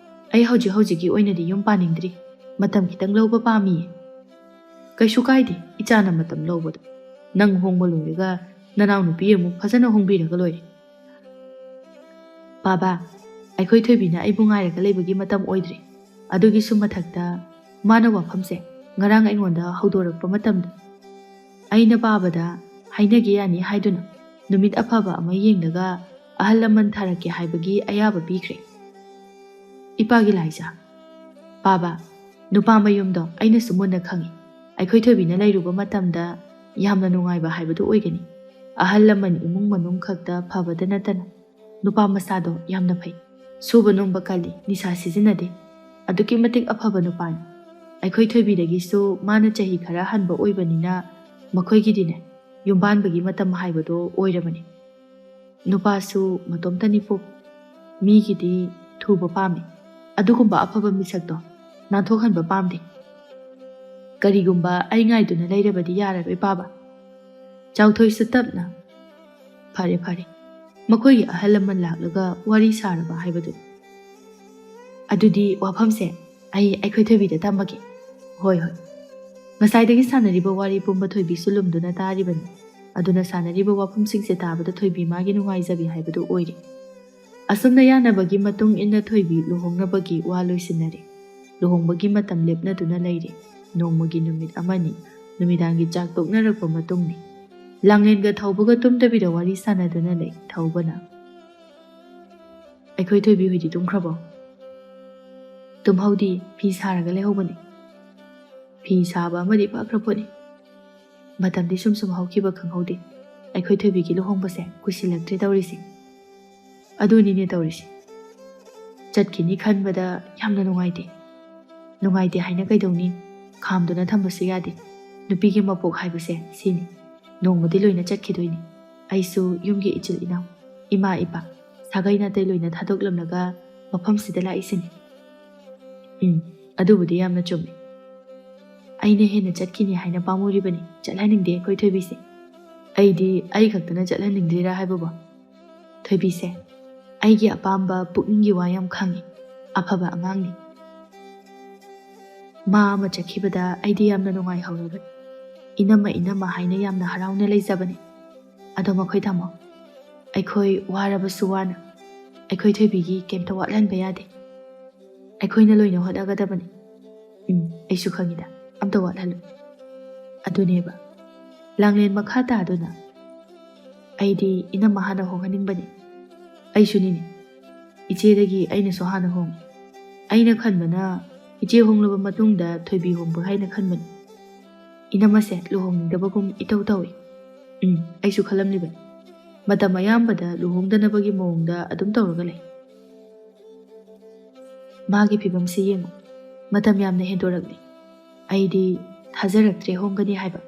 ꯑꯩ ꯍꯧꯖꯤꯛ ꯍꯧꯖꯤꯛꯀꯤ ꯑꯣꯏꯅꯗꯤ ꯌꯨꯝ ꯄꯥꯅꯤꯡꯗ꯭ꯔꯤ, ꯃꯇꯝ ꯈꯤꯇꯪ ꯂꯧꯕ ꯄꯥꯝꯃꯤꯌꯦ꯫" "ꯀꯩꯁꯨ ꯀꯥꯏꯗꯦ, ꯏꯆꯥꯅ ꯃꯇꯝ ꯂꯧꯕꯗꯣ꯫ ꯅꯪ ꯍꯣꯡꯕ ꯂꯣꯏꯔꯒ ꯅꯅꯥꯎꯅꯨꯄꯤ ꯑꯃꯨꯛ ꯐꯖꯅ ꯍꯣꯡꯕꯤꯔꯒ ꯂꯣꯏꯔꯦ꯫" "ꯄꯥꯕ, ꯑꯩꯈꯣꯏ ꯊꯣꯏꯕꯤꯅ ꯑꯩꯕꯨ ꯉꯥꯏꯔꯒ ꯂꯩꯕꯒꯤ ꯃꯇꯝ ꯑꯣꯏꯗ꯭ꯔꯦ꯫ ꯑꯗꯨꯒꯤꯁꯨ ꯃꯊꯛꯇ ꯃꯥꯅ ꯋꯥꯐꯝꯁꯦ ꯉꯔꯥꯡ ꯑꯩꯉꯣꯟꯗ ꯍꯧꯗꯣꯔꯛꯄ ꯃꯇꯝꯗ, ꯑꯩꯅ ꯄꯥꯕꯗ ꯍꯥꯏꯅꯒꯦ ꯌꯥꯅꯤ ꯍꯥꯏꯗꯨꯅ ꯅꯨꯃꯤꯠ ꯑꯐꯕ ꯑꯃ ꯌꯦꯡꯂꯒ ꯑꯍꯜ ꯂꯃꯟ ꯊꯥꯔꯛꯀꯦ ꯍꯥꯏꯕꯒꯤ ꯑꯌꯥꯕ ꯄꯤꯈ꯭ꯔꯦ꯫" "ꯏꯄꯥꯒꯤ ꯂꯥꯏꯖꯥ, ꯄꯥꯕ, ꯅꯨꯄꯥ ꯃꯌꯨꯝꯗꯣ ꯑꯩꯅꯁꯨ ꯃꯨꯟꯅ ꯈꯪꯏ꯫ ꯑꯩꯈꯣꯏ ꯊꯣꯏꯕꯤꯅ ꯂꯩꯔꯨꯕ ꯃꯇꯝꯗ ꯌꯥꯝꯅ ꯅꯨꯡꯉꯥꯏꯕ ꯍꯥꯏꯕꯗꯨ ꯑꯣꯏꯒꯅꯤ꯫ ꯑꯍꯜ ꯂꯃꯟ ꯏꯃꯨꯡ ꯃꯅꯨꯡ ꯈꯛꯇ ꯐꯕꯗ ꯅꯠꯇꯅ ꯅꯨꯄꯥ ꯃꯆꯥꯗꯣ ꯌꯥꯝꯅ ꯐꯩ꯫ ꯁꯨꯕ ꯅꯣꯝꯕ ꯀꯜꯂꯤ, ꯅꯤꯁꯥ ꯁꯤꯖꯤꯟꯅꯗꯦ꯫ ꯑꯗꯨꯛꯀꯤ ꯃꯇꯤꯛ ꯑꯐꯕ ꯅꯨꯄꯥꯅꯤ꯫ ꯑꯩꯈꯣꯏ ꯊꯣꯏꯕꯤꯗꯒꯤꯁꯨ ꯃꯥꯅ ꯆꯍꯤ ꯈꯔ ꯍꯟꯕ ꯑꯣꯏꯕꯅꯤꯅ ꯃꯈꯣꯏꯒꯤꯗꯤꯅꯦ, ꯌꯨꯝꯕꯥꯟꯕꯒꯤ ꯃꯇꯝ ꯍꯥꯏꯕꯗꯣ ꯑꯣꯏꯔꯕꯅꯤ꯫ ꯅꯨꯄꯥꯁꯨ ꯃꯇꯣꯝꯇꯅꯤ ꯄꯣꯛ, ꯃꯤꯒꯤꯗꯤ ꯊꯨꯕ ꯄꯥꯝꯃꯤ꯫ ꯑꯗꯨꯒꯨꯝꯕ ꯑꯐꯕ ꯃꯤꯁꯛꯇꯣ ꯅꯥꯟꯊꯣꯛꯍꯟꯕ ꯄꯥꯝꯗꯦ꯫ ꯀꯔꯤꯒꯨꯝꯕ ꯑꯩ ꯉꯥꯏꯗꯨꯅ ꯂꯩꯔꯕꯗꯤ ꯌꯥꯔꯔꯣꯏ, ꯄꯥꯕ꯫" ꯆꯥꯎꯊꯣꯏꯁꯨ ꯇꯞꯅ, "ꯐꯔꯦ, ꯐꯔꯦ, ꯃꯈꯣꯏꯒꯤ ꯑꯍꯜ ꯂꯃꯟ ꯂꯥꯛꯂꯒ ꯋꯥꯔꯤ ꯁꯥꯔꯕ ꯍꯥꯏꯕꯗꯨ꯫ ꯑꯗꯨꯗꯤ ꯋꯥꯐꯝꯁꯦ ꯑꯩ ꯑꯩꯈꯣꯏ ꯊꯣꯏꯕꯤꯗ ꯇꯝꯃꯒꯦ꯫" "ꯍꯣꯏ, ꯍꯣꯏ꯫ ꯉꯁꯥꯏꯗꯒꯤ ꯁꯥꯟꯅꯔꯤꯕ ꯋꯥꯔꯤ ꯄꯨꯝꯕ ꯊꯣꯏꯕꯤꯁꯨ ꯂꯨꯝꯗꯨꯅ ꯇꯥꯔꯤꯕꯅꯤ꯫ ꯑꯗꯨꯅ ꯁꯥꯟꯅꯔꯤꯕ ꯋꯥꯐꯝꯁꯤꯡꯁꯦ ꯇꯥꯕꯗ ꯊꯣꯏꯕꯤ ꯃꯥꯒꯤ ꯅꯨꯡꯉꯥꯏꯖꯕꯤ ꯍꯥꯏꯕꯗꯨ ꯑꯣꯏꯔꯦ꯫" ꯑꯁꯨꯝꯅ ꯌꯥꯅꯕꯒꯤ ꯃꯇꯨꯡ ꯏꯟꯅ ꯊꯣꯏꯕꯤ ꯂꯨꯍꯣꯡꯅꯕꯒꯤ ꯋꯥ ꯂꯣꯏꯁꯤꯟꯅꯔꯦ꯫ ꯂꯨꯍꯣꯡꯕꯒꯤ ꯃꯇꯝ ꯂꯦꯞꯅꯗꯨꯅ ꯂꯩꯔꯦ꯫ ꯅꯣꯡꯃꯒꯤ ꯅꯨꯃꯤꯠ ꯑꯃꯅꯤ, ꯅꯨꯃꯤꯗꯥꯡꯒꯤ ꯆꯥꯛ ꯇꯣꯛꯅꯔꯛꯄ ꯃꯇꯨꯡꯅꯤ꯫ ꯂꯥꯡꯂꯦꯟꯒ ꯊꯧꯕꯒ ꯇꯨꯝꯗꯕꯤꯗ ꯋꯥꯔꯤ ꯁꯥꯟꯅꯗꯨꯅ ꯂꯩ ꯊꯧꯕꯅ꯫ "ꯑꯩꯈꯣꯏ ꯊꯣꯏꯕꯤ ꯍꯣꯏꯗꯤ ꯇꯨꯝꯈ꯭ꯔꯕꯣ?" "ꯇꯨꯝꯍꯧꯗꯤ, ꯐꯤ ꯁꯥꯔꯒ ꯂꯩꯍꯧꯕꯅꯤ꯫" "ꯐꯤ ꯁꯥꯕ ꯑꯃꯗꯤ ꯐꯈ꯭ꯔ ꯄꯣꯠꯅꯤ꯫ ꯃꯇꯝꯗꯤ ꯁꯨꯝ ꯁꯨꯝ ꯍꯧꯈꯤꯕ ꯈꯪꯍꯧꯗꯦ꯫ ꯑꯩꯈꯣꯏ ꯊꯣꯏꯕꯤꯒꯤ ꯂꯨꯍꯣꯡꯕꯁꯦ ꯀꯨꯏꯁꯤꯜꯂꯛꯇ꯭ꯔꯦ ꯇꯧꯔꯤꯁꯦ꯫" "ꯑꯗꯨꯅꯤꯅꯦ ꯇꯧꯔꯤꯁꯦ꯫" ꯆꯠꯈꯤꯅꯤ ꯈꯟꯕꯗ ꯌꯥꯝꯅ ꯅꯨꯡꯉꯥꯏꯇꯦ꯫ ꯅꯨꯡꯉꯥꯏꯇꯦ ꯍꯥꯏꯅ ꯀꯩꯗꯧꯅꯤ? ꯈꯥꯝꯗꯨꯅ ꯊꯝꯕꯁꯨ ꯌꯥꯗꯦ꯫ ꯅꯨꯄꯤꯒꯤ ꯃꯄꯣꯛ ꯍꯥꯏꯕꯁꯦ ꯁꯤꯅꯤ꯫ ꯅꯣꯡꯃꯗꯤ ꯂꯣꯏꯅ ꯆꯠꯈꯤꯗꯣꯏꯅꯤ꯫ ꯑꯩꯁꯨ ꯌꯨꯝꯒꯤ ꯏꯆꯤꯜ ꯏꯅꯥꯎ, ꯏꯃꯥ ꯏꯄꯥ, ꯁꯥꯒꯩ ꯅꯥꯇꯩ ꯂꯣꯏꯅ ꯊꯥꯗꯣꯛꯂꯝꯂꯒ ꯃꯐꯝꯁꯤꯗ ꯂꯥꯛꯏꯁꯤꯅꯤ꯫ ꯎꯝ, ꯑꯗꯨꯕꯨꯗꯤ ꯌꯥꯝꯅ ꯆꯨꯝꯃꯤ꯫ ꯑꯩꯅ ꯍꯦꯟꯅ ꯆꯠꯈꯤꯅꯤ ꯍꯥꯏꯅ ꯄꯥꯝꯃꯨꯔꯤꯕꯅꯤ꯫ ꯆꯠꯍꯟꯅꯤꯡꯗꯦ ꯑꯩꯈꯣꯏ ꯊꯣꯏꯕꯤꯁꯦ꯫ ꯑꯩꯗꯤ ꯑꯩ ꯈꯛꯇꯅ ꯆꯠꯍꯟꯅꯤꯡꯗ꯭ꯔꯤꯔꯥ ꯍꯥꯏꯕꯕꯨ? ꯊꯣꯏꯕꯤꯁꯦ ꯑꯩꯒꯤ ꯑꯄꯥꯝꯕ ꯄꯨꯛꯅꯤꯡꯒꯤ ꯋꯥ ꯌꯥꯝ ꯈꯪꯉꯤ꯫ ꯑꯐꯕ ꯑꯉꯥꯡꯅꯤ꯫ ꯃꯥ ꯑꯃ ꯆꯠꯈꯤꯕꯗ ꯑꯩꯗꯤ ꯌꯥꯝꯅ ꯅꯨꯡꯉꯥꯏꯍꯧꯔꯕꯅꯤ꯫ ꯏꯅꯝꯃ, ꯏꯅꯝꯃ ꯍꯥꯏꯅ ꯌꯥꯝꯅ ꯍꯔꯥꯎꯅ ꯂꯩꯖꯕꯅꯤ꯫ ꯑꯗꯣ ꯃꯈꯣꯏ ꯇꯥꯃꯣ, ꯑꯩꯈꯣꯏ ꯋꯥꯔꯕꯁꯨ ꯋꯥꯅ ꯑꯩꯈꯣꯏ ꯊꯣꯏꯕꯤꯒꯤ ꯀꯩꯝꯇ ꯋꯥꯠꯍꯟꯕ ꯌꯥꯗꯦ꯫ ꯑꯩꯈꯣꯏꯅ ꯂꯣꯏꯅ ꯍꯣꯠꯅꯒꯗꯕꯅꯤ꯫ ꯎꯝ, ꯑꯩꯁꯨ ꯈꯪꯉꯤꯗ, ꯑꯝꯇ ꯋꯥꯠꯍꯜꯂꯨ꯫ ꯑꯗꯨꯅꯦꯕ, ꯂꯥꯡꯂꯦꯟ ꯃꯈꯥ ꯇꯥꯗꯨꯅ ꯑꯩꯗꯤ ꯏꯅꯝꯃ ꯍꯥꯟꯅ ꯍꯣꯡꯍꯟꯅꯤꯡꯕꯅꯤ꯫ ꯑꯩꯁꯨꯅꯤꯅꯦ, ꯏꯆꯦꯗꯒꯤ ꯑꯩꯅꯁꯨ ꯍꯥꯟꯅ ꯍꯣꯡꯉꯤ꯫ ꯑꯩꯅ ꯈꯟꯕꯅ ꯏꯆꯦ ꯍꯣꯡꯂꯕ ꯃꯇꯨꯡꯗ ꯊꯣꯏꯕꯤ ꯍꯣꯡꯕ ꯍꯥꯏꯅ ꯈꯟꯕꯅꯤ꯫ ꯏꯅꯝꯃꯁꯦ ꯂꯨꯍꯣꯡꯅꯤꯡꯗꯕꯒꯨꯝ ꯏꯇꯧ ꯇꯧꯏ꯫ ꯎꯝ, ꯑꯩꯁꯨ ꯈꯜꯂꯝꯂꯤꯕꯅꯤ꯫ ꯃꯇꯝ ꯑꯌꯥꯝꯕꯗ ꯂꯨꯍꯣꯡꯗꯅꯕꯒꯤ ꯃꯑꯣꯡꯗ ꯑꯗꯨꯝ ꯇꯧꯔꯒ ꯂꯩ꯫ ꯃꯥꯒꯤ ꯐꯤꯕꯝꯁꯤ ꯌꯦꯡꯉꯨ, ꯃꯇꯝ ꯌꯥꯝꯅ ꯍꯦꯟꯗꯣꯔꯛꯂꯤ꯫ ꯑꯩꯗꯤ ꯊꯥꯖꯔꯛꯇ꯭ꯔꯦ ꯍꯣꯡꯒꯅꯤ ꯍꯥꯏꯕ꯫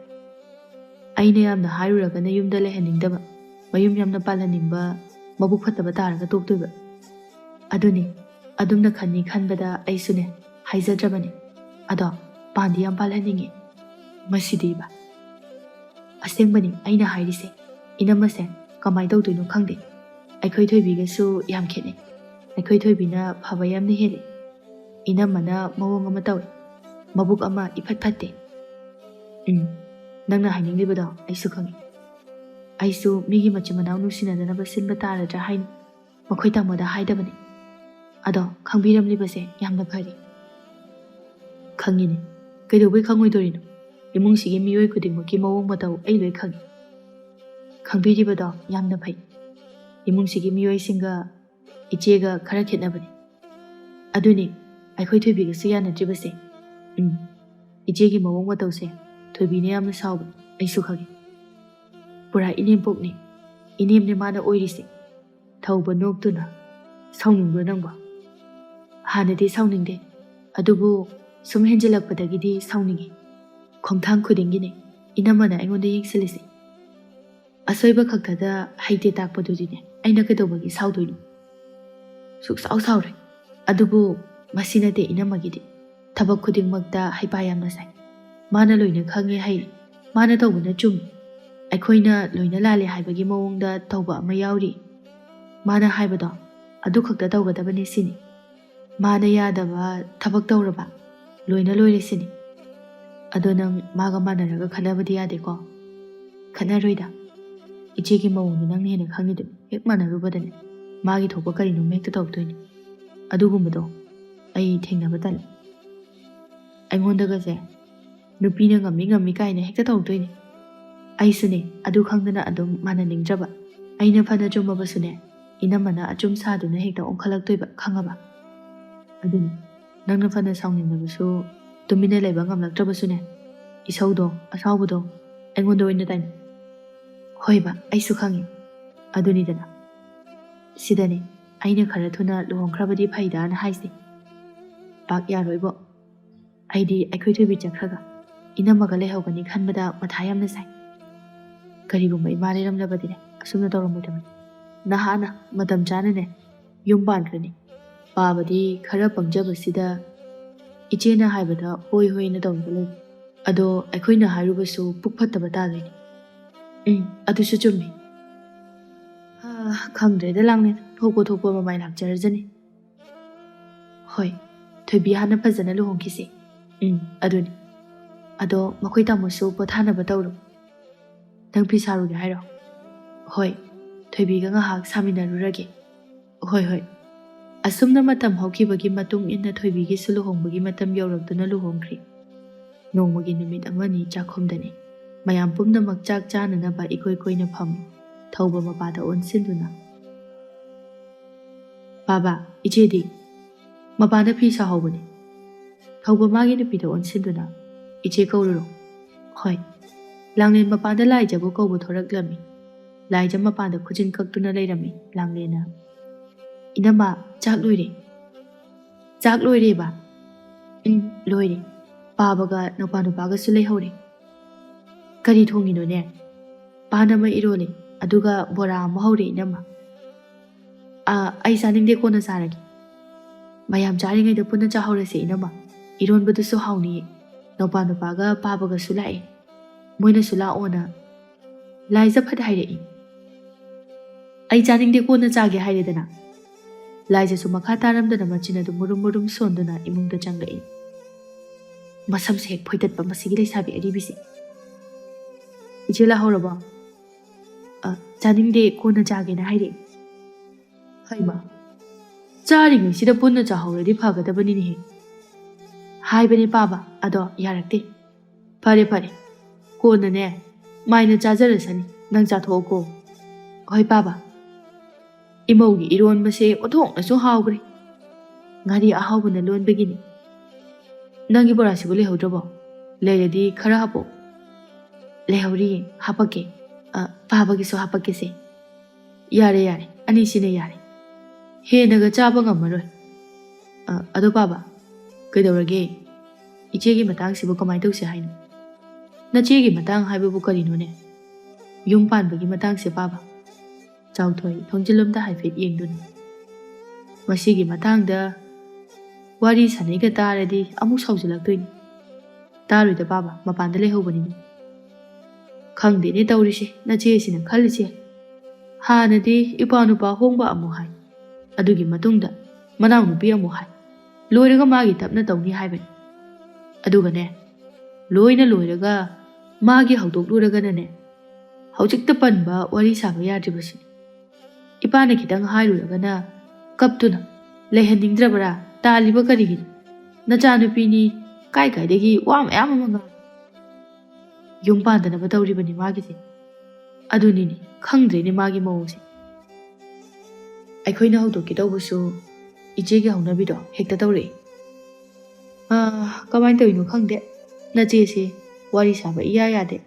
ꯑꯩꯅ ꯌꯥꯝꯅ ꯍꯥꯏꯔꯨꯔꯒꯅ ꯌꯨꯝꯗ ꯂꯩꯍꯟꯅꯤꯡꯗꯕ, ꯃꯌꯨꯝ ꯌꯥꯝꯅ ꯄꯥꯜꯍꯟꯅꯤꯡꯕ, ꯃꯕꯨꯛ ꯐꯠꯇꯕ ꯇꯥꯔꯒ ꯇꯣꯛꯇꯣꯏꯕ꯫ ꯑꯗꯨꯅꯤ, ꯑꯗꯨꯝꯅ ꯈꯟꯅꯤ ꯈꯟꯕꯗ ꯑꯩꯁꯨꯅꯦ, ꯍꯥꯏꯖꯗ꯭ꯔꯕꯅꯤ꯫ ꯑꯗꯣ ꯄꯥꯟꯗꯤ ꯌꯥꯝ ꯄꯥꯜꯍꯟꯅꯤꯡꯉꯤ꯫ ꯃꯁꯤꯗꯤꯕ꯫ ꯑꯁꯦꯡꯕꯅꯤ ꯑꯩꯅ ꯍꯥꯏꯔꯤꯁꯦ꯫ ꯏꯅꯝꯃꯁꯦ ꯀꯃꯥꯏ ꯇꯧꯗꯣꯏꯅꯣ ꯈꯪꯗꯦ꯫ ꯑꯩꯈꯣꯏ ꯊꯣꯏꯕꯤꯒꯁꯨ ꯌꯥꯝ ꯈꯦꯠꯅꯩ꯫ ꯑꯩꯈꯣꯏ ꯊꯣꯏꯕꯤꯅ ꯐꯕ ꯌꯥꯝꯅ ꯍꯦꯜꯂꯤ꯫ ꯏꯅꯝꯃꯅ ꯃꯑꯣꯡ ꯑꯃ ꯇꯧꯏ꯫ ꯃꯕꯨꯛ ꯑꯃ ꯏꯐꯠ ꯐꯠꯇꯦ꯫ ꯎꯝ, ꯅꯪꯅ ꯍꯥꯏꯅꯤꯡꯂꯤꯕꯗꯣ ꯑꯩꯁꯨ ꯈꯪꯉꯤ꯫ ꯑꯩꯁꯨ ꯃꯤꯒꯤ ꯃꯆꯤꯟ ꯃꯅꯥꯎ ꯅꯨꯡꯁꯤꯅꯗꯅꯕ ꯁꯤꯟꯕ ꯇꯥꯔꯗ꯭ꯔꯥ ꯍꯥꯏꯅ ꯃꯈꯣꯏ ꯇꯥꯃꯣꯗ ꯍꯥꯏꯗꯕꯅꯤ꯫ ꯑꯗꯣ ꯈꯪꯕꯤꯔꯝꯂꯤꯕꯁꯦ ꯌꯥꯝꯅ ꯐꯔꯤ꯫ ꯈꯪꯉꯤꯅꯦ, ꯀꯩꯗꯧꯕꯩ ꯈꯪꯉꯣꯏꯗꯣꯔꯤꯅꯣ? ꯏꯃꯨꯡꯁꯤꯒꯤ ꯃꯤꯑꯣꯏ ꯈꯨꯗꯤꯡꯃꯛꯀꯤ ꯃꯑꯣꯡ ꯃꯇꯧ ꯑꯩ ꯂꯣꯏ ꯈꯪꯉꯤ꯫ ꯈꯪꯕꯤꯔꯤꯕꯗꯣ ꯌꯥꯝꯅ ꯐꯩ꯫ ꯏꯃꯨꯡꯁꯤꯒꯤ ꯃꯤꯑꯣꯏꯁꯤꯡꯒ ꯏꯆꯦꯒ ꯈꯔ ꯈꯦꯠꯅꯕꯅꯤ꯫ ꯑꯗꯨꯅꯤ ꯑꯩꯈꯣꯏ ꯊꯣꯏꯕꯤꯒꯁꯨ ꯌꯥꯅꯗ꯭ꯔꯤꯕꯁꯦ꯫ ꯎꯝ, ꯏꯆꯦꯒꯤ ꯃꯑꯣꯡ ꯃꯇꯧꯁꯦ ꯊꯣꯏꯕꯤꯅ ꯌꯥꯝꯅ ꯁꯥꯎꯕꯅꯤ, ꯑꯩꯁꯨ ꯈꯪꯉꯤ꯫ ꯄꯨꯔꯥ ꯏꯅꯦꯝꯄꯣꯛꯅꯤ, ꯏꯅꯦꯝꯅꯦ ꯃꯥꯅ ꯑꯣꯏꯔꯤꯁꯦ꯫ ꯊꯧꯕ ꯅꯣꯛꯇꯨꯅ, ꯁꯥꯎꯅꯤꯡꯕ꯭ꯔꯣ ꯅꯪꯕꯣ? ꯍꯥꯟꯅꯗꯤ ꯁꯥꯎꯅꯤꯡꯗꯦ, ꯑꯗꯨꯕꯨ ꯁꯨꯝ ꯍꯦꯟꯖꯤꯜꯂꯛꯄꯗꯒꯤꯗꯤ ꯁꯥꯎꯅꯤꯡꯉꯤ꯫ ꯈꯣꯡꯊꯥꯡ ꯈꯨꯗꯤꯡꯒꯤꯅꯦ ꯏꯅꯝꯃꯅ ꯑꯩꯉꯣꯟꯗ ꯌꯦꯡꯁꯤꯜꯂꯤꯁꯦ꯫ ꯑꯁꯣꯏꯕ ꯈꯛꯇꯗ ꯍꯩꯇꯦ ꯇꯥꯛꯄꯗꯨꯗꯤꯅꯦ ꯑꯩꯅ ꯀꯩꯗꯧꯕꯒꯤ ꯁꯥꯎꯗꯣꯏꯅꯣ? ꯁꯨꯛꯁꯥꯎ ꯁꯥꯎꯔꯦ꯫ ꯑꯗꯨꯕꯨ ꯃꯁꯤ ꯅꯠꯇꯦ ꯏꯅꯝꯃꯒꯤꯗꯤ꯫ ꯊꯕꯛ ꯈꯨꯗꯤꯡꯃꯛꯇ ꯍꯩꯄꯥ ꯌꯥꯝꯅ ꯁꯥꯏ꯫ ꯃꯥꯅ ꯂꯣꯏꯅ ꯈꯪꯉꯦ ꯍꯩꯔꯦ꯫ ꯃꯥꯅ ꯇꯧꯕꯅ ꯆꯨꯝꯃꯤ꯫ ꯑꯩꯈꯣꯏꯅ ꯂꯣꯏꯅ ꯂꯥꯜꯂꯦ ꯍꯥꯏꯕꯒꯤ ꯃꯑꯣꯡꯗ ꯇꯧꯕ ꯑꯃ ꯌꯥꯎꯔꯤ꯫ ꯃꯥꯅ ꯍꯥꯏꯕꯗꯣ ꯑꯗꯨ ꯈꯛꯇ ꯇꯧꯒꯗꯕꯅꯤ ꯁꯤꯅꯤ꯫ ꯃꯥꯅ ꯌꯥꯗꯕ ꯊꯕꯛ ꯇꯧꯔꯕ ꯂꯣꯏꯅ ꯂꯣꯏꯔꯦ ꯁꯤꯅꯤ꯫ ꯑꯗꯣ ꯅꯪ ꯃꯥꯒ ꯃꯥꯟꯅꯔꯒ ꯈꯠꯅꯕꯗꯤ ꯌꯥꯗꯦꯀꯣ? ꯈꯠꯅꯔꯣꯏꯗ꯫ ꯏꯆꯦꯒꯤ ꯃꯑꯣꯡꯗꯣ ꯅꯪꯅ ꯍꯦꯟꯅ ꯈꯪꯉꯤꯗꯨꯅꯤ꯫ ꯍꯦꯛ ꯃꯥꯟꯅꯔꯨꯕꯗꯅꯦ ꯃꯥꯒꯤ ꯊꯣꯛꯄ ꯀꯔꯤꯅꯣꯝ ꯍꯦꯛꯇ ꯇꯧꯔꯛꯇꯣꯏꯅꯤ꯫ ꯑꯗꯨꯒꯨꯝꯕꯗꯣ ꯑꯩ ꯊꯦꯡꯅꯕ ꯇꯜꯂꯦ꯫ ꯑꯩꯉꯣꯟꯗꯒꯁꯦ ꯅꯨꯄꯤꯅ ꯉꯝꯃꯤ ꯉꯝꯃꯤ ꯀꯥꯏꯅ ꯍꯦꯛꯇ ꯇꯧꯔꯛꯇꯣꯏꯅꯤ꯫ ꯑꯩꯁꯨꯅꯦ ꯑꯗꯨ ꯈꯪꯗꯅ ꯑꯗꯨꯝ ꯃꯥꯟꯅꯅꯤꯡꯗ꯭ꯔꯕ꯫ ꯑꯩꯅ ꯐꯅ ꯆꯨꯝꯃꯕꯁꯨꯅꯦ ꯏꯅꯝꯃꯅ ꯑꯆꯨꯝ ꯁꯥꯗꯨꯅ ꯍꯦꯛꯇ ꯑꯣꯟꯈꯠꯂꯛꯇꯣꯏꯕ ꯈꯪꯉꯕ? ꯑꯗꯨꯅꯤ ꯅꯪꯅ ꯐꯅ ꯁꯥꯎꯅꯤꯡꯂꯕꯁꯨ ꯇꯨꯃꯤꯟꯅ ꯂꯩꯕ ꯉꯝꯂꯛꯇ꯭ꯔꯕꯁꯨꯅꯦ ꯏꯁꯧꯗꯣ ꯑꯁꯥꯎꯕꯗꯣ ꯑꯩꯉꯣꯟꯗ ꯑꯣꯏꯅ ꯇꯥꯏꯅꯧ꯫ ꯍꯣꯏꯕ ꯑꯩꯁꯨ ꯈꯪꯉꯤ꯫ ꯑꯗꯨꯅꯤꯗꯅ꯫ ꯁꯤꯗꯅꯦ ꯑꯩꯅ ꯈꯔ ꯊꯨꯅ ꯂꯨꯍꯣꯡꯈ꯭ꯔꯕꯗꯤ ꯐꯩꯗꯥꯅ ꯍꯥꯏꯁꯦ꯫ ꯄꯥꯛ ꯌꯥꯔꯣꯏꯕꯣ꯫ ꯑꯩꯗꯤ ꯑꯩꯈꯣꯏ ꯊꯣꯏꯕꯤ ꯆꯠꯈ꯭ꯔꯒ ꯏꯅꯝꯃꯒ ꯂꯩꯍꯧꯒꯅꯤ ꯈꯟꯕꯗ ꯃꯊꯥ ꯌꯥꯝꯅ ꯁꯥꯏ꯫ ꯀꯔꯤꯒꯨꯝꯕ ꯏꯃꯥ ꯂꯩꯔꯝꯂꯕꯗꯤꯅꯦ ꯑꯁꯨꯝꯅ ꯇꯧꯔꯝꯃꯣꯏꯗꯕꯅꯤ꯫ ꯅꯍꯥꯟꯅ ꯃꯇꯝ ꯆꯥꯅꯅꯦ ꯌꯨꯝ ꯄꯥꯟꯈ꯭ꯔꯅꯤ꯫ ꯄꯥꯕꯗꯤ ꯈꯔ ꯄꯪꯖꯕꯁꯤꯗ ꯏꯆꯦꯅ ꯍꯥꯏꯕꯗ ꯍꯣꯏ ꯍꯣꯏꯅ ꯇꯧꯔꯒ ꯂꯩ꯫ ꯑꯗꯣ ꯑꯩꯈꯣꯏꯅ ꯍꯥꯏꯔꯨꯕꯁꯨ ꯄꯨꯛ ꯐꯠꯇꯕ ꯇꯥꯗꯣꯏꯅꯤ꯫ ꯎꯝ, ꯑꯗꯨꯁꯨ ꯆꯨꯝꯃꯤ꯫ ꯍꯥ, ꯈꯪꯗ꯭ꯔꯦꯗ ꯂꯥꯡꯂꯦꯟ, ꯊꯣꯛꯄ ꯊꯣꯛꯄ ꯃꯃꯥꯏ ꯂꯥꯛꯆꯔꯖꯅꯤ꯫ ꯍꯣꯏ, ꯊꯣꯏꯕꯤ ꯍꯥꯟꯅ ꯐꯖꯅ ꯂꯨꯍꯣꯡꯈꯤꯁꯤ꯫ ꯎꯝ, ꯑꯗꯨꯅꯤ꯫ ꯑꯗꯣ ꯃꯈꯣꯏ ꯇꯥꯃꯣꯁꯨ ꯄꯣꯊꯥꯅꯕ ꯇꯧꯔꯣ꯫ ꯅꯪ ꯐꯤ ꯁꯥꯔꯨꯒꯦ ꯍꯥꯏꯔꯣ? ꯍꯣꯏ, ꯊꯣꯏꯕꯤꯒ ꯉꯥꯏꯍꯥꯛ ꯁꯥꯃꯤꯟꯅꯔꯨꯔꯒꯦ꯫ ꯍꯣꯏ, ꯍꯣꯏ꯫ ꯑꯁꯨꯝꯅ ꯃꯇꯝ ꯍꯧꯈꯤꯕꯒꯤ ꯃꯇꯨꯡ ꯏꯟꯅ ꯊꯣꯏꯕꯤꯒꯤꯁꯨ ꯂꯨꯍꯣꯡꯕꯒꯤ ꯃꯇꯝ ꯌꯧꯔꯛꯇꯨꯅ ꯂꯨꯍꯣꯡꯈ꯭ꯔꯤ꯫ ꯅꯣꯡꯃꯒꯤ ꯅꯨꯃꯤꯠ ꯑꯃꯅꯤ ꯆꯥꯛꯈꯨꯝꯗꯅꯤ꯫ ꯃꯌꯥꯝ ꯄꯨꯝꯅꯃꯛ ꯆꯥꯛ ꯆꯥꯅꯅꯕ ꯏꯀꯣꯏ ꯀꯣꯏꯅ ꯐꯝꯃꯤ꯫ ꯊꯧꯕ ꯃꯄꯥꯗ ꯑꯣꯟꯁꯤꯟꯗꯨꯅ, "ꯕꯥꯕꯥ, ꯏꯆꯦꯗꯤ?" "ꯃꯄꯥꯟꯗ ꯐꯤ ꯁꯥꯍꯧꯕꯅꯤ꯫" ꯊꯧꯕ ꯃꯥꯒꯤ ꯅꯨꯄꯤꯗ ꯑꯣꯟꯁꯤꯟꯗꯨꯅ, "ꯏꯆꯦ ꯀꯧꯔꯨꯔꯣ꯫" "ꯍꯣꯏ꯫" ꯂꯥꯡꯂꯦꯟ ꯃꯄꯥꯟꯗ ꯂꯥꯏꯖꯕꯨ ꯀꯧꯕ ꯊꯣꯔꯛꯂꯝꯃꯤ꯫ ꯂꯥꯏꯖ ꯃꯄꯥꯟꯗ ꯈꯨꯖꯤꯟ ꯀꯛꯇꯨꯅ ꯂꯩꯔꯝꯃꯤ꯫ ꯂꯥꯡꯂꯦꯟꯅ, "ꯏꯅꯝꯃ, ꯆꯥꯛ ꯂꯣꯏꯔꯦ꯫" ꯆꯥꯛ ꯂꯣꯏꯔꯦꯕ? ꯎꯝ, ꯂꯣꯏꯔꯦ꯫ ꯄꯥꯕꯒ ꯅꯧꯄꯥ ꯅꯨꯄꯥꯒꯁꯨ ꯂꯩꯍꯧꯔꯦ꯫ ꯀꯔꯤ ꯊꯣꯡꯉꯤꯅꯣꯅꯦ? ꯄꯥꯟ ꯑꯃ ꯏꯔꯣꯜꯂꯦ, ꯑꯗꯨꯒ ꯕꯣꯔꯥ ꯑꯃ ꯍꯧꯔꯦ, ꯏꯅꯝꯃ꯫ ꯑꯥ, ꯑꯩ ꯆꯥꯅꯤꯡꯗꯦ, ꯀꯣꯟꯅ ꯆꯥꯔꯒꯦ꯫ ꯃꯌꯥꯝ ꯆꯥꯔꯤꯉꯩꯗ ꯄꯨꯟꯅ ꯆꯥꯍꯧꯔꯁꯦ, ꯏꯅꯝꯃ꯫ ꯏꯔꯣꯟꯕꯗꯨꯁꯨ ꯍꯥꯎꯅꯤꯌꯦ꯫ ꯅꯧꯄꯥ ꯅꯨꯄꯥꯒ ꯄꯥꯕꯒꯁꯨ ꯂꯥꯛꯑꯦ꯫ ꯃꯣꯏꯅꯁꯨ ꯂꯥꯛꯑꯣꯅ ꯂꯥꯏꯖ ꯐꯠ ꯍꯥꯏꯔꯛꯏ꯫ ꯑꯩ ꯆꯥꯅꯤꯡꯗꯦ, ꯀꯣꯟꯅ ꯆꯥꯒꯦ ꯍꯥꯏꯔꯦꯗꯅ꯫ ꯂꯥꯏꯖꯁꯨ ꯃꯈꯥ ꯇꯥꯔꯝꯗꯅ ꯃꯆꯤꯟ ꯑꯗꯨ ꯃꯨꯔꯨꯝ ꯃꯨꯔꯨꯝ ꯁꯣꯟꯗꯨꯅ ꯏꯃꯨꯡꯗ ꯆꯪꯂꯛꯏ꯫ ꯃꯁꯝꯁꯦ ꯍꯦꯛ ꯐꯣꯏꯇꯠꯄ ꯃꯁꯤꯒꯤ ꯂꯩꯁꯥꯕꯤ ꯑꯔꯤꯕꯤꯁꯦ꯫ "ꯏꯆꯦ ꯂꯥꯛꯍꯧꯔꯕꯣ?" "ꯑ, ꯆꯥꯅꯤꯡꯗꯦ, ꯀꯣꯟꯅ ꯆꯥꯒꯦꯅ ꯍꯥꯏꯔꯛꯏ꯫" "ꯍꯩꯃ, ꯆꯥꯔꯤꯉꯩꯁꯤꯗ ꯄꯨꯟꯅ ꯆꯥꯍꯧꯔꯗꯤ ꯐꯒꯗꯕꯅꯤꯅꯦꯍꯦ꯫" ꯍꯥꯏꯕꯅꯦ ꯄꯥꯕ, ꯑꯗꯣ ꯌꯥꯔꯛꯇꯦ꯫ "ꯐꯔꯦ, ꯐꯔꯦ, ꯀꯣꯟꯅꯅꯦ ꯃꯥꯏꯅ ꯆꯥꯖꯔꯁꯅꯤ, ꯅꯪ ꯆꯥꯊꯣꯛꯑꯣꯀꯣ꯫" "ꯍꯣꯏ ꯄꯥꯕ꯫" ꯏꯃꯧꯒꯤ ꯏꯔꯣꯟꯕꯁꯦ ꯑꯣꯟꯊꯣꯛꯅꯁꯨ ꯍꯥꯎꯈ꯭ꯔꯦ꯫ ꯉꯥꯔꯤ ꯑꯍꯥꯎꯕꯅ ꯂꯣꯟꯕꯒꯤꯅꯤ꯫ "ꯅꯪꯒꯤ ꯕꯣꯔꯥꯁꯤꯕꯨ ꯂꯩꯍꯧꯗ꯭ꯔꯕꯣ? ꯂꯩꯔꯗꯤ ꯈꯔ ꯍꯥꯞꯄꯛꯑꯣ꯫" "ꯂꯩꯍꯧꯔꯤꯌꯦ, ꯍꯥꯞꯄꯛꯀꯦ꯫ ꯑ, ꯄꯥꯕꯒꯤꯁꯨ ꯍꯥꯞꯄꯛꯀꯦꯁꯦ꯫" "ꯌꯥꯔꯦ, ꯌꯥꯔꯦ, ꯑꯅꯤꯁꯤꯅ ꯌꯥꯔꯦ꯫ ꯍꯦꯟꯅꯒ ꯆꯥꯕ ꯉꯝꯃꯔꯣꯏ꯫ ꯑ, ꯑꯗꯣ ꯄꯥꯕ, ꯀꯩꯗꯧꯔꯒꯦ? ꯏꯆꯦꯒꯤ ꯃꯇꯥꯡꯁꯤꯕꯨ ꯀꯃꯥꯏꯅ ꯇꯧꯁꯦ ꯍꯥꯏꯅꯣ? ꯅꯆꯦꯒꯤ ꯃꯇꯥꯡ ꯍꯥꯏꯕꯕꯨ ꯀꯔꯤꯅꯣꯅꯦ? ꯌꯨꯝ ꯄꯥꯟꯕꯒꯤ ꯃꯇꯥꯡꯁꯦ ꯄꯥꯕ꯫" ꯆꯥꯎꯊꯣꯏ ꯊꯣꯡꯖꯤꯜꯂꯣꯝꯗ ꯍꯥꯏꯐꯦꯠ ꯌꯦꯡꯗꯨꯅ, "ꯃꯁꯤꯒꯤ ꯃꯇꯥꯡꯗ ꯋꯥꯔꯤ ꯁꯥꯟꯅꯩꯒ ꯇꯥꯔꯗꯤ ꯑꯃꯨꯛ ꯁꯥꯎꯖꯤꯜꯂꯛꯇꯣꯏꯅꯤ꯫" "ꯇꯥꯔꯣꯏꯗ ꯄꯥꯕ, ꯃꯄꯥꯟꯗ ꯂꯩꯍꯧꯕꯅꯤꯅꯦ꯫" "ꯈꯪꯗꯦꯅꯦ ꯇꯧꯔꯤꯁꯦ, ꯅꯆꯦꯁꯤꯅ ꯈꯜꯂꯤꯁꯦ꯫ ꯍꯥꯟꯅꯗꯤ ꯏꯄꯥ ꯅꯨꯄꯥ ꯍꯣꯡꯕ ꯑꯃꯨꯛ ꯍꯥꯏ, ꯑꯗꯨꯒꯤ ꯃꯇꯨꯡꯗ ꯃꯅꯥꯎꯅꯨꯄꯤ ꯑꯃꯨꯛ ꯍꯥꯏ, ꯂꯣꯏꯔꯒ ꯃꯥꯒꯤ ꯇꯞꯅ ꯇꯧꯅꯤ ꯍꯥꯏꯕꯅꯤ꯫ ꯑꯗꯨꯒꯅꯦ, ꯂꯣꯏꯅ ꯂꯣꯏꯔꯒ ꯃꯥꯒꯤ ꯍꯧꯗꯣꯛꯂꯨꯔꯒꯅꯅꯦ, ꯍꯧꯖꯤꯛꯇ ꯄꯟꯕ ꯋꯥꯔꯤ ꯁꯥꯕ ꯌꯥꯗ꯭ꯔꯤꯕꯁꯤꯅꯤ꯫ ꯏꯄꯥꯅ ꯈꯤꯇꯪ ꯍꯥꯏꯔꯨꯔꯒꯅ ꯀꯞꯇꯨꯅ ꯂꯩꯍꯟꯅꯤꯡꯗ꯭ꯔꯕ꯭ꯔꯥ? ꯇꯥꯜꯂꯤꯕ ꯀꯔꯤꯒꯤꯅꯣ? ꯅꯆꯥꯅꯨꯄꯤꯅꯤ, ꯀꯥꯏ ꯀꯥꯏꯗꯒꯤ ꯋꯥ ꯃꯌꯥꯝ ꯑꯃ ꯉꯥꯡ-" ꯌꯨꯝ ꯄꯥꯟꯗꯅꯕ ꯇꯧꯔꯤꯕꯅꯤ ꯃꯥꯒꯤꯁꯦ꯫ ꯑꯗꯨꯅꯤꯅꯦ, ꯈꯪꯗ꯭ꯔꯦꯅꯦ ꯃꯥꯒꯤ ꯃꯑꯣꯡꯁꯦ꯫ ꯑꯩꯈꯣꯏꯅ ꯍꯧꯗꯣꯛꯀꯦ ꯇꯧꯕꯁꯨ ꯏꯆꯦꯒꯤ ꯍꯧꯅꯕꯤꯗꯣ ꯍꯦꯛꯇ ꯇꯧꯔꯛꯏ꯫ ꯑꯥ, ꯀꯃꯥꯏꯅ ꯇꯧꯔꯤꯅꯣ ꯈꯪꯗꯦ, ꯅꯆꯦꯁꯦ ꯋꯥꯔꯤ ꯁꯥꯕ ꯏꯌꯥ ꯌꯥꯗꯦ꯫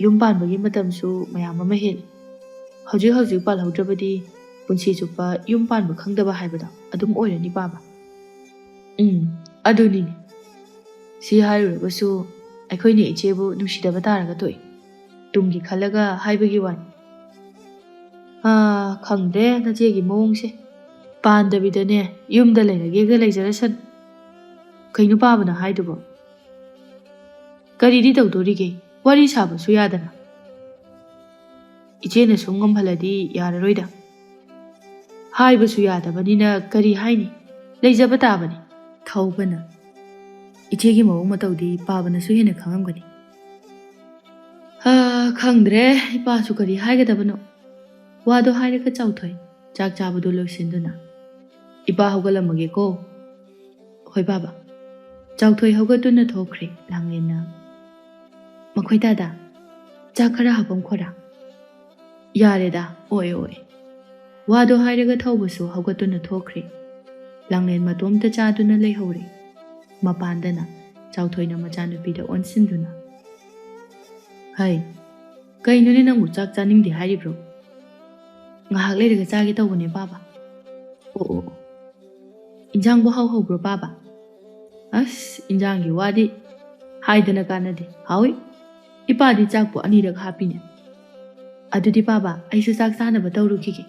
ꯌꯨꯝ ꯄꯥꯟꯕꯒꯤ ꯃꯇꯝꯁꯨ ꯃꯌꯥꯝ ꯑꯃ ꯍꯦꯜꯂꯦ꯫ ꯍꯧꯖꯤꯛ ꯍꯧꯖꯤꯛ ꯄꯥꯜꯍꯧꯗ꯭ꯔꯕꯗꯤ ꯄꯨꯟꯁꯤ ꯆꯨꯞꯄ ꯌꯨꯝ ꯄꯥꯟꯕ ꯈꯪꯗꯕ ꯍꯥꯏꯕꯗꯣ ꯑꯗꯨꯝ ꯑꯣꯏꯔꯅꯤ ꯄꯥꯕ꯫ ꯎꯝ, ꯑꯗꯨꯅꯤꯅꯦ꯫ ꯁꯤ ꯍꯥꯏꯔꯨꯔꯒꯁꯨ ꯑꯩꯈꯣꯏꯅ ꯏꯆꯦꯕꯨ ꯅꯨꯡꯁꯤꯗꯕ ꯇꯥꯔꯒ ꯇꯣꯛꯏ꯫ ꯇꯨꯡꯒꯤ ꯈꯜꯂꯒ ꯍꯥꯏꯕꯒꯤ ꯋꯥꯅꯤ꯫ ꯑꯥ, ꯈꯪꯗ꯭ꯔꯦ ꯅꯆꯦꯒꯤ ꯃꯑꯣꯡꯁꯦ꯫ ꯄꯥꯟꯗꯕꯤꯗꯅꯦ ꯌꯨꯝꯗ ꯂꯩꯔꯒꯦꯒ ꯂꯩꯖꯔꯁꯅꯨ꯫ ꯀꯩꯅꯣ ꯄꯥꯕꯅ ꯍꯥꯏꯗꯨꯕꯣ? ꯀꯔꯤꯗꯤ ꯇꯧꯗꯣꯔꯤꯒꯦ? ꯋꯥꯔꯤ ꯁꯥꯕꯁꯨ ꯌꯥꯗꯅ꯫ ꯏꯆꯦꯅ ꯁꯨꯝ ꯉꯝꯍꯜꯂꯗꯤ ꯌꯥꯔꯔꯣꯏꯗ꯫ ꯍꯥꯏꯕꯁꯨ ꯌꯥꯗꯕꯅꯤꯅ ꯀꯔꯤ ꯍꯥꯏꯅꯤ? ꯂꯩꯖꯕ ꯇꯥꯕꯅꯤ꯫ ꯊꯧꯕꯅ, ꯏꯆꯦꯒꯤ ꯃꯑꯣꯡ ꯃꯇꯧꯗꯤ ꯄꯥꯕꯅꯁꯨ ꯍꯦꯟꯅ ꯈꯪꯉꯝꯒꯅꯤ꯫ ꯍꯥ, ꯈꯪꯗ꯭ꯔꯦ, ꯏꯄꯥꯁꯨ ꯀꯔꯤ ꯍꯥꯏꯒꯗꯕꯅꯣ꯫ ꯋꯥꯗꯣ ꯍꯥꯏꯔꯒ ꯆꯥꯎꯊꯣꯏ ꯆꯥꯛ ꯆꯥꯕꯗꯣ ꯂꯣꯏꯁꯤꯟꯗꯨꯅ, "ꯏꯄꯥ ꯍꯧꯒꯠꯂꯝꯃꯒꯦꯀꯣ?" "ꯍꯣꯏ ꯄꯥꯕ꯫" ꯆꯥꯎꯊꯣꯏ ꯍꯧꯒꯠꯇꯨꯅ ꯊꯣꯛꯈ꯭ꯔꯦ꯫ ꯂꯥꯡꯂꯦꯟꯅ, "ꯃꯈꯣꯏ ꯇꯥꯗ ꯆꯥꯛ ꯈꯔ ꯍꯥꯞꯄꯝꯈꯣꯔꯥ?" "ꯌꯥꯔꯦꯗ, ꯑꯣꯏ ꯑꯣꯏ꯫" ꯋꯥꯗꯣ ꯍꯥꯏꯔꯒ ꯊꯧꯕꯁꯨ ꯍꯧꯒꯠꯇꯨꯅ ꯊꯣꯛꯈ꯭ꯔꯦ꯫ ꯂꯥꯡꯂꯦꯟ ꯃꯇꯣꯝꯇ ꯆꯥꯗꯨꯅ ꯂꯩꯍꯧꯔꯦ꯫ ꯃꯄꯥꯟꯗꯅ ꯆꯥꯎꯊꯣꯏꯅ ꯃꯆꯥꯅꯨꯄꯤꯗ ꯑꯣꯟꯁꯤꯟꯗꯨꯅ, "ꯍꯩ, ꯀꯩꯅꯣꯅꯦ ꯅꯪꯕꯨ ꯆꯥꯛ ꯆꯥꯅꯤꯡꯗꯦ ꯍꯥꯏꯔꯤꯕ꯭ꯔꯣ?" "ꯉꯥꯏꯍꯥꯛ ꯂꯩꯔꯒ ꯆꯥꯒꯦ ꯇꯧꯕꯅꯦ ꯄꯥꯕ꯫" "ꯑꯣ ꯑꯣ ꯑꯣ꯫ ꯏꯟꯖꯥꯡꯕꯨ ꯍꯥꯎꯍꯧꯕ꯭ꯔꯣ ꯄꯥꯕ?" "ꯑꯁ, ꯏꯟꯖꯥꯡꯒꯤ ꯋꯥꯗꯤ ꯍꯥꯏꯗꯅ ꯀꯥꯟꯅꯗꯦ꯫ ꯍꯥꯎꯏ꯫ ꯏꯄꯥꯗꯤ ꯆꯥꯛꯄꯨ ꯑꯅꯤꯔꯛ ꯍꯥꯞꯄꯤꯅꯦ꯫" "ꯑꯗꯨꯗꯤ ꯄꯥꯕ, ꯑꯩꯁꯨ ꯆꯥꯛ ꯆꯥꯅꯕ ꯇꯧꯔꯨꯈꯤꯒꯦ꯫"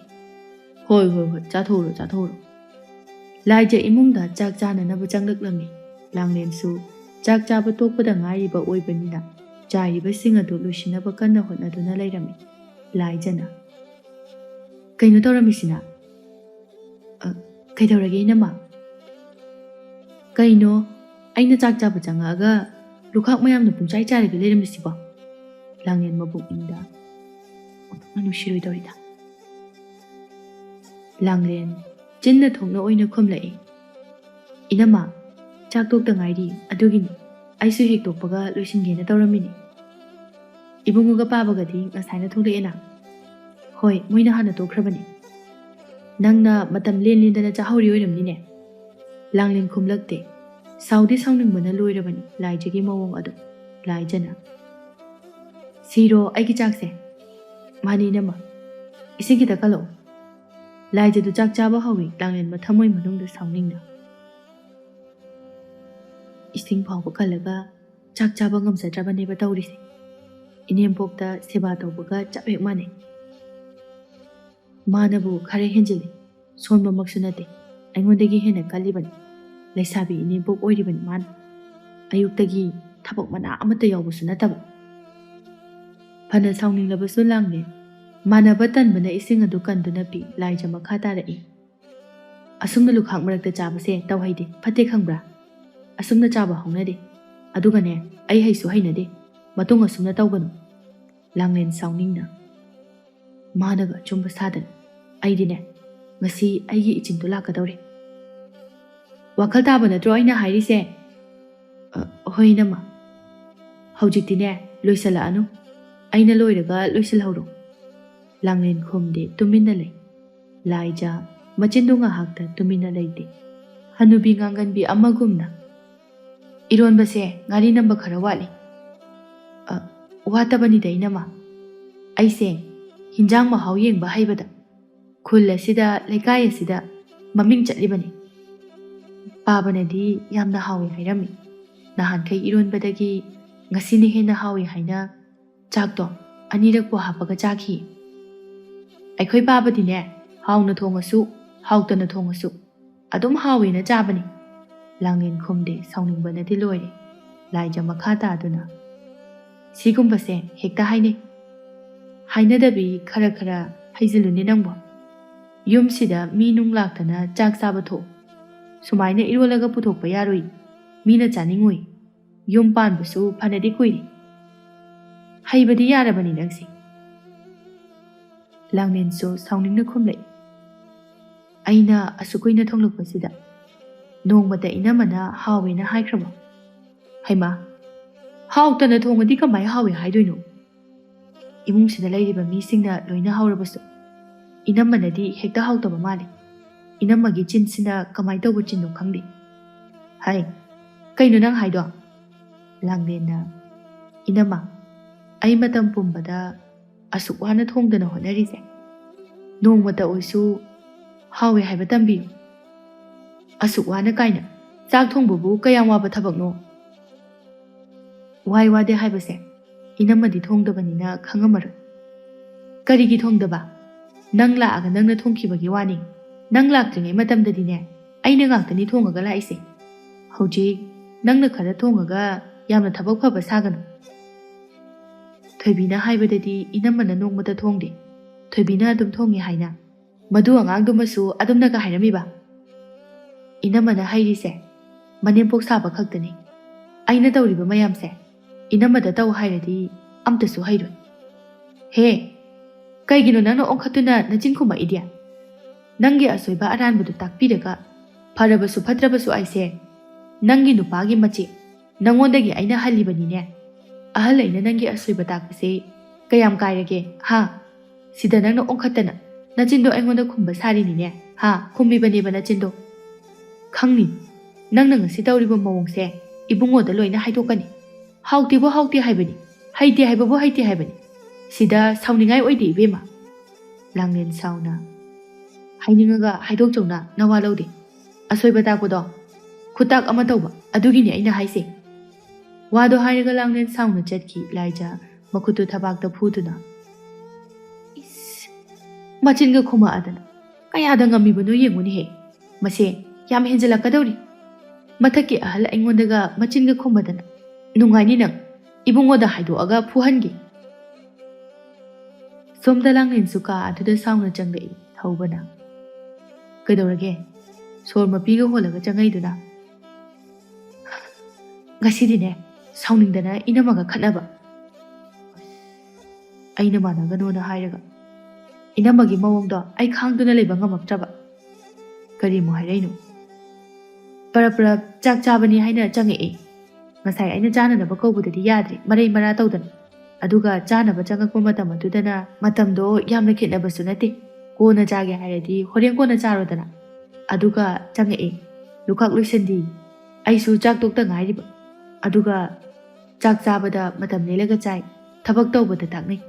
"ꯍꯣꯏ ꯍꯣꯏ ꯍꯣꯏ, ꯆꯥꯊꯣꯛꯎꯔꯣ ꯆꯥꯊꯣꯛꯎꯔꯣ꯫" ꯂꯥꯏꯖ ꯏꯃꯨꯡꯗ ꯆꯥꯛ ꯆꯥꯅꯅꯕ ꯆꯪꯂꯛꯂꯝꯃꯤ꯫ ꯂꯥꯡꯂꯦꯟꯁꯨ ꯆꯥꯛ ꯆꯥꯕ ꯇꯣꯛꯄꯗ ꯉꯥꯏꯔꯤꯕ ꯑꯣꯏꯕꯅꯤꯅ ꯆꯥꯏꯔꯤꯕꯁꯤꯡ ꯑꯗꯨ ꯂꯣꯏꯁꯤꯟꯅꯕ ꯀꯟꯅ ꯍꯣꯠꯅꯗꯨꯅ ꯂꯩꯔꯝꯃꯤ꯫ ꯂꯥꯏꯖꯅ, "ꯀꯩꯅꯣ ꯇꯧꯔꯝꯃꯤꯁꯤꯅ?" "ꯑ, ꯀꯩꯗꯧꯔꯒꯦ ꯏꯅꯝꯃ?" "ꯀꯩꯅꯣ, ꯑꯩꯅ ꯆꯥꯛ ꯆꯥꯕ ꯆꯪꯉꯛꯑꯒ ꯂꯨꯈꯥꯛ ꯃꯌꯥꯝꯅ ꯄꯨꯡꯆꯥꯏ ꯆꯥꯏꯔꯒ ꯂꯩꯔꯝꯃꯤꯁꯤꯕꯣ?" ꯂꯥꯡꯂꯦꯟ ꯃꯕꯨꯛꯅꯤꯡꯗ ꯑꯣꯟꯊꯣꯛꯅ ꯅꯨꯡꯁꯤꯔꯣꯏꯗꯧꯔꯤꯗ꯫ ꯂꯥꯡꯂꯦꯟ ꯆꯤꯟꯅ ꯊꯣꯛꯅ ꯑꯣꯏꯅ ꯈꯨꯝꯂꯛꯏ꯫ "ꯏꯅꯝꯃ, ꯆꯥꯛ ꯇꯣꯛꯇ ꯉꯥꯏꯔꯤ, ꯑꯗꯨꯒꯤꯅꯤ꯫ ꯑꯩꯁꯨ ꯍꯦꯛ ꯇꯣꯛꯄꯒ ꯂꯣꯏꯁꯤꯟꯒꯦꯅ ꯇꯧꯔꯝꯃꯤꯅꯤ꯫ ꯏꯕꯨꯡꯉꯣꯒ ꯄꯥꯕꯒꯗꯤ ꯉꯁꯥꯏꯅ ꯊꯣꯛꯂꯛꯑꯦꯅ꯫" "ꯍꯣꯏ, ꯃꯣꯏꯅ ꯍꯥꯟꯅ ꯇꯣꯛꯈ꯭ꯔꯕꯅꯤ꯫ ꯅꯪꯅ ꯃꯇꯝ ꯂꯦꯟ ꯂꯦꯟꯗꯅ ꯆꯥꯍꯧꯔꯤ ꯑꯣꯏꯔꯝꯅꯤꯅꯦ꯫" ꯂꯥꯡꯂꯦꯟ ꯈꯨꯝꯂꯛꯇꯦ꯫ ꯁꯥꯎꯗꯤ ꯁꯥꯎꯅꯤꯡꯕꯅ ꯂꯣꯏꯔꯕꯅꯤ ꯂꯥꯏꯖꯒꯤ ꯃꯑꯣꯡ ꯑꯗꯨ꯫ ꯂꯥꯏꯖꯅ, "ꯁꯤꯔꯣ ꯑꯩꯒꯤ ꯆꯥꯛꯁꯦ?" "ꯃꯥꯅꯤ ꯏꯅꯝꯃ꯫ ꯏꯁꯤꯡ ꯈꯤꯇ ꯀꯜꯂꯛꯑꯣ꯫" ꯂꯥꯏꯖꯗꯨ ꯆꯥꯛ ꯆꯥꯕ ꯍꯧꯏ꯫ ꯂꯥꯡꯂꯦꯟ ꯃꯊꯃꯣꯏ ꯃꯅꯨꯡꯗ ꯁꯥꯎꯅꯤꯡꯅ, "ꯏꯁꯤꯡ ꯐꯥꯎꯕ ꯀꯜꯂꯒ ꯆꯥꯛ ꯆꯥꯕ ꯉꯝꯖꯗ꯭ꯔꯕꯅꯦꯕ ꯇꯧꯔꯤꯁꯦ꯫ ꯏꯅꯦꯝꯄꯣꯛꯇ ꯁꯦꯕꯥ ꯇꯧꯕꯒ ꯆꯞ ꯍꯦꯛ ꯃꯥꯟꯅꯩ꯫ ꯃꯥꯅꯕꯨ ꯈꯔ ꯍꯦꯟꯖꯤꯜꯂꯤ, ꯁꯣꯟꯕꯃꯛꯁꯨ ꯅꯠꯇꯦ, ꯑꯩꯉꯣꯟꯗꯒꯤ ꯍꯦꯟꯅ ꯀꯜꯂꯤꯕꯅꯤ꯫ ꯂꯩꯁꯥꯕꯤ ꯏꯅꯦꯝꯄꯣꯛ ꯑꯣꯏꯔꯤꯕꯅꯤ ꯃꯥꯅ꯫ ꯑꯌꯨꯛꯇꯒꯤ ꯊꯕꯛ ꯃꯅꯥ ꯑꯃꯠꯇ ꯌꯥꯎꯕꯁꯨ ꯅꯠꯇꯕ"꯫ ꯐꯅ ꯁꯥꯎꯅꯤꯡꯂꯕꯁꯨ ꯂꯥꯡꯂꯦꯟ ꯃꯥꯟꯅꯕ ꯇꯟꯕꯅ ꯏꯁꯤꯡ ꯑꯗꯨ ꯀꯟꯗꯨꯅ ꯄꯤ꯫ ꯂꯥꯏꯖ ꯃꯈꯥ ꯇꯥꯔꯛꯏ, "ꯑꯁꯨꯝꯅ ꯂꯨꯈꯥꯛ ꯃꯔꯛꯇ ꯆꯥꯕꯁꯦ ꯇꯧꯍꯩꯗꯦ, ꯐꯠꯇꯦ ꯈꯪꯕ꯭ꯔꯥ? ꯑꯁꯨꯝꯅ ꯆꯥꯕ ꯍꯧꯅꯗꯦ꯫ ꯑꯗꯨꯒꯅꯦ, ꯑꯩ ꯍꯩꯁꯨ ꯍꯩꯅꯗꯦ꯫ ꯃꯇꯨꯡ ꯑꯁꯨꯝꯅ ꯇꯧꯒꯅꯨ"꯫ ꯂꯥꯡꯂꯦꯟ ꯁꯥꯎꯅꯤꯡꯅ, ꯃꯥꯅꯒ ꯑꯆꯨꯝꯕ ꯁꯥꯗꯅ, "ꯑꯩꯗꯤꯅꯦ, ꯉꯁꯤ ꯑꯩꯒꯤ ꯏꯆꯤꯟꯗꯣ ꯂꯥꯛꯀꯗꯧꯔꯦ"꯫ "ꯋꯥꯈꯜ ꯇꯥꯕ ꯅꯠꯇ꯭ꯔꯣ ꯑꯩꯅ ꯍꯥꯏꯔꯤꯁꯦ?" "ꯑ, ꯍꯣꯏ, ꯏꯅꯝꯃ꯫ ꯍꯧꯖꯤꯛꯇꯤꯅꯦ, ꯂꯣꯏꯁꯜꯂꯛꯑꯅꯨ꯫ ꯑꯩꯅ ꯂꯣꯏꯔꯒ ꯂꯣꯏꯁꯤꯜꯍꯧꯔꯣ"꯫ ꯂꯥꯡꯂꯦꯟ ꯈꯨꯝꯗꯦ, ꯇꯨꯃꯤꯟꯅ ꯂꯩ꯫ ꯂꯥꯏꯖ ꯃꯆꯤꯟꯗꯨ ꯉꯥꯏꯍꯥꯛꯇ ꯇꯨꯃꯤꯟꯅ ꯂꯩꯇꯦ꯫ ꯍꯅꯨꯕꯤ ꯉꯥꯡꯒꯟꯕꯤ ꯑꯃꯒꯨꯝꯅ, "ꯏꯔꯣꯟꯕꯁꯦ ꯉꯥꯔꯤ ꯅꯝꯕ ꯈꯔ ꯋꯥꯠꯂꯤ"꯫ "ꯑ, ꯋꯥꯠꯇꯕꯅꯤꯗ, ꯏꯅꯝꯃ꯫ ꯑꯩꯁꯦ ꯍꯤꯟꯖꯥꯡ ꯃꯍꯥꯎ ꯌꯦꯡꯕ ꯍꯩꯕꯗ ꯈꯨꯜ ꯑꯁꯤꯗ, ꯂꯩꯀꯥꯏ ꯑꯁꯤꯗ ꯃꯃꯤꯡ ꯆꯠꯂꯤꯕꯅꯤ꯫ ꯄꯥꯕꯅꯗꯤ ꯌꯥꯝꯅ ꯍꯥꯎꯏ ꯍꯥꯏꯔꯝꯃꯤ꯫ ꯅꯍꯥꯟꯈꯩ ꯏꯔꯣꯟꯕꯗꯒꯤ ꯉꯁꯤꯅ ꯍꯦꯟꯅ ꯍꯥꯎꯏ ꯍꯥꯏꯅ ꯆꯥꯛꯇꯣ ꯑꯅꯤꯔꯛꯄꯨ ꯍꯥꯞꯄꯒ ꯆꯥꯈꯤ꯫ ꯑꯩꯈꯣꯏ ꯄꯥꯕꯗꯤꯅꯦ, ꯍꯥꯎꯅ ꯊꯣꯡꯉꯁꯨ, ꯍꯥꯎꯇꯅ ꯊꯣꯡꯉꯁꯨ, ꯑꯗꯨꯝ ꯍꯥꯎꯋꯦꯅ ꯆꯥꯕꯅꯤ"꯫ ꯂꯥꯡꯂꯦꯟ ꯈꯨꯝꯗꯦ, ꯁꯥꯎꯅꯤꯡꯕꯅꯗꯤ ꯂꯣꯏꯔꯦ꯫ ꯂꯥꯏꯖ ꯃꯈꯥ ꯇꯥꯗꯨꯅ, "ꯁꯤꯒꯨꯝꯕꯁꯦ ꯍꯦꯛꯇ ꯍꯥꯏꯅꯩ꯫ ꯍꯥꯏꯅꯗꯕꯤ ꯈꯔ ꯈꯔ ꯍꯩꯖꯤꯜꯂꯨꯅꯦ ꯅꯪꯕꯣ꯫ ꯌꯨꯝꯁꯤꯗ ꯃꯤ ꯅꯨꯡ ꯂꯥꯛꯇꯅ ꯆꯥꯛ ꯆꯥꯕ ꯊꯣꯛ꯫ ꯁꯨꯃꯥꯏꯅ ꯏꯔꯣꯜꯂꯒ ꯄꯨꯊꯣꯛꯄ ꯌꯥꯔꯣꯏ꯫ ꯃꯤꯅ ꯆꯥꯅꯤꯡꯉꯣꯏ꯫ ꯌꯨꯝ ꯄꯥꯟꯕꯁꯨ ꯐꯅꯗꯤ ꯀꯨꯏꯔꯦ꯫ ꯍꯩꯕꯗꯤ ꯌꯥꯔꯕꯅꯤ ꯅꯪꯁꯦ"꯫ ꯂꯥꯡꯂꯦꯟꯁꯨ ꯁꯥꯎꯅꯤꯡꯅ ꯈꯨꯝꯂꯛꯏ, "ꯑꯩꯅ ꯑꯁꯨꯛ ꯀꯨꯏꯅ ꯊꯣꯡꯂꯛꯄꯁꯤꯗ ꯅꯣꯡꯃꯇ ꯏꯅꯝꯃꯅ ꯍꯥꯎꯋꯦꯅ ꯍꯥꯏꯈ꯭ꯔꯕꯣ? ꯍꯩꯃꯥ, ꯍꯥꯎꯇꯅ ꯊꯣꯡꯉꯗꯤ ꯀꯃꯥꯏ ꯍꯥꯎꯋꯦ ꯍꯥꯏꯗꯣꯏꯅꯣ? ꯏꯃꯨꯡꯁꯤꯗ ꯂꯩꯔꯤꯕ ꯃꯤꯁꯤꯡꯅ ꯂꯣꯏꯅ ꯍꯥꯎꯔꯕꯁꯨ ꯏꯅꯝꯃꯅꯗꯤ ꯍꯦꯛꯇ ꯍꯥꯎꯇꯕ ꯃꯥꯜꯂꯤ꯫ ꯏꯅꯝꯃꯒꯤ ꯆꯤꯟꯁꯤꯅ ꯀꯃꯥꯏ ꯇꯧꯕ ꯆꯤꯟꯅꯣ ꯈꯪꯗꯦ꯫ ꯍꯥꯏ, ꯀꯩꯅꯣ ꯅꯪ ꯍꯥꯏꯗꯣ?" ꯂꯥꯡꯂꯦꯟꯅ, "ꯏꯅꯝꯃ, ꯑꯩ ꯃꯇꯝ ꯄꯨꯝꯕꯗ ꯑꯁꯨꯛ ꯋꯥꯅ ꯊꯣꯡꯗꯅ ꯍꯣꯠꯅꯔꯤꯁꯦ, ꯅꯣꯡꯃꯇ ꯑꯣꯏꯁꯨ ꯍꯥꯎꯋꯦ ꯍꯥꯏꯕ ꯇꯝꯕꯤꯌꯨ꯫ ꯑꯁꯨꯛ ꯋꯥꯅ ꯀꯥꯏꯅ ꯆꯥꯛ ꯊꯣꯡꯕꯕꯨ ꯀꯌꯥꯝ ꯋꯥꯕ ꯊꯕꯛꯅꯣ? ꯋꯥꯏ ꯋꯥꯗꯦ ꯍꯥꯏꯕꯁꯦ ꯏꯅꯝꯃꯗꯤ ꯊꯣꯡꯗꯕꯅꯤꯅ ꯈꯪꯉꯝꯃꯔꯣꯏ꯫ ꯀꯔꯤꯒꯤ ꯊꯣꯡꯗꯕ? ꯅꯪ ꯂꯥꯛꯑꯒ ꯅꯪꯅ ꯊꯣꯡꯈꯤꯕꯒꯤ ꯋꯥꯅꯤ꯫ ꯅꯪ ꯂꯥꯛꯇ꯭ꯔꯤꯉꯩ ꯃꯇꯝꯗꯗꯤꯅꯦ, ꯑꯩꯅ ꯉꯥꯛꯇꯅꯤ ꯊꯣꯡꯉꯒ ꯂꯥꯛꯏꯁꯦ꯫ ꯍꯧꯖꯤꯛ ꯅꯪꯅ ꯈꯔ ꯊꯣꯡꯉꯒ ꯌꯥꯝꯅ ꯊꯕꯛ ꯐꯕ ꯁꯥꯒꯅꯨ꯫ ꯊꯣꯏꯕꯤꯅ ꯍꯥꯏꯕꯗꯗꯤ ꯏꯅꯝꯃꯅ ꯅꯣꯡꯃꯇ ꯊꯣꯡꯗꯦ꯫ ꯊꯣꯏꯕꯤꯅ ꯑꯗꯨꯝ ꯊꯣꯡꯉꯦ ꯍꯥꯏꯅ꯫ ꯃꯗꯨ ꯑꯉꯥꯡꯗꯨꯃꯁꯨ ꯑꯗꯨꯝꯅꯒ ꯍꯥꯏꯔꯝꯃꯤꯕ? ꯏꯅꯝꯃꯅ ꯍꯩꯔꯤꯁꯦ ꯃꯅꯦꯝꯄꯣꯛ ꯁꯥꯕ ꯈꯛꯇꯅꯤ꯫ ꯑꯩꯅ ꯇꯧꯔꯤꯕ ꯃꯌꯥꯝꯁꯦ ꯏꯅꯝꯃꯗ ꯇꯧ ꯍꯥꯏꯔꯗꯤ ꯑꯝꯇꯁꯨ ꯍꯩꯔꯣꯏ꯫ ꯍꯦ, ꯀꯩꯒꯤꯅꯣ ꯅꯪꯅ ꯑꯣꯟꯈꯠꯇꯨꯅ ꯅꯆꯤꯟ ꯈꯨꯝꯃꯛꯏꯗꯤ? ꯅꯪꯒꯤ ꯑꯁꯣꯏꯕ ꯑꯔꯥꯟꯕꯗꯨ ꯇꯥꯛꯄꯤꯔꯒ, ꯐꯔꯕꯁꯨ ꯐꯠꯇ꯭ꯔꯕꯁꯨ ꯑꯩꯁꯦ ꯅꯪꯒꯤ ꯅꯨꯄꯥꯒꯤ ꯃꯆꯦ, ꯅꯪꯉꯣꯟꯗꯒꯤ ꯑꯩꯅ ꯍꯜꯂꯤꯕꯅꯤꯅꯦ꯫ ꯑꯍꯜ ꯑꯩꯅ ꯅꯪꯒꯤ ꯑꯁꯣꯏꯕ ꯇꯥꯛꯄꯁꯦ ꯀꯌꯥꯝ ꯀꯥꯏꯔꯒꯦ, ꯍꯥ? ꯁꯤꯗ ꯅꯪꯅ ꯑꯣꯟꯈꯠꯇꯅ ꯅꯆꯤꯟꯗꯣ ꯑꯩꯉꯣꯟꯗ ꯈꯨꯝꯕ ꯁꯥꯔꯤꯅꯤꯅꯦ, ꯍꯥ? ꯈꯨꯝꯃꯤꯕꯅꯦꯕ ꯅꯆꯤꯟꯗꯣ꯫ ꯈꯪꯅꯤ, ꯅꯪꯅ ꯉꯁꯤ ꯇꯧꯔꯤꯕ ꯃꯑꯣꯡꯁꯦ ꯏꯕꯨꯡꯉꯣꯗ ꯂꯣꯏꯅ ꯍꯥꯏꯗꯣꯛꯀꯅꯤ꯫ ꯍꯥꯎꯇꯦꯕꯨ ꯍꯥꯎꯇꯦ ꯍꯥꯏꯕꯅꯤ, ꯍꯩꯇꯦ ꯍꯥꯏꯕꯕꯨ ꯍꯩꯇꯦ ꯍꯥꯏꯕꯅꯤ꯫ ꯁꯤꯗ ꯁꯥꯎꯅꯤꯡꯉꯥꯏ ꯑꯣꯏꯗꯦ, ꯏꯕꯦꯝꯃ꯫ ꯂꯥꯡꯂꯦꯟ ꯁꯥꯎꯅ, ꯍꯥꯏꯅꯤꯡꯉꯒ ꯍꯥꯏꯗꯣꯛꯆꯧꯅ ꯅꯋꯥ ꯂꯧꯗꯦ꯫ ꯑꯁꯣꯏꯕ ꯇꯥꯛꯄꯗꯣ ꯈꯨꯇꯥꯛ ꯑꯃ ꯇꯧꯕ, ꯑꯗꯨꯒꯤꯅꯤ ꯑꯩꯅ ꯍꯥꯏꯁꯦ꯫ ꯋꯥꯗꯣ ꯍꯥꯏꯔꯒ ꯂꯥꯡꯂꯦꯟ ꯁꯥꯎꯅ ꯆꯠꯈꯤ ꯂꯥꯏꯖ, ꯃꯈꯨꯠꯇꯨ ꯊꯕꯥꯛꯇ ꯐꯨꯗꯨꯅ꯫ ꯏꯁ, ꯃꯆꯤꯟꯒ ꯈꯨꯝꯃꯛꯑꯗꯅ ꯀꯌꯥꯗ ꯉꯝꯃꯤꯕꯅꯣ ꯌꯦꯡꯉꯨꯅꯦꯍꯦ꯫ ꯃꯁꯦ ꯌꯥꯝ ꯍꯦꯟꯖꯜꯂꯛꯀꯗꯧꯔꯤ꯫ ꯃꯊꯛꯀꯤ ꯑꯍꯜ ꯑꯩꯉꯣꯟꯗꯒ ꯃꯆꯤꯟꯒ ꯈꯨꯝꯃꯗꯅ꯫ ꯅꯨꯡꯉꯥꯏꯅꯤ ꯅꯪ, ꯏꯕꯨꯡꯉꯣꯗ ꯍꯥꯏꯗꯣꯛꯑꯒ ꯐꯨꯍꯟꯒꯦ꯫ ꯁꯣꯝꯗ ꯂꯥꯡꯂꯦꯟꯁꯨ ꯀꯥ ꯑꯗꯨꯗ ꯁꯥꯎꯅ ꯆꯪꯂꯛꯏ ꯊꯧꯕꯅ꯫ ꯀꯩꯗꯧꯔꯒꯦ? ꯁꯣꯔ ꯃꯄꯤꯒ ꯍꯣꯜꯂꯒ ꯆꯪꯉꯛꯏꯗꯨꯅ? ꯉꯁꯤꯗꯤꯅꯦ, ꯁꯥꯎꯅꯤꯡꯗꯅ ꯏꯅꯝꯃꯒ ꯈꯠꯅꯕ꯫ ꯑꯩꯅ ꯃꯥꯟꯅꯒꯅꯣꯅ ꯍꯥꯏꯔꯒ ꯏꯅꯝꯃꯒꯤ ꯃꯑꯣꯡꯗꯣ ꯑꯩ ꯈꯥꯡꯗꯨꯅ ꯂꯩꯕ ꯉꯝꯃꯛꯇ꯭ꯔꯕ꯫ ꯀꯔꯤꯃꯨꯛ ꯍꯥꯏꯔꯛꯏꯅꯣ? ꯄꯔꯞ ꯄꯔꯞ ꯆꯥꯛ ꯆꯥꯕꯅꯤ ꯍꯥꯏꯅ ꯆꯪꯉꯛꯑꯦ꯫ ꯉꯁꯥꯏ ꯑꯩꯅ ꯆꯥꯅꯅꯕ ꯀꯧꯕꯗꯗꯤ ꯌꯥꯗ꯭ꯔꯦ, ꯃꯔꯩ ꯃꯔꯥ ꯇꯧꯗꯅ꯫ ꯑꯗꯨꯒ ꯆꯥꯅꯕ ꯆꯪꯉꯛꯄ ꯃꯇꯝ ꯑꯗꯨꯗꯅ ꯃꯇꯝꯗꯣ ꯌꯥꯝꯅ ꯈꯦꯠꯅꯕꯁꯨ ꯅꯠꯇꯦ꯫ ꯀꯣꯟꯅ ꯆꯥꯒꯦ ꯍꯥꯏꯔꯗꯤ ꯍꯣꯔꯦꯟ ꯀꯣꯟꯅ ꯆꯥꯔꯣꯗꯅ꯫ ꯑꯗꯨꯒ ꯆꯪꯉꯛꯑꯦ꯫ ꯂꯨꯈꯥꯛ ꯂꯣꯏꯁꯟꯗꯤ꯫ ꯑꯩꯁꯨ ꯆꯥꯛ ꯇꯣꯛꯇ ꯉꯥꯏꯔꯤꯕ꯫ ꯑꯗꯨꯒ ꯆꯥꯛ ꯆꯥꯕꯗ ꯃꯇꯝ ꯂꯦꯜꯂꯒ ꯆꯥꯏ꯫ ꯊꯕꯛ ꯇꯧꯕꯗ ꯇꯥꯛꯅꯩ꯫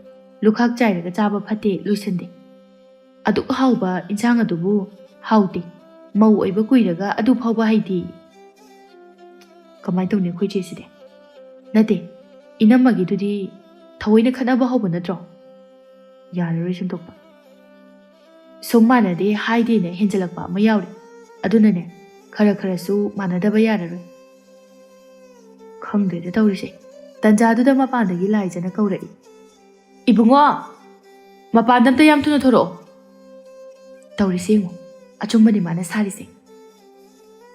ꯂꯨꯈꯥꯛ ꯆꯥꯏꯔꯒ ꯆꯥꯕ ꯐꯠꯇꯦ, ꯂꯣꯏꯁꯟꯗꯦ꯫ "ꯑꯗꯨꯛ ꯍꯥꯎꯕ ꯏꯟꯁꯥꯡ ꯑꯗꯨꯕꯨ ꯍꯥꯎꯇꯦ, ꯃꯧ ꯑꯣꯏꯕ ꯀꯨꯏꯔꯒ ꯑꯗꯨ ꯐꯥꯎꯕ ꯍꯩꯇꯦ꯫ ꯀꯃꯥꯏꯅ ꯇꯧꯅꯤ ꯑꯩꯈꯣꯏ ꯆꯦꯁꯤꯗꯤ? ꯅꯠꯇꯦ, ꯏꯅꯝꯃꯒꯤꯗꯨꯗꯤ ꯊꯑꯣꯏꯅ ꯈꯠꯅꯕ ꯍꯧꯕ ꯅꯠꯇ꯭ꯔꯣ? ꯌꯥꯔꯔꯣꯏ ꯁꯦꯝꯗꯣꯛꯄ꯫ ꯁꯨꯝ ꯃꯥꯟꯅꯗꯦ ꯍꯥꯏꯗꯦꯅ ꯍꯦꯟꯖꯜꯂꯛꯄ ꯑꯃ ꯌꯥꯎꯔꯦ꯫ ꯑꯗꯨꯅꯅꯦ, ꯈꯔ ꯈꯔꯁꯨ ꯃꯥꯟꯅꯗꯕ ꯌꯥꯔꯔꯣꯏ꯫ ꯈꯪꯗ꯭ꯔꯦꯗ ꯇꯧꯔꯤꯁꯦ꯫ ꯇꯟꯖꯥꯗꯨꯗ ꯃꯄꯥꯟꯗꯒꯤ ꯂꯥꯏꯖꯅ ꯀꯧꯔꯛꯏ, "ꯏꯕꯨꯡꯉꯣ, ꯃꯄꯥꯟꯗ ꯑꯝꯇ ꯌꯥꯝ ꯊꯨꯅ ꯊꯣꯔꯛꯑꯣ꯫ ꯇꯧꯔꯤꯁꯦ ꯌꯦꯡꯉꯣ, ꯑꯆꯨꯝꯕꯅꯤ ꯃꯥꯅ ꯁꯥꯔꯤꯁꯦ꯫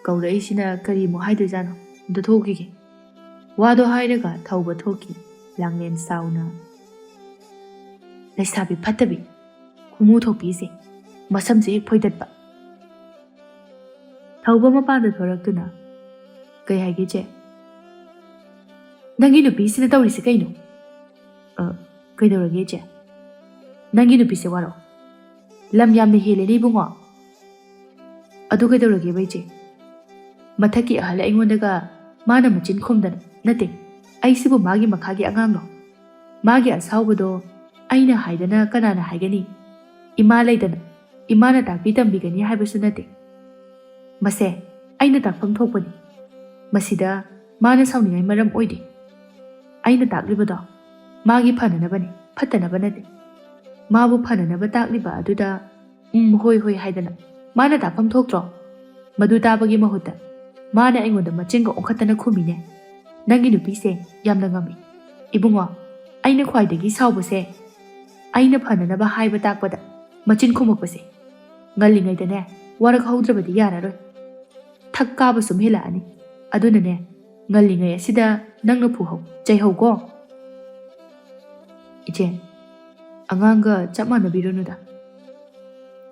ꯀꯧꯔꯛꯏꯁꯤꯅ ꯀꯔꯤꯃꯨꯛ ꯍꯥꯏꯗꯣꯏꯖꯥꯠꯅꯣ? ꯑꯝꯇ ꯊꯣꯛꯈꯤꯒꯦ"꯫ ꯋꯥꯗꯣ ꯍꯥꯏꯔꯒ ꯊꯧꯕ ꯊꯣꯛꯈꯤ꯫ ꯂꯥꯡꯂꯦꯟ ꯆꯥꯎꯅ, "ꯂꯩꯁꯥꯕꯤ ꯐꯠꯇꯕꯤ, ꯈꯨꯃꯨ ꯊꯣꯛꯄꯤꯁꯦ, ꯃꯁꯝꯁꯦ ꯍꯦꯛ ꯐꯣꯏꯗꯠꯄ"꯫ ꯊꯧꯕ ꯃꯄꯥꯟꯗ ꯊꯣꯔꯛꯇꯨꯅ, "ꯀꯩ ꯍꯥꯏꯒꯦ, ꯆꯦ?" "ꯅꯪꯒꯤ ꯅꯨꯄꯤꯁꯤꯅ ꯇꯧꯔꯤꯁꯦ ꯀꯩꯅꯣ?" "ꯑ, ꯀꯩꯗꯧꯔꯒꯦ, ꯆꯦ?" "ꯅꯪꯒꯤ ꯅꯨꯄꯤꯁꯦ ꯋꯥꯔꯣ? ꯂꯝ ꯌꯥꯝꯅ ꯍꯦꯜꯂꯦꯅꯦ, ꯏꯕꯨꯡꯉꯣ"꯫ "ꯑꯗꯨ ꯀꯩꯗꯧꯔꯒꯦꯕ, ꯏꯆꯦ? ꯃꯊꯛꯀꯤ ꯑꯍꯜ ꯑꯩꯉꯣꯟꯗꯒ ꯃꯥꯅ ꯃꯆꯤꯟ ꯈꯨꯝꯗꯅ, ꯅꯠꯇꯦ, ꯑꯩꯁꯤꯕꯨ ꯃꯥꯒꯤ ꯃꯈꯥꯒꯤ ꯑꯉꯥꯡꯂꯣ? ꯃꯥꯒꯤ ꯑꯁꯥꯎꯕꯗꯣ ꯑꯩꯅ ꯍꯥꯏꯗꯅ ꯀꯅꯥꯅ ꯍꯥꯏꯒꯅꯤ? ꯏꯃꯥ ꯂꯩꯗꯅ, ꯏꯃꯥꯅ ꯇꯥꯛꯄꯤ ꯇꯝꯕꯤꯒꯅꯤ ꯍꯥꯏꯕꯁꯨ ꯅꯠꯇꯦ꯫ ꯃꯁꯦ ꯑꯩꯅ ꯇꯥꯛꯐꯝ ꯊꯣꯛꯄꯅꯤ꯫ ꯃꯁꯤꯗ ꯃꯥꯅ ꯁꯥꯎꯅꯤꯡꯉꯥꯏ ꯃꯔꯝ ꯑꯣꯏꯗꯦ꯫ ꯑꯩꯅ ꯇꯥꯛꯂꯤꯕꯗꯣ ꯃꯥꯒꯤ ꯐꯅꯅꯕꯅꯤ, ꯐꯠꯇꯅꯕ ꯅꯠꯇꯦ꯫ ꯃꯥꯕꯨ ꯐꯅꯅꯕ ꯇꯥꯛꯂꯤꯕ ꯑꯗꯨꯗ ꯎꯝ, ꯍꯣꯏ, ꯍꯣꯏ" ꯍꯥꯏꯗꯅ ꯃꯥꯅ ꯇꯥꯛꯐꯝ ꯊꯣꯛꯇ꯭ꯔꯣ? ꯃꯗꯨ ꯇꯥꯕꯒꯤ ꯃꯍꯨꯠꯇ ꯃꯥꯅ ꯑꯩꯉꯣꯟꯗ ꯃꯆꯤꯟꯒ ꯑꯣꯟꯈꯠꯇꯅ ꯈꯨꯝꯃꯤꯅꯦ꯫ "ꯅꯪꯒꯤ ꯅꯨꯄꯤꯁꯦ ꯌꯥꯝꯅ ꯉꯝꯃꯤ꯫ ꯏꯕꯨꯡꯉꯣ, ꯑꯩꯅ ꯈ꯭ꯋꯥꯏꯗꯒꯤ ꯁꯥꯎꯕꯁꯦ ꯑꯩꯅ ꯐꯅꯅꯕ ꯍꯥꯏꯕ ꯇꯥꯛꯄꯗ ꯃꯆꯤꯟ ꯈꯨꯝꯃꯛꯄꯁꯦ꯫ ꯉꯜꯂꯤꯉꯩꯗꯅꯦ, ꯋꯥꯔꯛ ꯍꯧꯗ꯭ꯔꯕꯗꯤ ꯌꯥꯔꯔꯣꯏ꯫ ꯊꯛ ꯀꯥꯕ ꯁꯨꯝ ꯍꯦꯜꯂꯛꯑꯅꯤ꯫ ꯑꯗꯨꯅꯅꯦ, ꯉꯜꯂꯤꯉꯩ ꯑꯁꯤꯗ ꯅꯪꯅ ꯐꯨꯍꯧ, ꯆꯩꯍꯧꯀꯣ"꯫ "ꯏꯆꯦ, ꯑꯉꯥꯡꯒ ꯆꯞ ꯃꯥꯟꯅꯕꯤꯔꯨꯅꯨꯗ"꯫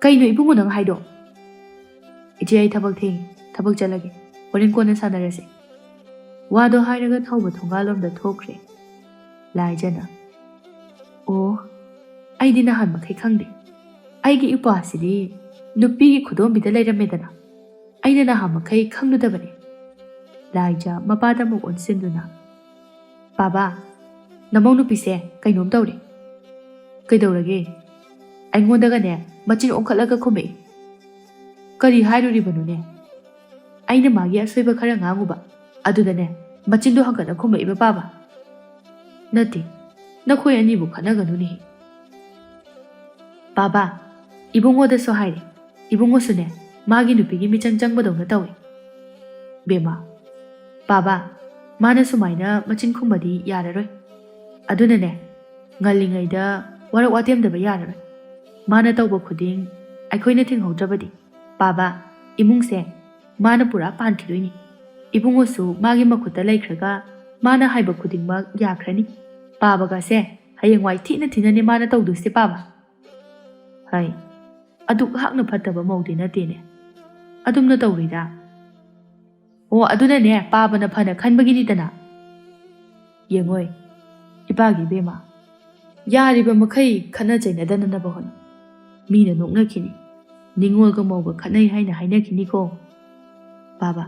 "ꯀꯩꯅꯣ ꯏꯕꯨꯡꯉꯣ ꯅꯪ ꯍꯥꯏꯗꯣ?" "ꯏꯆꯦ, ꯑꯩ ꯊꯕꯛ ꯊꯦꯡꯉꯤ, ꯊꯕꯛ ꯆꯠꯂꯒꯦ, ꯍꯣꯔꯦꯟ ꯀꯣꯟꯅ ꯁꯥꯟꯅꯔꯁꯦ"꯫ ꯋꯥꯗꯣ ꯍꯥꯏꯔꯒ ꯊꯧꯕ ꯊꯣꯡꯒꯥꯜꯂꯣꯝꯗ ꯊꯣꯛꯈ꯭ꯔꯦ꯫ ꯂꯥꯏꯖꯅ, "ꯑꯣ, ꯑꯩꯗꯤ ꯅꯍꯥꯟ ꯃꯈꯩ ꯈꯪꯗꯦ꯫ ꯑꯩꯒꯤ ꯏꯄ꯭ꯋꯥꯁꯤꯗꯤ ꯅꯨꯄꯤꯒꯤ ꯈꯨꯗꯣꯝꯕꯤꯗ ꯂꯩꯔꯝꯃꯦꯗꯅ꯫ ꯑꯩꯅ ꯅꯍꯥꯟ ꯃꯈꯩ ꯈꯪꯂꯨꯗꯕꯅꯤ"꯫ ꯂꯥꯏꯖ ꯃꯄꯥꯗ ꯑꯃꯨꯛ ꯑꯣꯟꯁꯤꯟꯗꯨꯅ, "ꯕꯥꯕꯥ, ꯅꯃꯧ ꯅꯨꯄꯤꯁꯦ ꯀꯩꯅꯣꯝ ꯇꯧꯔꯦ"꯫ "ꯀꯩꯗꯧꯔꯒꯦ?" "ꯑꯩꯉꯣꯟꯗꯒꯅꯦ, ꯃꯆꯤꯟ ꯑꯣꯟꯈꯠꯂꯒ ꯈꯨꯝꯃꯛꯏ꯫ "ꯀꯔꯤ ꯍꯥꯏꯔꯨꯔꯤꯕꯅꯣꯅꯦ? ꯑꯩꯅ ꯃꯥꯒꯤ ꯑꯁꯣꯏꯕ ꯈꯔ ꯉꯥꯡꯉꯨꯕ, ꯑꯗꯨꯗꯅꯦ ꯃꯆꯤꯟꯗꯣ ꯍꯪꯒꯠꯅ ꯈꯨꯝꯃꯛꯏꯕ ꯄꯥꯕ꯫ ꯅꯠꯇꯦ, ꯅꯈꯣꯏ ꯑꯅꯤꯕꯨ ꯈꯠꯅꯒꯅꯨꯅꯦꯍꯦ꯫ ꯄꯥꯕ, ꯏꯕꯨꯡꯉꯣꯗꯁꯨ ꯍꯥꯏꯔꯦ, ꯏꯕꯨꯡꯉꯣꯁꯨꯅꯦ ꯃꯥꯒꯤ ꯅꯨꯄꯤꯒꯤ ꯃꯤꯆꯪ ꯆꯪꯕꯗꯧꯅ ꯇꯧꯏ꯫ ꯕꯦꯝꯃ, ꯄꯥꯕ, ꯃꯥꯅ ꯁꯨꯃꯥꯏꯅ ꯃꯆꯤꯟ ꯈꯨꯝꯕꯗꯤ ꯌꯥꯔꯔꯣꯏ꯫ ꯑꯗꯨꯅꯅꯦ, ꯉꯜꯂꯤꯉꯩꯗ ꯋꯥꯔꯛ ꯋꯥꯇꯦꯝꯗꯕ ꯌꯥꯔꯔꯣꯏ꯫ ꯃꯥꯅ ꯇꯧꯕ ꯈꯨꯗꯤꯡ ꯑꯩꯈꯣꯏꯅ ꯊꯤꯡꯍꯧꯗ꯭ꯔꯕꯗꯤ, ꯄꯥꯕ, ꯏꯃꯨꯡꯁꯦ ꯃꯥꯅ ꯄꯨꯔꯥ ꯄꯥꯟꯈꯤꯗꯣꯏꯅꯤ꯫ ꯏꯕꯨꯡꯉꯣꯁꯨ ꯃꯥꯒꯤ ꯃꯈꯨꯠꯇ ꯂꯩꯈ꯭ꯔꯒ ꯃꯥꯅ ꯍꯥꯏꯕ ꯈꯨꯗꯤꯡꯃꯛ ꯌꯥꯈ꯭ꯔꯅꯤ꯫ ꯄꯥꯕꯒꯁꯦ ꯍꯌꯦꯡꯋꯥꯏ ꯊꯤꯅ ꯊꯤꯅꯅꯦ ꯃꯥꯅ ꯇꯧꯗꯣꯏꯁꯦ ꯄꯥꯕ꯫ ꯍꯥꯏ, ꯑꯗꯨꯛ ꯍꯥꯛꯅ ꯐꯠꯇꯕ ꯃꯧꯗꯤ ꯅꯠꯇꯦꯅꯦ꯫ ꯑꯗꯨꯝꯅ ꯇꯧꯔꯤꯔꯥ? ꯑꯣ, ꯑꯗꯨꯅꯅꯦ ꯄꯥꯕꯅ ꯐꯅ ꯈꯟꯕꯒꯤꯅꯤꯗꯅ꯫ ꯌꯦꯡꯉꯣꯏ, ꯏꯄꯥꯒꯤ ꯏꯕꯦꯝꯃ, ꯌꯥꯔꯤꯕ ꯃꯈꯩ ꯈꯠꯅ ꯆꯩꯅꯗꯅꯅꯕ ꯍꯣꯠꯅꯧ꯫ ꯃꯤꯅ ꯅꯣꯛꯅꯈꯤꯅꯤ꯫ ꯅꯤꯉꯣꯜꯒ ꯃꯧꯒ ꯈꯠꯅꯩ ꯍꯥꯏꯅ ꯍꯥꯏꯅꯈꯤꯅꯤꯀꯣ꯫ ꯄꯥꯕ,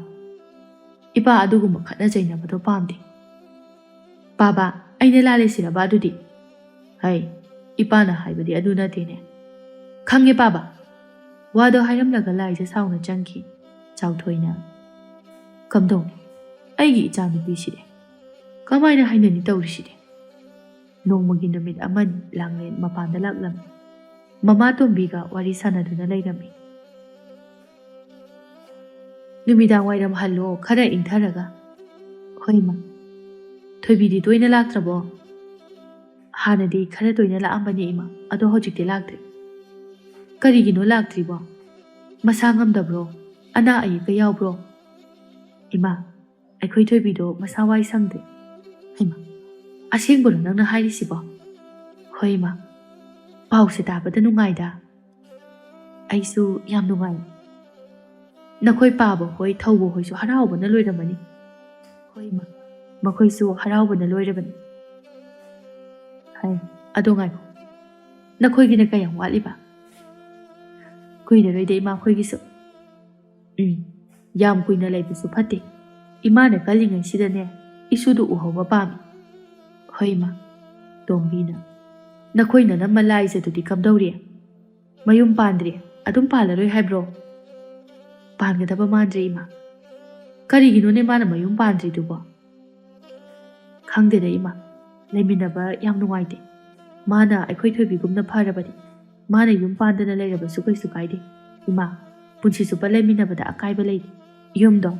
ꯏꯄꯥ ꯑꯗꯨꯒꯨꯝꯕ ꯈꯠꯅ ꯆꯩꯅꯕꯗꯣ ꯄꯥꯝꯗꯦ꯫ ꯄꯥꯕ, ꯑꯩꯅ ꯂꯥꯜꯂꯦ ꯁꯤꯔꯕ ꯑꯗꯨꯗꯤ? ꯍꯩ, ꯏꯄꯥꯅ ꯍꯥꯏꯕꯗꯤ ꯑꯗꯨ ꯅꯠꯇꯦꯅꯦ꯫ ꯈꯪꯉꯦ ꯄꯥꯕ꯫ ꯋꯥꯗꯣ ꯍꯥꯏꯔꯝꯂꯒ ꯂꯥꯏꯖ ꯁꯥꯎꯅ ꯆꯪꯈꯤ꯫ ꯆꯥꯎꯊꯣꯏꯅ, "ꯀꯝꯗꯧꯅꯤ? ꯑꯩꯒꯤ ꯏꯆꯥꯅꯨꯄꯤꯁꯤꯗꯤ ꯀꯃꯥꯏꯅ ꯍꯥꯏꯅꯅꯤ ꯇꯧꯔꯤꯁꯤꯗꯤ?" ꯅꯣꯡꯃꯒꯤ ꯅꯨꯃꯤꯠ ꯑꯃꯅꯤ ꯂꯥꯡꯂꯦꯟ ꯃꯄꯥꯟꯗ ꯂꯥꯛꯂꯝꯃꯤ꯫ ꯃꯃꯥ ꯇꯣꯝꯕꯤꯒ ꯋꯥꯔꯤ ꯁꯥꯟꯅꯗꯨꯅ ꯂꯩꯔꯝꯃꯤ꯫ "ꯅꯨꯃꯤꯗꯥꯡ ꯋꯥꯏꯔꯝ ꯍꯜꯂꯣ, ꯈꯔ ꯏꯪꯊꯔꯒ꯫" "ꯍꯣꯏ, ꯏꯃꯥ꯫" "ꯊꯣꯏꯕꯤꯗꯤ ꯇꯣꯏꯅ ꯂꯥꯛꯇ꯭ꯔꯕꯣ?" "ꯍꯥꯟꯅꯗꯤ ꯈꯔ ꯇꯣꯏꯅ ꯂꯥꯛꯑꯝꯕꯅꯦ, ꯏꯃꯥ, ꯑꯗꯣ ꯍꯧꯖꯤꯛꯇꯤ ꯂꯥꯛꯇ꯭ꯔꯦ꯫" "ꯀꯔꯤꯒꯤꯅꯣ ꯂꯥꯛꯇ꯭ꯔꯤꯕꯣ? ꯃꯁꯥ ꯉꯝꯗꯕ꯭ꯔꯣ? ꯑꯅꯥ ꯑꯌꯦꯛꯀ ꯌꯥꯎꯕ꯭ꯔꯣ?" "ꯏꯃꯥ, ꯑꯩꯈꯣꯏ ꯊꯣꯏꯕꯤꯗꯣ ꯃꯁꯥ ꯋꯥꯏ ꯁꯪꯗꯦ꯫" "ꯍꯩꯃꯥ, ꯑꯁꯦꯡꯕꯔꯣ ꯅꯪꯅ ꯍꯥꯏꯔꯤꯁꯤꯕꯣ?" "ꯍꯣꯏ, ꯏꯃꯥ, ꯄꯥꯎꯁꯦ ꯇꯥꯕꯗ ꯅꯨꯡꯉꯥꯏꯗ꯫" "ꯑꯩꯁꯨ ꯌꯥꯝ ꯅꯨꯡꯉꯥꯏ꯫" "ꯅꯈꯣꯏ ꯄꯥꯕ ꯍꯣꯏ, ꯊꯧꯕ ꯍꯣꯏꯁꯨ ꯍꯔꯥꯎꯕꯅ ꯂꯣꯏꯔꯝꯃꯅꯤ꯫" "ꯍꯣꯏ, ꯏꯃꯥ, ꯃꯈꯣꯏꯁꯨ ꯍꯔꯥꯎꯕꯅ ꯂꯣꯏꯔꯕꯅꯤ꯫" "ꯍꯥꯏ, ꯑꯗꯣ ꯉꯥꯏꯈꯣ, ꯅꯈꯣꯏꯒꯤꯅ ꯀꯌꯥꯝ ꯋꯥꯠꯂꯤꯕ?" "ꯀꯨꯏꯔꯔꯣꯏꯗ, ꯏꯃꯥ, ꯑꯩꯈꯣꯏꯒꯤꯁꯨ꯫" "ꯎꯝ, ꯌꯥꯝ ꯀꯨꯏꯅ ꯂꯩꯕꯁꯨ ꯐꯠꯇꯦ꯫ ꯏꯃꯥꯅ ꯀꯜꯂꯤꯉꯩꯁꯤꯗꯅꯦ, ꯏꯁꯨꯗꯨ ꯎꯍꯧꯕ ꯄꯥꯝꯃꯤ꯫" "ꯍꯣꯏ, ꯏꯃꯥ꯫" ꯇꯣꯝꯕꯤꯅ, "ꯅꯈꯣꯏ ꯅꯅꯝꯃ ꯂꯥꯏꯖꯗꯨꯗꯤ ꯀꯝꯗꯧꯔꯤ?" "ꯃꯌꯨꯝ ꯄꯥꯟꯗ꯭ꯔꯤ, ꯑꯗꯨꯝ ꯄꯥꯜꯂꯔꯣꯏ ꯍꯥꯏꯕ꯭ꯔꯣ?" "ꯄꯥꯟꯒꯗꯕ ꯃꯥꯟꯗ꯭ꯔꯦ, ꯏꯃꯥ꯫ ꯀꯔꯤꯒꯤꯅꯣꯅꯦ ꯃꯥꯅ ꯃꯌꯨꯝ ꯄꯥꯟꯗ꯭ꯔꯤꯗꯨꯕꯣ?" "ꯈꯪꯗꯦꯗ, ꯏꯃꯥ꯫ ꯂꯩꯃꯤꯟꯅꯕ ꯌꯥꯝ ꯅꯨꯡꯉꯥꯏꯇꯦ꯫ ꯃꯥꯅ ꯑꯩꯈꯣꯏ ꯊꯣꯏꯕꯤꯒꯨꯝꯅ ꯐꯔꯕꯅꯤ꯫ ꯃꯥꯅ ꯌꯨꯝ ꯄꯥꯟꯗꯅ ꯂꯩꯔꯕꯁꯨ ꯀꯩꯁꯨ ꯀꯥꯏꯗꯦ, ꯏꯃꯥ꯫ ꯄꯨꯟꯁꯤ ꯆꯨꯞꯄ ꯂꯩꯃꯤꯟꯅꯕꯗ ꯑꯀꯥꯏꯕ ꯂꯩꯇꯦ꯫ ꯌꯨꯝꯗꯣ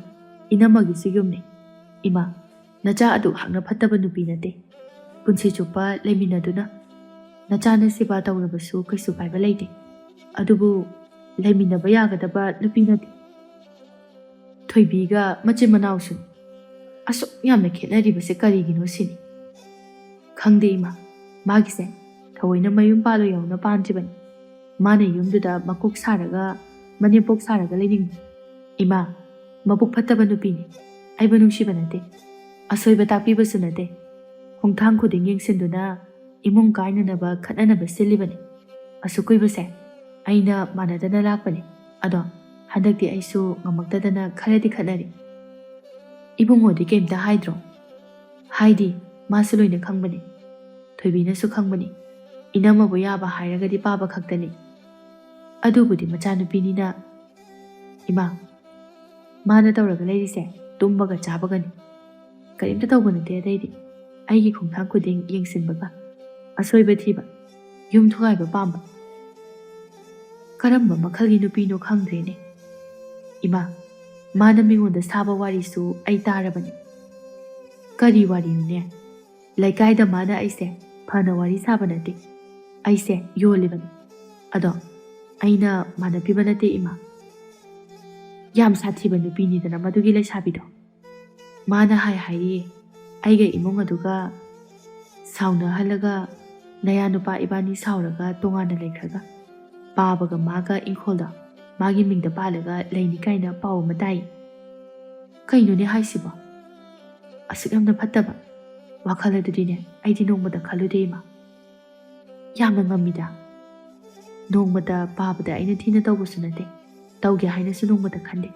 ꯏꯅꯝꯃꯒꯤꯁꯨ ꯌꯨꯝꯅꯤ, ꯏꯃꯥ꯫ ꯅꯆꯥ ꯑꯗꯨꯛ ꯍꯥꯛꯅ ꯐꯠꯇꯕ ꯅꯨꯄꯤ ꯅꯠꯇꯦ꯫ ꯄꯨꯟꯁꯤ ꯆꯨꯞꯄ ꯂꯩꯃꯤꯟꯅꯗꯨꯅ ꯅꯆꯥꯅ ꯁꯦꯕꯥ ꯇꯧꯔꯕꯁꯨ ꯀꯩꯁꯨ ꯀꯥꯏꯕ ꯂꯩꯇꯦ꯫ ꯑꯗꯨꯕꯨ ꯂꯩꯃꯤꯟꯅꯕ ꯌꯥꯒꯗꯕ ꯅꯨꯄꯤ ꯅꯠꯇꯦ꯫ ꯊꯣꯏꯕꯤꯒ ꯃꯆꯤꯟ ꯃꯅꯥꯎꯁꯨ ꯑꯁꯨꯛ ꯌꯥꯝꯅ ꯈꯦꯠꯅꯔꯤꯕꯁꯦ ꯀꯔꯤꯒꯤꯅꯣ ꯁꯤꯅꯤ꯫ ꯈꯪꯗꯦ, ꯏꯃꯥ꯫ ꯃꯥꯒꯤꯁꯦ ꯊꯑꯣꯏꯅ ꯃꯌꯨꯝ ꯄꯥꯜꯂꯣꯏ ꯌꯥꯎꯅ ꯄꯥꯟꯗ꯭ꯔꯤꯕꯅꯤ꯫ ꯃꯥꯅ ꯌꯨꯝꯗꯨꯗ ꯃꯀꯣꯛ ꯁꯥꯔꯒ, ꯃꯅꯦꯝꯄꯣꯛ ꯁꯥꯔꯒ ꯂꯩꯅꯤꯡꯕ꯫ ꯏꯃꯥ, ꯃꯕꯨꯛ ꯐꯠꯇꯕ ꯅꯨꯄꯤꯅꯤ꯫ ꯑꯩꯕꯨ ꯅꯨꯡꯁꯤꯕ ꯅꯠꯇꯦ꯫ ꯑꯁꯣꯏꯕ ꯇꯥꯛꯄꯤꯕꯁꯨ ꯅꯠꯇꯦ꯫ ꯈꯣꯡꯊꯥꯡ ꯈꯨꯗꯤꯡ ꯌꯦꯡꯁꯤꯟꯗꯨꯅ ꯏꯃꯨꯡ ꯀꯥꯏꯅꯅꯕ ꯈꯠꯅꯅꯕ ꯁꯤꯜꯂꯤꯕꯅꯤ꯫ ꯑꯁꯨꯛ ꯀꯨꯏꯕꯁꯦ ꯑꯩꯅ ꯃꯥꯟꯅꯗꯅ ꯂꯥꯛꯄꯅꯤ꯫ ꯑꯗꯣ ꯍꯟꯗꯛꯇꯤ ꯑꯩꯁꯨ ꯉꯝꯃꯛꯇꯗꯅ ꯈꯔꯗꯤ ꯈꯠꯅꯔꯤ꯫ ꯏꯕꯨꯡꯉꯣꯗꯤ ꯀꯩꯝꯇ ꯍꯥꯏꯗ꯭ꯔꯣ? ꯍꯥꯏꯗꯤ, ꯃꯥꯁꯨ ꯂꯣꯏꯅ ꯈꯪꯕꯅꯤ꯫ ꯊꯣꯏꯕꯤꯅꯁꯨ ꯈꯪꯕꯅꯤ꯫ ꯏꯅꯝꯃꯕꯨ ꯌꯥꯕ ꯍꯥꯏꯔꯒꯗꯤ ꯄꯥꯕ ꯈꯛꯇꯅꯤ꯫ ꯑꯗꯨꯕꯨꯗꯤ ꯃꯆꯥꯅꯨꯄꯤꯅꯤꯅ꯫ ꯏꯃꯥ, ꯃꯥꯅ ꯇꯧꯔꯒ ꯂꯩꯔꯤꯁꯦ ꯇꯨꯝꯕꯒ ꯆꯥꯕꯒꯅꯤ꯫ ꯀꯔꯤꯝꯇ ꯇꯧꯕ ꯅꯠꯇꯦ ꯑꯇꯩꯗꯤ꯫ ꯑꯩꯒꯤ ꯈꯣꯡꯊꯥꯡ ꯈꯨꯗꯤꯡ ꯌꯦꯡꯁꯤꯟꯕꯒ, ꯑꯁꯣꯏꯕ ꯊꯤꯕ, ꯌꯨꯝ ꯊꯨꯒꯥꯏꯕ ꯄꯥꯝꯕ꯫ ꯀꯔꯝꯕ ꯃꯈꯜꯒꯤ ꯅꯨꯄꯤꯅꯣ ꯈꯪꯗ꯭ꯔꯦꯅꯦ꯫ ꯏꯃꯥ, ꯃꯥꯅ ꯃꯤꯉꯣꯟꯗ ꯁꯥꯕ ꯋꯥꯔꯤꯁꯨ ꯑꯩ ꯇꯥꯔꯕꯅꯤ꯫ ꯀꯔꯤ ꯋꯥꯔꯤꯅꯣꯅꯦ? ꯂꯩꯀꯥꯏꯗ ꯃꯥꯅ ꯑꯩꯁꯦ ꯐꯅ ꯋꯥꯔꯤ ꯁꯥꯕ ꯅꯠꯇꯦ, ꯑꯩꯁꯦ ꯌꯣꯜꯂꯤꯕꯅꯤ꯫ ꯑꯗꯣ ꯑꯩꯅ ꯃꯥꯟꯅꯕꯤꯕ ꯅꯠꯇꯦ, ꯏꯃꯥ꯫ ꯌꯥꯝ ꯁꯥꯊꯤꯕ ꯅꯨꯄꯤꯅꯤꯗꯅ ꯃꯗꯨꯒꯤ ꯂꯩꯁꯥꯕꯤꯗꯣ꯫ ꯃꯥꯅ ꯍꯥꯏ ꯍꯥꯏꯔꯤꯌꯦ, ꯑꯩꯒ ꯏꯃꯨꯡ ꯑꯗꯨꯒ ꯁꯥꯎꯅꯍꯜꯂꯒ ꯅꯌꯥ ꯅꯨꯄꯥ ꯏꯕꯥꯅꯤ ꯁꯥꯎꯔꯒ ꯇꯣꯉꯥꯟꯅ ꯂꯩꯈ꯭ꯔꯒ ꯄꯥꯕꯒ ꯃꯥꯒ ꯏꯪꯈꯣꯜꯗ ꯃꯥꯒꯤ ꯃꯤꯡꯗ ꯄꯥꯜꯂꯒ ꯂꯩꯅꯤ ꯀꯥꯏꯅ ꯄꯥꯎ ꯑꯃ ꯇꯥꯏ꯫ ꯀꯩꯅꯣꯅꯦ ꯍꯥꯏꯁꯤꯕꯣ? ꯑꯁꯨꯛ ꯌꯥꯝꯅ ꯐꯠꯇꯕ ꯋꯥꯈꯜ ꯑꯗꯨꯗꯤꯅꯦ ꯑꯩꯗꯤ ꯅꯣꯡꯃꯇ ꯈꯜꯂꯨꯗꯦ, ꯏꯃꯥ꯫ ꯌꯥꯝꯅ ꯉꯝꯃꯤꯗ꯫ ꯅꯣꯡꯃꯇ ꯄꯥꯕꯗ ꯑꯩꯅ ꯊꯤꯅ ꯇꯧꯕꯁꯨ ꯅꯠꯇꯦ, ꯇꯧꯒꯦ ꯍꯥꯏꯅꯁꯨ ꯅꯣꯡꯃꯇ ꯈꯟꯗꯦ꯫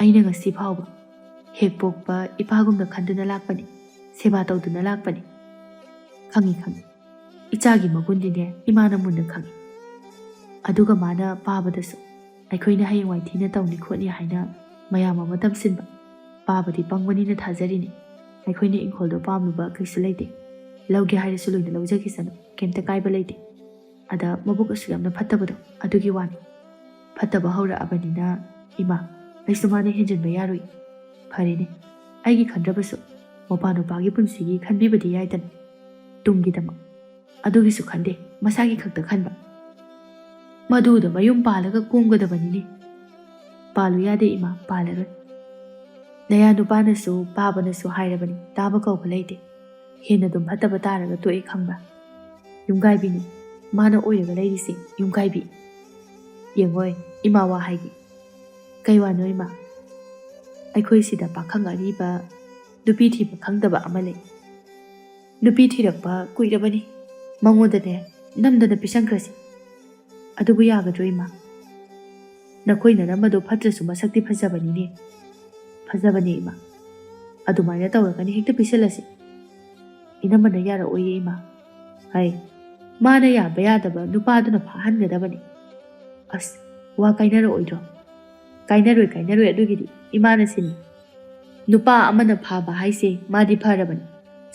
ꯑꯩꯅ ꯉꯁꯤ ꯐꯥꯎꯕ ꯍꯦꯛ ꯄꯣꯛꯄ ꯏꯄꯥꯒꯨꯝꯅ ꯈꯟꯗꯨꯅ ꯂꯥꯛꯄꯅꯤ, ꯁꯦꯕꯥ ꯇꯧꯗꯨꯅ ꯂꯥꯛꯄꯅꯤ꯫ ꯈꯪꯉꯤ, ꯈꯪꯉꯤ꯫ ꯏꯆꯥꯒꯤ ꯃꯒꯨꯟꯗꯤꯅꯦ ꯏꯃꯥꯅ ꯃꯨꯟꯅ ꯈꯪꯉꯤ꯫ ꯑꯗꯨꯒ ꯃꯥꯅ ꯄꯥꯕꯗꯁꯨ ꯑꯩꯈꯣꯏꯅ ꯍꯌꯦꯡꯋꯥꯏ ꯊꯤꯅ ꯇꯧꯅꯤ ꯈꯣꯠꯅꯤ ꯍꯥꯏꯅ ꯃꯌꯥꯝ ꯑꯃ ꯇꯝꯁꯤꯟꯕ꯫ ꯄꯥꯕꯗꯤ ꯄꯪꯕꯅꯤꯅ ꯊꯥꯖꯔꯤꯅꯤ꯫ ꯑꯩꯈꯣꯏꯅ ꯏꯪꯈꯣꯜꯗꯣ ꯄꯥꯝꯂꯨꯕ ꯀꯩꯁꯨ ꯂꯩꯇꯦ꯫ ꯂꯧꯒꯦ ꯍꯥꯏꯔꯁꯨ ꯂꯣꯏꯅ ꯂꯧꯖꯈꯤꯁꯅꯨ, ꯀꯩꯝꯇ ꯀꯥꯏꯕ ꯂꯩꯇꯦ꯫ ꯑꯗ ꯃꯕꯨꯛ ꯑꯁꯨꯛ ꯌꯥꯝꯅ ꯐꯠꯇꯕꯗꯣ ꯑꯗꯨꯒꯤ ꯋꯥꯅꯤ꯫ ꯐꯠꯇꯕ ꯍꯧꯔꯛꯑꯕꯅꯤꯅ ꯏꯃꯥ, ꯑꯩꯁꯨ ꯃꯥꯅ ꯍꯦꯟꯖꯤꯟꯕ ꯌꯥꯔꯣꯏ꯫ ꯐꯔꯦꯅꯦ, ꯑꯩꯒꯤ ꯈꯟꯗ꯭ꯔꯕꯁꯨ ꯃꯄꯥ ꯅꯨꯄꯥꯒꯤ ꯄꯨꯟꯁꯤꯒꯤ ꯈꯟꯕꯤꯕꯗꯤ ꯌꯥꯏꯗꯅ, ꯇꯨꯡꯒꯤꯗꯃꯛ꯫ ꯑꯗꯨꯒꯤꯁꯨ ꯈꯟꯗꯦ, ꯃꯁꯥꯒꯤ ꯈꯛꯇ ꯈꯟꯕ꯫ ꯃꯗꯨꯗ ꯃꯌꯨꯝ ꯄꯥꯜꯂꯒ ꯀꯣꯝꯒꯗꯕꯅꯤꯅꯦ꯫ ꯄꯥꯜꯂꯨ ꯌꯥꯗꯦ ꯏꯃꯥ, ꯄꯥꯜꯂꯔꯣꯏ꯫ ꯅꯌꯥ ꯅꯨꯄꯥꯅꯁꯨ ꯄꯥꯕꯅꯁꯨ ꯍꯥꯏꯔꯕꯅꯤ, ꯇꯥꯕ ꯀꯧꯕ ꯂꯩꯇꯦ꯫ ꯍꯦꯟꯅ ꯑꯗꯨꯝ ꯐꯠꯇꯕ ꯇꯥꯔꯒ ꯇꯣꯛꯑꯦ ꯈꯪꯕ꯭ꯔꯥ? ꯌꯨꯝꯒꯥꯏꯕꯤꯅꯤ ꯃꯥꯅ ꯑꯣꯏꯔꯒ ꯂꯩꯔꯤꯁꯦ, ꯌꯨꯝꯒꯥꯏꯕꯤ꯫ ꯌꯦꯡꯉꯣꯏ ꯏꯃꯥ ꯋꯥ ꯍꯥꯏꯒꯦ꯫ ꯀꯩ ꯋꯥꯅꯣ ꯏꯃꯥ? ꯑꯩꯈꯣꯏ ꯁꯤꯗ ꯄꯥꯈꯪ ꯑꯔꯤꯕ ꯅꯨꯄꯤ ꯊꯤꯕ ꯈꯪꯗꯕ ꯑꯃ ꯂꯩ꯫ ꯅꯨꯄꯤ ꯊꯤꯔꯛꯄ ꯀꯨꯏꯔꯕꯅꯤ꯫ ꯃꯉꯣꯟꯗꯅꯦ ꯅꯝꯗꯅ ꯄꯤꯁꯟꯈ꯭ꯔꯁꯤ꯫ ꯑꯗꯨꯕꯨ ꯌꯥꯒꯗ꯭ꯔꯣ ꯏꯃꯥ? ꯅꯈꯣꯏ ꯅꯅꯝꯃꯗꯣ ꯐꯠꯇ꯭ꯔꯁꯨ ꯃꯁꯛꯇꯤ ꯐꯖꯕꯅꯤꯅꯦ꯫ ꯐꯖꯕꯅꯦ ꯏꯃꯥ꯫ ꯑꯗꯨꯃꯥꯏꯅ ꯇꯧꯔꯒꯅꯤ, ꯍꯦꯛꯇ ꯄꯤꯁꯜꯂꯁꯤ꯫ ꯏꯅꯝꯃꯅ ꯌꯥꯔꯛꯑꯣꯏꯌꯦ ꯏꯃꯥ꯫ ꯍꯥꯏ, ꯃꯥꯅ ꯌꯥꯕ ꯌꯥꯗꯕ ꯅꯨꯄꯥꯗꯨꯅ ꯐꯥꯍꯟꯒꯗꯕꯅꯤ꯫ ꯑꯁ, ꯋꯥ ꯀꯥꯏꯅꯔꯛꯑꯣꯏꯗ꯭ꯔꯣ? ꯀꯥꯏꯅꯔꯣꯏ, ꯀꯥꯏꯅꯔꯣꯏ, ꯑꯗꯨꯒꯤꯗꯤ ꯏꯃꯥꯅ ꯁꯤꯟꯅꯤ꯫ ꯅꯨꯄꯥ ꯑꯃꯅ ꯐꯥꯕ ꯍꯥꯏꯁꯦ ꯃꯥꯗꯤ ꯐꯔꯕꯅꯤ꯫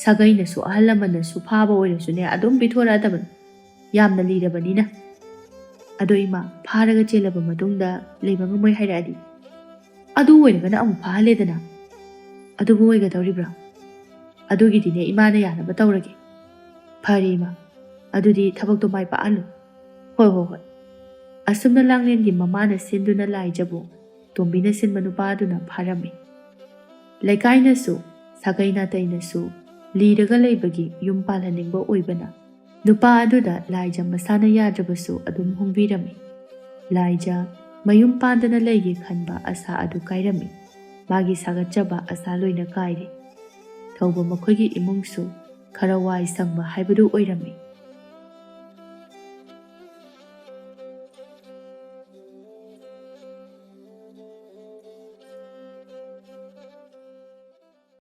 ꯁꯥꯒꯩꯅꯁꯨ ꯑꯍꯜ ꯂꯃꯟꯅꯁꯨ ꯐꯥꯕ ꯑꯣꯏꯔꯁꯨꯅꯦ ꯑꯗꯨꯝ ꯄꯤꯊꯣꯔꯛꯑꯗꯕꯅꯤ, ꯌꯥꯝꯅ ꯂꯤꯔꯕꯅꯤꯅ꯫ ꯑꯗꯣ ꯏꯃꯥ, ꯐꯥꯔꯒ ꯆꯦꯜꯂꯕ ꯃꯇꯨꯡꯗ ꯂꯩꯕ ꯉꯝꯃꯣꯏ ꯍꯥꯏꯔꯛꯑꯗꯤ? ꯑꯗꯨ ꯑꯣꯏꯔꯒꯅ ꯑꯃꯨꯛ ꯐꯥꯍꯜꯂꯦꯗꯅ꯫ ꯑꯗꯨꯕꯨ ꯑꯣꯏꯒꯗꯧꯔꯤꯕ꯭ꯔꯥ? ꯑꯗꯨꯒꯤꯗꯤꯅꯦ ꯏꯃꯥꯅ ꯌꯥꯅꯕ ꯇꯧꯔꯒꯦ꯫ ꯐꯔꯦ ꯏꯃꯥ, ꯑꯗꯨꯗꯤ ꯊꯕꯛꯇꯣ ꯃꯥꯏ ꯄꯥꯛꯍꯜꯂꯨ꯫ ꯍꯣꯏ, ꯍꯣꯏ, ꯍꯣꯏ꯫ ꯑꯁꯨꯝꯅ ꯂꯥꯡꯂꯦꯟꯒꯤ ꯃꯃꯥꯅ ꯁꯤꯟꯗꯨꯅ ꯂꯥꯏꯖꯕꯨ ꯇꯣꯝꯕꯤꯅ ꯁꯤꯟꯕ ꯅꯨꯄꯥꯗꯨꯅ ꯐꯥꯔꯝꯃꯤ꯫ ꯂꯩꯀꯥꯏꯅꯁꯨ ꯁꯥꯒꯩ ꯅꯥꯇꯩꯅꯁꯨ ꯂꯤꯔꯒ ꯂꯩꯕꯒꯤ ꯌꯨꯝ ꯄꯥꯜꯍꯟꯅꯤꯡꯕ ꯑꯣꯏꯕꯅ ꯅꯨꯄꯥ ꯑꯗꯨꯗ ꯂꯥꯏꯖ ꯃꯁꯥꯅ ꯌꯥꯗ꯭ꯔꯕꯁꯨ ꯑꯗꯨꯝ ꯍꯣꯡꯕꯤꯔꯝꯃꯤ꯫ ꯂꯥꯏꯖ ꯃꯌꯨꯝ ꯄꯥꯟꯗꯅ ꯂꯩꯒꯦ ꯈꯟꯕ ꯑꯁꯥ ꯑꯗꯨ ꯀꯥꯏꯔꯝꯃꯤ꯫ ꯃꯥꯒꯤ ꯁꯥꯒꯠꯆꯕ ꯑꯁꯥ ꯂꯣꯏꯅ ꯀꯥꯏꯔꯦ꯫ ꯊꯧꯕ ꯃꯈꯣꯏꯒꯤ ꯏꯃꯨꯡꯁꯨ ꯈꯔ ꯋꯥꯏ ꯁꯪꯕ ꯍꯥꯏꯕꯗꯨ ꯑꯣꯏꯔꯝꯃꯤ꯫